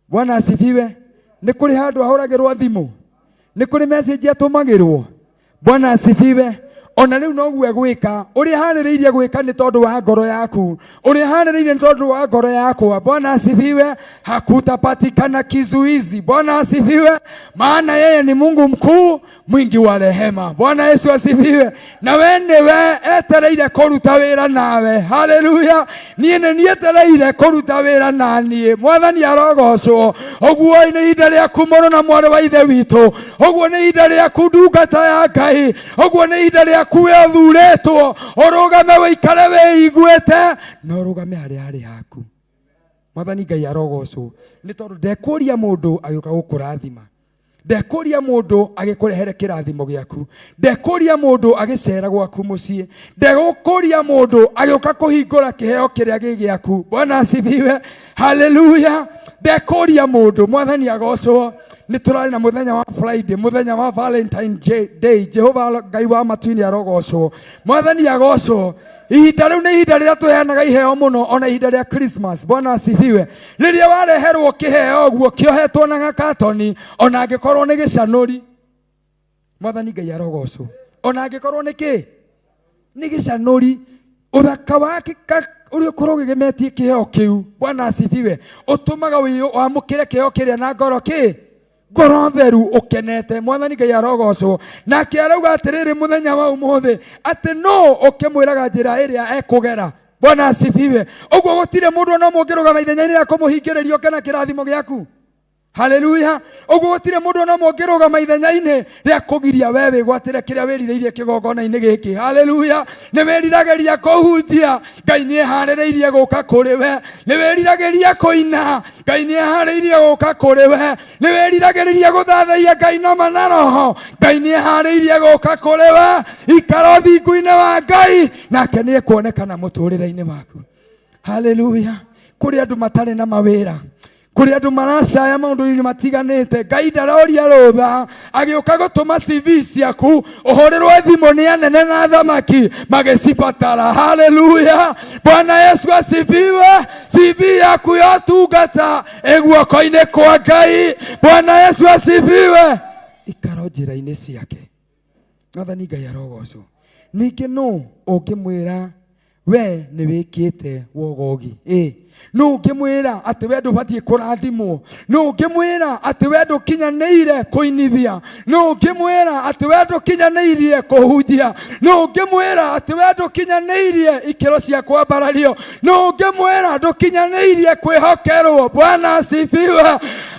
Bwana asifiwe. Nĩ kũrĩ handũ ahũragĩrwo thimũ? Nĩ kũrĩ message atũmagĩrwo? Bwana asifiwe. Ona rĩu noguo egwĩka. Ũrĩa harĩrĩirie gwĩka nĩ tondũ wa ngoro yaku, ũrĩa harĩrĩirie nĩ tondũ wa ngoro yakwa. Bwana asifiwe. Hakutapatikana kizuizi. Bwana asifiwe, maana yeye ni Mungu mkuu mwingi wa rehema. Bwana Yesu asifiwe. Na we nĩwe etereire kũruta wĩra nawe. Haleluya. Niĩ nĩ nietereire kũruta wĩra na niĩ. Mwathani arogocwo. Ũguo nĩ ihinda rĩaku mũrũ na mwarĩ wa ithe witũ. Ũguo nĩ ihinda rĩaku ndungata ya Ngai. Ũguo nĩ ihinda rĩaku we ũthurĩtwo. Ũrũgame wĩikare wĩiguĩte na ũrũgame harĩa harĩ haku. Mwathani Ngai arogocwo nĩ tondũ ndekũria mũndũ agĩũka gũkũrathima. Ndekũria mũndũ agĩkũrehere kĩrathimo gĩaku. Ndekũria mũndũ agĩcera gwaku mũciĩ. Ndekũria mũndũ agĩũka kũhingũra kĩheo kĩrĩa gĩ gĩaku. Bwana asifiwe. Haleluya. Ndekũria mũndũ. Mwathani agocwo. Nĩ tũrarĩ na mũthenya wa Friday, mũthenya wa Valentine Day. Jehova Ngai wa matu-inĩ arogocwo. Mwathani agocwo. Ihinda rĩu nĩ ihinda rĩrĩa tũheanaga iheo mũno, ona ihinda rĩa Christmas. Bwana asifiwe. Rĩrĩa wareherwo kĩheo ũguo kĩohetwo na gakatoni, ona angĩkorwo nĩ gĩcanũri, Mwathani Ngai arogocwo. Ona angĩkorwo nĩ kĩ? Nĩ gĩcanũri. Ũthaka wake ũrĩa ũkorwo ũgĩgemetie kĩheo kĩu, Bwana asifiwe, ũtũmaga wamũkĩre kĩheo kĩrĩa na ngoro kĩ? Ngoro theru ũkenete. Mwathani Ngai arogocwo. Nake arauga atĩrĩrĩ mũthenya wa ũmũthĩ atĩ nũ ũkĩmwĩraga njĩra ĩrĩa ekũgera. Bwana asifiwe. Ũguo gũtirĩ mũndũ ona ũmwe ũngĩrũgama ithenya-inĩ rĩa kũmũhingĩrĩria ũke na kĩrathimo gĩaku. Haleluya. Ũguo gũtirĩ mũndũ ona ũmwe ũngĩrũgama ithenya-inĩ rĩa kũgiria we wĩgwatĩre kĩrĩa wĩrirĩirie kĩgongona-inĩ gĩkĩ. Haleluya. Nĩ wĩriragĩria kũhunjia, Ngai nĩ eharĩrĩirie gũka kũrĩ we. Nĩ wĩriragĩria kũina, Ngai nĩ eharĩirie gũka kũrĩ we. Nĩ wĩriragĩria gũthathaiya Ngai na ma na roho, Ngai nĩ eharĩirie gũka kũrĩ we. Ikara ũthingu-inĩ wa Ngai, nake nĩ ekuonekana mũtũrĩre-inĩ waku. Haleluya. Kũrĩ andũ matarĩ na mawĩra, kũrĩ andũ maracaya maũndũ-inĩ matiganĩte. Ngai ndaroria rũtha agĩũka gũtũma CV ciaku ũhũrĩrwo thimũ nĩ anene na athamaki magĩcibatara. Haleluya. Bwana Yesu asifiwe. CV yaku ya ũtungata ĩ guoko-inĩ kwa Ngai. Bwana Yesu asifiwe. Ikara njĩra-inĩ ciake. Mwathani Ngai arogocwo. Ningĩ nũ ũngĩmwĩra we nĩ wĩkĩte wogogi? Ĩ nũ ũngĩmwĩra atĩ we ndũbatiĩ kũrathimwo? Nũ ũngĩmwĩra atĩ we ndũkinyanĩire kũinithia? Nũ ũngĩmwĩra atĩ we ndũkinyanĩirie kũhunjia? Nũ ũngĩmwĩra atĩ we ndũkinyanĩirie ikĩro cia kwambarario? Nũ ũngĩmwĩra ndũkinyanĩirie kwĩhokerwo? Bwana asifiwe.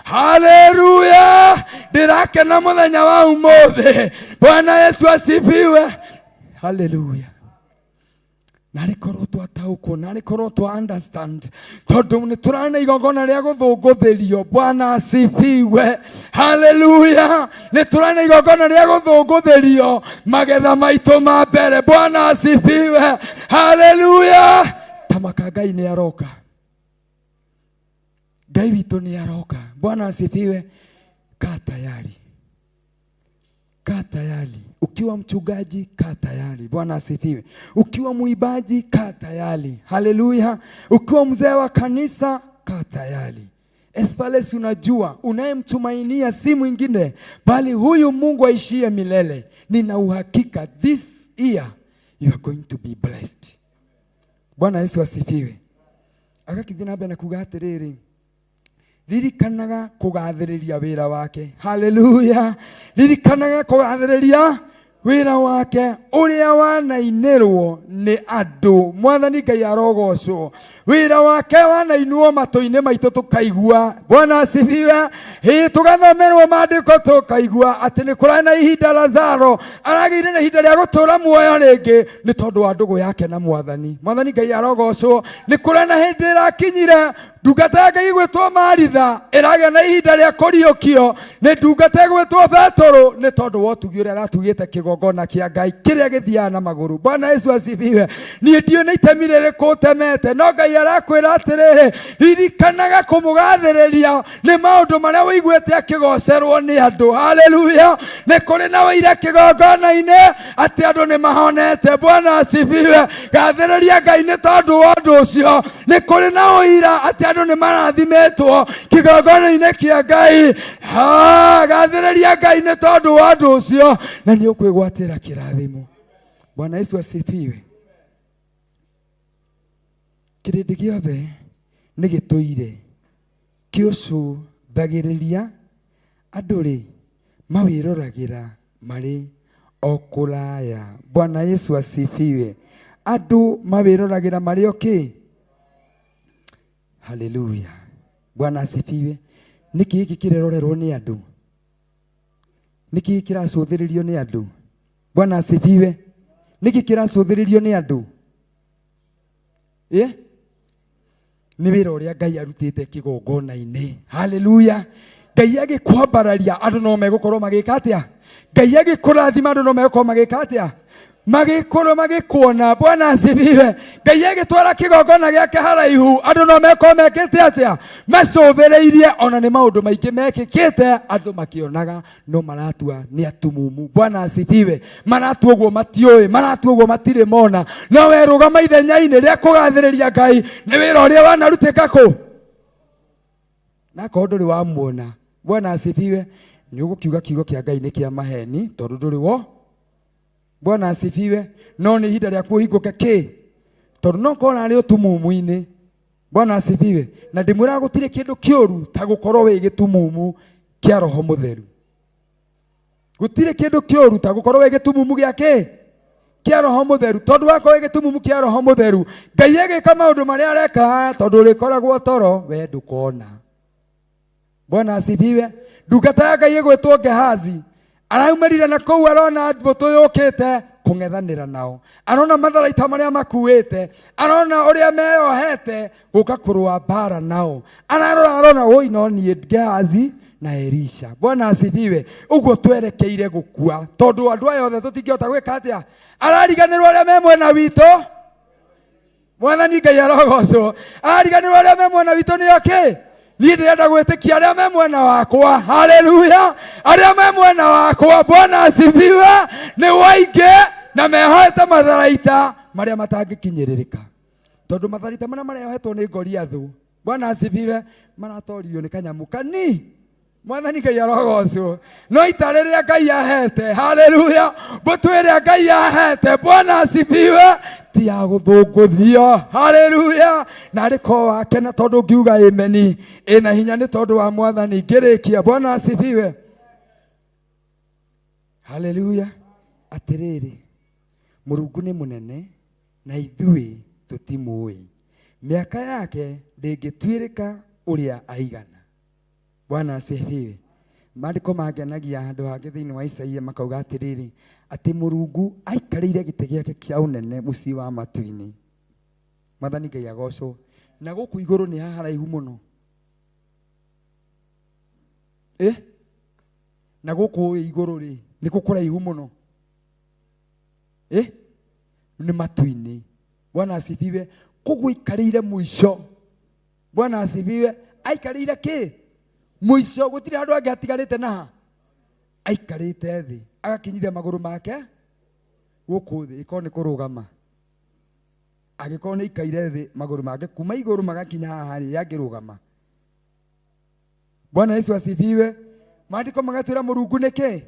Haleluya. Ndĩrakena mũthenya wa ũmũthĩ. Bwana Yesu asifiwe. Haleluya. Narĩ korwo twataũkwo, narĩ korwo twa understand, tondũ nĩ tũrarĩ na igongona rĩa gũthũngũthĩrio. Bwana asifiwe. Haleluya. Nĩ tũrarĩ na igongona rĩa gũthũngũthĩrio magetha maitũ ma mbere. Bwana asifiwe. Haleluya. Tamaka Ngai nĩ aroka. Ngai witũ nĩ aroka. Bwana asifiwe. Kaa tayari. Kaa tayari. Ukiwa mchungaji, kaa tayari. Bwana asifiwe. Ukiwa mwimbaji, kaa tayari. Haleluya. Ukiwa mzee wa kanisa, kaa tayari. As far as unajua unayemtumainia si mwingine bali huyu Mungu aishie milele, nina uhakika this year you are going to be blessed. Bwana Yesu asifiwe. Agakĩthiĩ na mbere na kuga atĩrĩrĩ, ririkanaga kũgathĩrĩria wĩra wake. Haleluya. Ririkanaga kũgathĩrĩria wĩra wake ũrĩa wanainĩrwo nĩ andũ. Mwathani Ngai arogocwo. Wĩra wake wanainwo matũ-inĩ maitũ tũkaigua. Bwana asifiwe. Ĩ tũgathomerwo maandĩko tũkaigua atĩ nĩ kũrarĩ na ihinda Lazaro aragĩire na ihinda rĩa gũtũra muoyo rĩngĩ nĩ tondũ wa ndũgũ yake na Mwathani. Mwathani Ngai arogocwo. Nĩ kũrĩ na hĩndĩ ĩrakinyire ndungata ya Ngai ĩgwĩtwo Maritha ĩragĩa na ihinda rĩa kũriũkio nĩ ndungata ĩgwĩtwo Petũrũ nĩ tondũ wa ũtugi ũrĩa aratugĩte kĩgongona kĩa Ngai kĩrĩa gĩthiaga na magũrũ. Bwana Yesu asifiwe. Niĩ ndiũĩ nĩ itemi rĩrĩkũ ũtemete, no Ngai arakwĩra atĩrĩrĩ, ririkanaga kũmũgathĩrĩria nĩ maũndũ marĩa ũiguĩte akĩgocerwo nĩ andũ. Haleluya. Nĩ kũrĩ na ũira kĩgongona-inĩ atĩ andũ nĩ mahonete. Bwana asifiwe. Gathĩrĩria Ngai nĩ tondũ wa ũndũ ũcio. Nĩ kũrĩ na ũira atĩ andũ nĩ marathimĩtwo kĩgongona-inĩ kĩa Ngai. Ha, gathĩrĩria Ngai nĩ tondũ wa ũndũ ũcio, na nĩ ũkwĩgwatĩra kĩrathimo. Bwana Yesu asifiwe. Kĩrĩndĩ gĩothe nĩ gĩtũire kĩũcũthagĩrĩria, andũ-rĩ, mawĩroragĩra marĩ o kũraya. Bwana Yesu asifiwe. Andũ mawĩroragĩra marĩ o kĩ? Haleluya. Bwana asifiwe. Nĩkĩ gĩkĩ kĩrerorerwo nĩ andũ? Nĩkĩ kĩracũthĩrĩrio nĩ andũ? Bwana asifiwe. Nĩkĩ kĩracũthĩrĩrio nĩ andũ? Ĩ? Nĩ wĩra ũrĩa Ngai arutĩte kĩgongona-inĩ. Haleluya. Ngai agĩkwambararia andũ no megũkorwo magĩka atĩa? Ngai agĩkũrathima andũ no megũkorwo magĩka atĩa? Magĩkorwo magĩkuona. Bwana asifiwe. Ngai agĩtwara kĩgongona gĩake haraihu andũ no megũkorwo mekĩte atĩa? Macũthĩrĩirie. Ona nĩ maũndũ maingĩ mekĩkĩte andũ makĩonaga, no maratua nĩ atumumu. Bwana asifiwe. Maratua ũguo matiũĩ, maratua ũguo matirĩ mona, no we rũgama ithenya-inĩ rĩa kũgathĩrĩria Ngai nĩ wĩra ũrĩa wanarutĩka kũ na akorwo ndũrĩ wamuona. Bwana asifiwe. Nĩ ũgũkiuga kiugo kĩa Ngai nĩ kĩa maheni tondũ ndũrĩ wo. Bwana asifiwe. No nĩ ihinda rĩaku ũhingũke kĩ, tondũ no korwo arĩ ũtumumu-inĩ. Bwana asifiwe. Na ndĩmwĩraga gũtirĩ kĩndũ kĩũru ta gũkorwo wĩ gĩtumumu kĩa Roho Mũtheru. Gũtirĩ kĩndũ kĩũru ta gũkorwo wĩ gĩtumumu gĩa kĩ? Kĩa Roho Mũtheru. Tondũ wakorwo wĩ gĩtumumu kĩa Roho Mũtheru, Ngai agĩka maũndũ marĩa areka, tondũ ũrĩkoragwo toro, we ndũkona. Bwana asifiwe. Ndungata ya Ngai ĩgwĩtwo Gehazi araumĩrire na kũu, arona mbũtũ yũkĩte kũng'ethanĩra nao, arona matharaita marĩa makuĩte, arona ũrĩa meyohete gũka kũrũa mbara nao, ararora arona woi no niĩ Gehazi na Elisha. Bwana asifiwe. Ũguo twerekeire gũkua tondũ andũ aya othe tũtingĩhota gwĩka atĩa. Arariganĩrwo arĩa me mwena witũ. Mwathani Ngai arogocwo. Ariganĩrwo arĩa me mwena witũ nĩo kĩ? Niĩ ndĩrenda gwĩtĩkia arĩa me mwena wakwa. Haleluya. Arĩa me mwena wakwa, Bwana asifiwe, nĩ waingĩ na mehoete matharaita marĩa matangĩkinyĩrĩrĩka, tondũ matharaita marĩa marehoetwo nĩ Goliathu, Bwana asifiwe, maratorio nĩ kanyamũ kani. Mwathani Ngai arogocwo. No ita rĩrĩa Ngai ahete, haleluya, mbũtũ ĩrĩa Ngai ahete, Bwana asifiwe, ti ya gũthũngũthio. Haleluya. Na arĩ ko wakena tondũ ngiuga ameni ĩna hinya nĩ tondũ wa Mwathani. Ngĩrĩkia, Bwana asifiwe, haleluya. Atĩrĩrĩ, Mũrungu nĩ mũnene na ithuĩ tũtimũĩ, mĩaka yake ndĩngĩtuĩrĩka ũrĩa aigana. Bwana asifiwe. Maandĩko mangenagia handũ hangĩ thĩinĩ wa Isaia makauga atĩrĩrĩ, atĩ Mũrungu aikarĩire gĩtĩ gĩake kĩa ũnene mũciĩ wa matu-inĩ. Mwathani Ngai agocwo. Na gũkũ igũrũ nĩ haraihu mũno. Na gũkũ igũrũ rĩ, nĩ kũ kũraihu mũno? Nĩ matu-inĩ. Bwana asifiwe. Koguo aikarĩire mũico. Bwana asifiwe. Aikarĩire kĩ? Mũico. Gũtirĩ handũ hangĩ hatigarĩte naha. Aikarĩte thĩ, agakinyithia magũrũ make gũkũ thĩ, ĩkorwo nĩ kũrũgama. Angĩkorwo nĩ aikaire thĩ, magũrũ make kuma igũrũ magakinya haha rĩ, angĩrũgama. Bwana Yesu asifiwe. Maandĩko magatwĩra Mũrungu nĩ kĩ?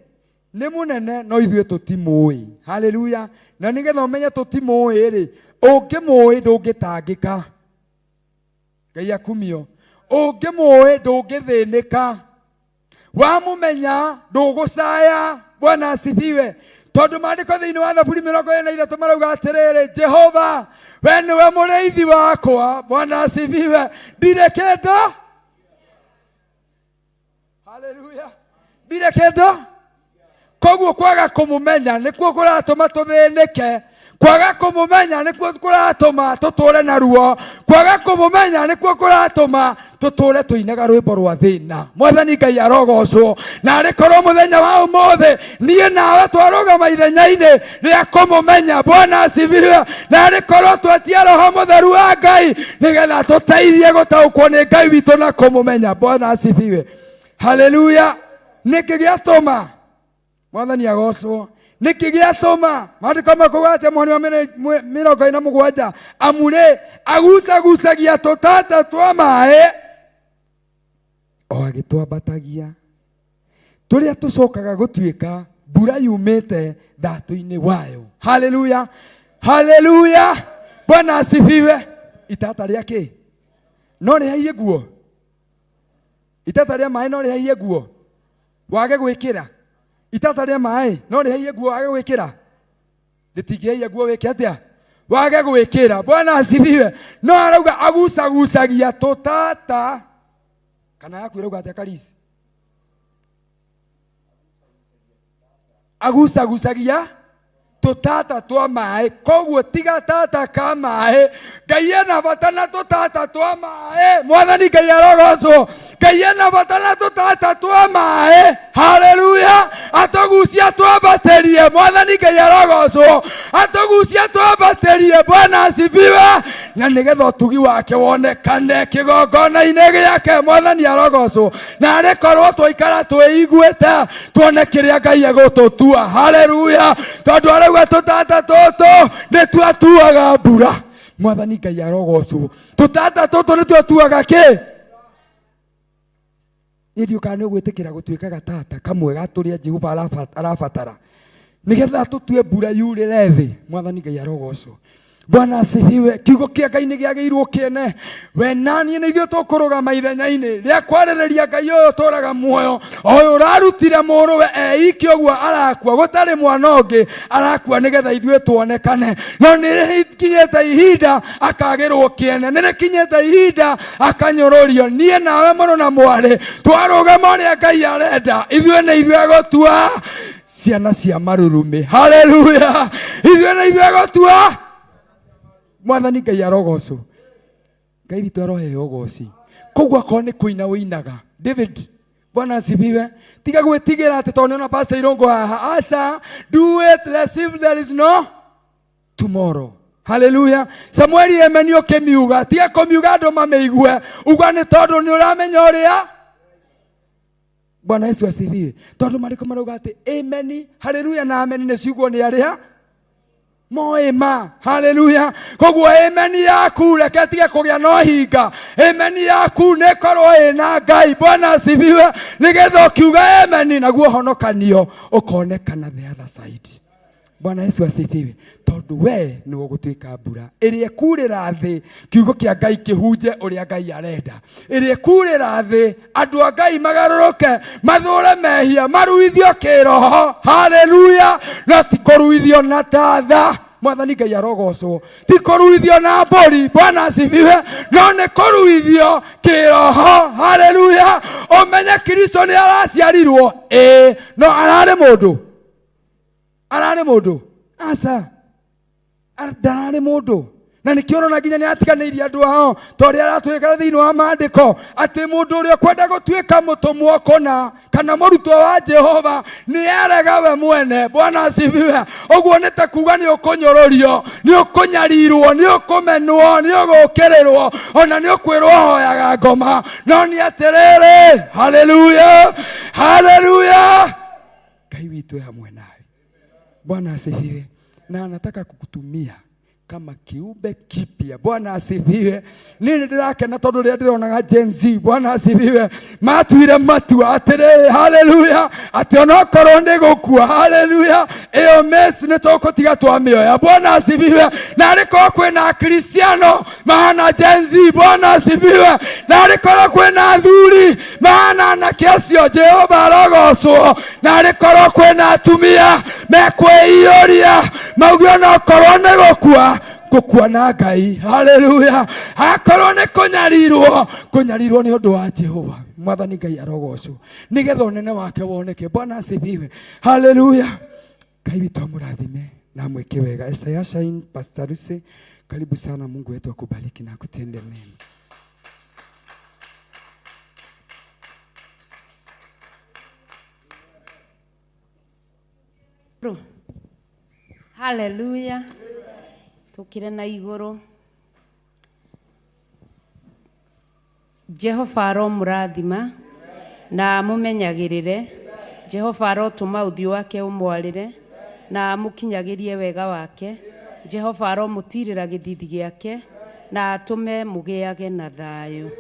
Nĩ mũnene, no ithuĩ tũtimũĩ. Haleluya. Na nĩgetha ũmenye tũtimũĩ rĩ, ũngĩmũĩ ndũngĩtangĩka. Ngai akumio. Ũngĩmũĩ ndũngĩthĩnĩka, wamũmenya ndũgũcaya. Bwana asifiwe. Tondũ maandĩko thĩinĩ wa Thaburi 23 marauga atĩrĩrĩ, Jehova we nĩwe mũrĩithi wakwa. Bwana asifiwe. Ndirĩ kĩndũ. Haleluya. Ndirĩ kĩndũ. Koguo kwaga kũmũmenya nĩkuo kũratũma tũthĩnĩke, kwaga kũmũmenya nĩkuo kũratũma tũtũre na ruo, kwaga kũmũmenya nĩkuo kũratũma tũtũre tũinaga rwĩmbo rwa thĩna. Mwathani Ngai arogocwo. Na arĩ korwo mũthenya wa ũmũthĩ niĩ nawe twarũgama ithenya-inĩ rĩa kũmũmenya. Bwana asifiwe. Na arĩ korwo twetia Roho Mũtheru wa Ngai nĩgetha tũteithie gũtaũkwo nĩ Ngai witũ na kũmũmenya. Bwana asifiwe. Haleluya. Nĩkĩ gĩatũma Mwathani agocwo? Nĩkĩ gĩatũma maandĩko makuga atĩ mwena wa 47, amu rĩ agucagucagia tũtata twa maĩ o agĩtwambatagia, tũrĩa tũcokaga gũtuĩka Mbura yumĩte thatũ-inĩ wayo. Haleluya, haleluya, Bwana asifiwe. Itata rĩa kĩ no rĩhaihie nguo? Itata rĩa maĩ no rĩhaihie nguo wage gwĩkĩra? Itata rĩa maĩ no rĩhaihie nguo wage gwĩkĩra? Rĩtingĩhaihia nguo wĩke atĩa? Wage gwĩkĩra. Bwana asifiwe. No arauga agucagucagia tũtata. Kana yaku ĩrauga atĩa, Karisi? Agucagucagia tũtata twa maĩ. Koguo tiga tata ka maĩ, Ngai ena bata na tũtata twa maĩ. Mwathani Ngai arogocwo. Ngai ena bata na tũtata twa maĩ. Haleluya. Atũgucia twambatĩrie. Mwathani Ngai arogocwo. Atũgucia twambatĩrie. Bwana asifiwe. Na nĩgetha ũtugi wake wonekane kĩgongona-inĩ gĩake. Mwathani arogocwo. Na arĩ korwo twaikara twĩiguĩte tuone kĩrĩa Ngai egũtũtua. Haleluya. Tondũ arauga tũtata tũtũ nĩtuatuaga mbura. Mwathani Ngai arogocwo. Tũtata tũtũ nĩtuatuaga kĩ? Niĩ ndiũ kana nĩ ũgwĩtĩkĩra gũtuĩka gatata kamwe ga tũrĩa Jehova arabatara nĩgetha tũtue mbura yurĩre thĩ. Mwathani Ngai arogocwo. Bwana asifiwe. Kiugo kĩa Ngai nĩ gĩagĩirwo kĩene. We naniĩ nĩ ithuĩ tũkũrũgama ithenya-inĩ rĩa kwarĩrĩria Ngai ũyũ ũtũraga muoyo, ũyũ ũrarutire mũrũwe eiki ũguo arakua, gũtarĩ mwana ũngĩ arakua nĩgetha ithuĩ tuonekane. No nĩ rĩkinyĩte ihinda akagĩrwo kĩene, nĩ rĩkinyĩte ihinda akanyũrũrio. Niĩ nawe mũrũ na mwarĩ twarũgama ũrĩa Ngai arenda, ithuĩ nĩ ithuĩ egũtua ciana cia marurumĩ. Haleluya. Ithuĩ nĩ ithuĩ egũtua. Mwathani Ngai arogocwo. Ngai witũ aroheo ũgoci. Koguo akorwo nĩ kũina ũinaga, David, Bwana asifiwe, tiga gwĩtigĩra atĩ tondũ nĩona Pastor Irũngũ haha. Aca, do it, let's see if there is no tomorrow. Haleluya. Samueli emeni ũkĩmiuga, tiga kũmiuga andũ mamĩigue, uga nĩ tondũ nĩ ũramenya ũrĩa. Bwana Yesu asifiwe. Tondũ marĩko marauga atĩ ameni, haleluya na ameni nĩ ciugwo nĩ arĩa moĩ ma. Haleluya. Koguo ameni yaku reke tige kũgĩa na ũhinga. Ameni yaku nĩ ĩkorwo ĩna Ngai. Bwana asifiwe. Nĩgetha ũkiuga ameni naguo ũhonokanio ũkonekana the other side. Bwana Yesu asifiwe. Tondũ we nĩwe ũgũtuĩka mbura ĩrĩa ĩkurĩra thĩ, kiugo kĩa Ngai kĩhunje ũrĩa Ngai arenda, ĩrĩa ĩkurĩra thĩ andũ a Ngai magarũrũke, mathũre mehia, maruithio kĩroho. Haleluya. No ti kũruithio na tatha. Mwathani Ngai arogocwo. Ti kũruithio na mbũri. Bwana asifiwe. No nĩ kũruithio kĩroho. Haleluya. Ũmenye Kristo nĩ araciarirwo, ĩĩ, no ararĩ mũndũ? Ararĩ mũndũ? Aca, ndararĩ mũndũ. Na nĩkĩo ũrona nginya nĩ atiganĩirie andũ ao, ta ũrĩa aratwĩkara thĩinĩ wa maandĩko atĩ mũndũ ũrĩa ũkwenda gũtuĩka mũtũmwo kũna kana mũrutwo wa Jehova nĩ arega we mwene. Bwana asifiwe. Ũguo nĩ ta kuga nĩ ũkũnyũrũrio, nĩ ũkũnyarirwo, nĩ ũkũmenwo, nĩ ũgũkĩrĩrwo, ona nĩ ũkwĩrwo hoyaga ngoma. No nĩ atĩrĩrĩ, haleluya, haleluya, Ngai witũ e hamwe nawe. Bwana asifiwe. Na anataka kukutumia kama kiumbe kipya. Bwana asifiwe. Niĩ nĩ ndĩrakena tondũ rĩrĩa ndĩronaga Gen Z, Bwana asifiwe, matuire matua atĩrĩrĩ, haleluya, atĩ onokorwo nĩ gũkua, haleluya, ĩyo mess nĩ tũkũtiga twamĩoya. Bwana asifiwe. Na arĩ korwo kwĩna Akristiano mahana Gen Z, Bwana asifiwe, na arĩ korwo kwĩna athuri mahana anake acio, Jehova arogocwo. Na arĩ korwo kwĩna atumia mekwĩiyũria mauge onokorwo nĩ gũkua, gũkua na Ngai. Haleluya. Akorwo nĩ kũnyarirwo, kũnyarirwo nĩ ũndũ wa Jehova. Mwathani Ngai arogocwo, nĩgetha ũnene wake woneke. Bwana asifiwe. Haleluya. Ngai witũ amũrathime na amwĩke wega. Isaiah Shine, Pastor Lucy, karibu sana. Mungu wetu akubariki na akutende mema. Haleluya. Tukire na igũrũ. Jehova aromũrathima na amũmenyagĩrĩre. Jehova arotũma ũthiũ wake ũmwarĩre na amũkinyagĩrie wega wake. Jehova aromũtirĩra gĩthithi gĩake na atũme mũgĩage na thayũ.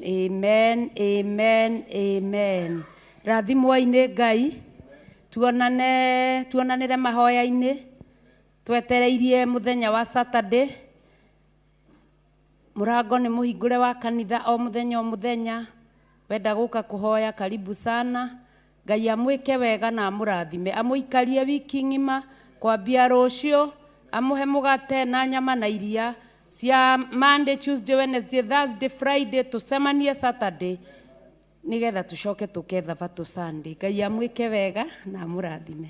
Amen, amen, amen. Rathimwai nĩ Ngai. Tuonane, tuonanĩre mahoya-inĩ. Twetereirie mũthenya wa Saturday. Mũrango nĩ mũhingũre wa kanitha o mũthenya o mũthenya. Wenda gũka kũhoya karibu sana. Ngai amwĩke wega na amũrathime. Amũikarie wiki ng'ima kwambia rũciũ, amũhe mũgate na nyama na iria cia Monday, Tuesday, Wednesday, Thursday, Friday, tũcemanie Saturday nigetha tucoke tũke thabatũ Sunday. Ngai amwĩke wega na amũrathime.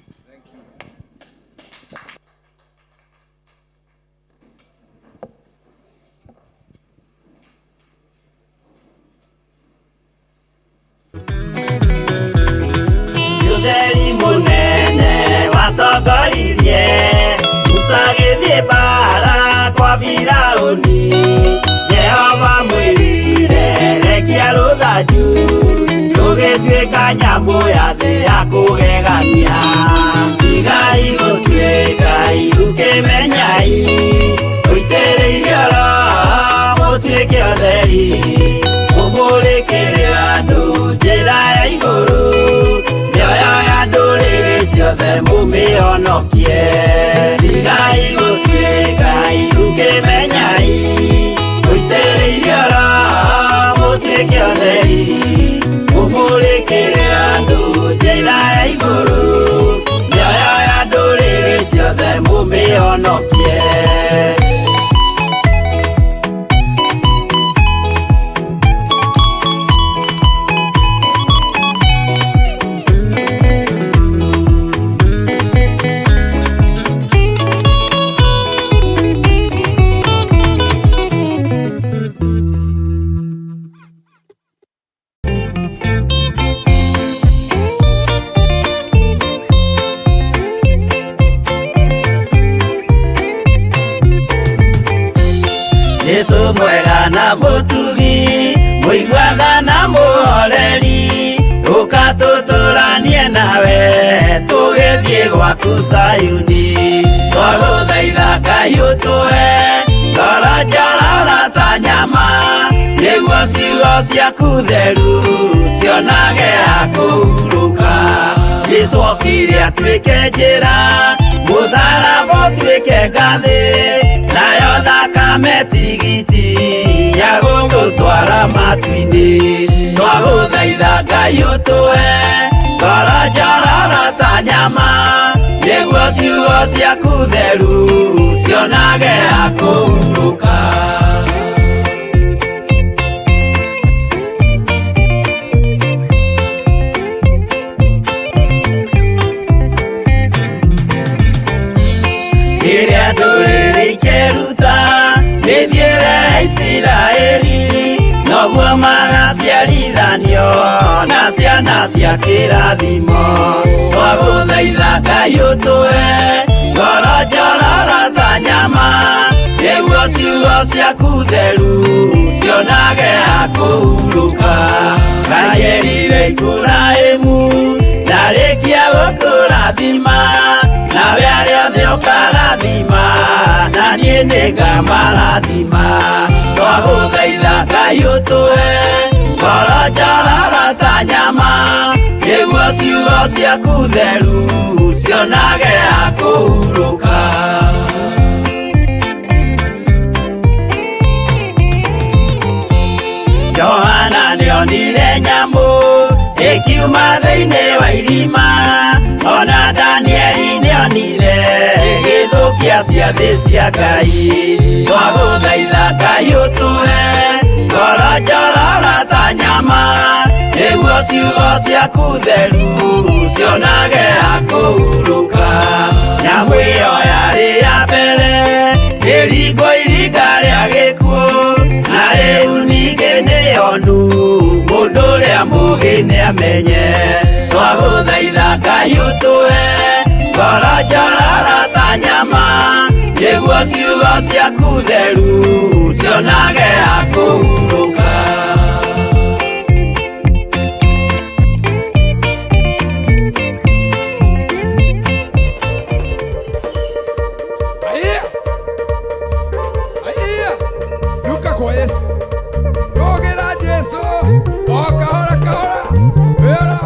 Ũtheri mũnene watongoririe Musa agĩthiĩ mbara kwa Firaũni. Jehova mwĩrire rekia rũthanju rũgĩtuĩka nyamũ ya thĩ ya kũgegania. Tigai gũtuĩka irukĩmenyai ũitĩrĩirio Roho mũtuĩke ũtheri mũmũrĩkĩre andũ njĩra ya igũrũ mĩoyo ya ndũrĩrĩ ciothe mũmĩhonokie. Tigai gũtuĩka irukĩmenyai ũitĩrĩirio Roho mũtuĩke ũtheri mũmũrĩkĩre andũ njĩra ya igũrũ mĩoyo ya ndũrĩrĩ ciothe mũmĩhonokie. Jesu mwega na mũtugi mũiguana na mũhoreri ũka tũtũranie nawe tũgĩthiĩ gwaku Zayuni. Twagũthaitha Ngai ũtũhe ngoro njororo ta nyama nĩguo ciugo ciaku theru cionage ha kũhurũka. Jesu okire atuĩke njĩra mũtharaba ũtuĩke ngathĩ nayo thakame tigiti ya gũgũtwara matu-inĩ. Twagũthaitha Ngai ũtũhe ngoro njororo ta nyama nĩguo ciugo ciaku theru cionage ha kũhurũka. Rĩrĩa ndũrĩrĩ ikeruta mĩthiĩre ya Isiraeli noguo magaciarithanio na ciana cia kĩrathimo. Twagũthaitha Ngai ũtũhe ngoro njororo ta nyama nĩguo ciugo ciaku theru cionage ha kũhurũka. Ngai erire Iburahĩmu ndarĩkia gũkũrathima nawe arĩa othe ũkarathima na niĩ nĩngamarathima. Twagũthaitha Ngai ũtũhe ngoro njororo ta nyama nĩguo ciugo ciaku theru cionage ha kũhurũka. Johana nĩonire nyamũ ĩkiuma thĩinĩ wa irima ona Danieli nĩonire ĩgĩthũkia ciathĩ cia Ngai. Twagũthaitha Ngai ũtũhe ngoro njororo ta nyama nĩguo ciugo ciaku theru cionage ha kũhurũka. Nyamũ ĩyo yarĩ ya mbere ĩringwo iringa rĩa gĩkuũ na rĩu ningĩ nĩyonu mũndũ ũrĩa mũũgĩ nĩamenye. Twagũthaitha Ngai ũtũhe ngoro njororo ta nyama nĩguo ciugo ciaku theru cionage ha kũhurũka. Aiya! Aiya! Luka kwa Yesu. Rogera Jesu. O kahora kahora. Wĩra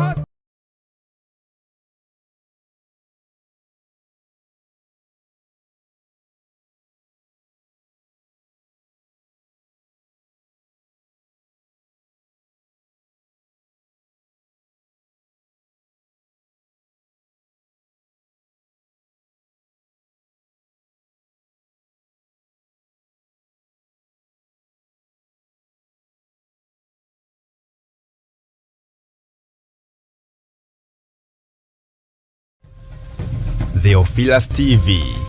Theophilus TV.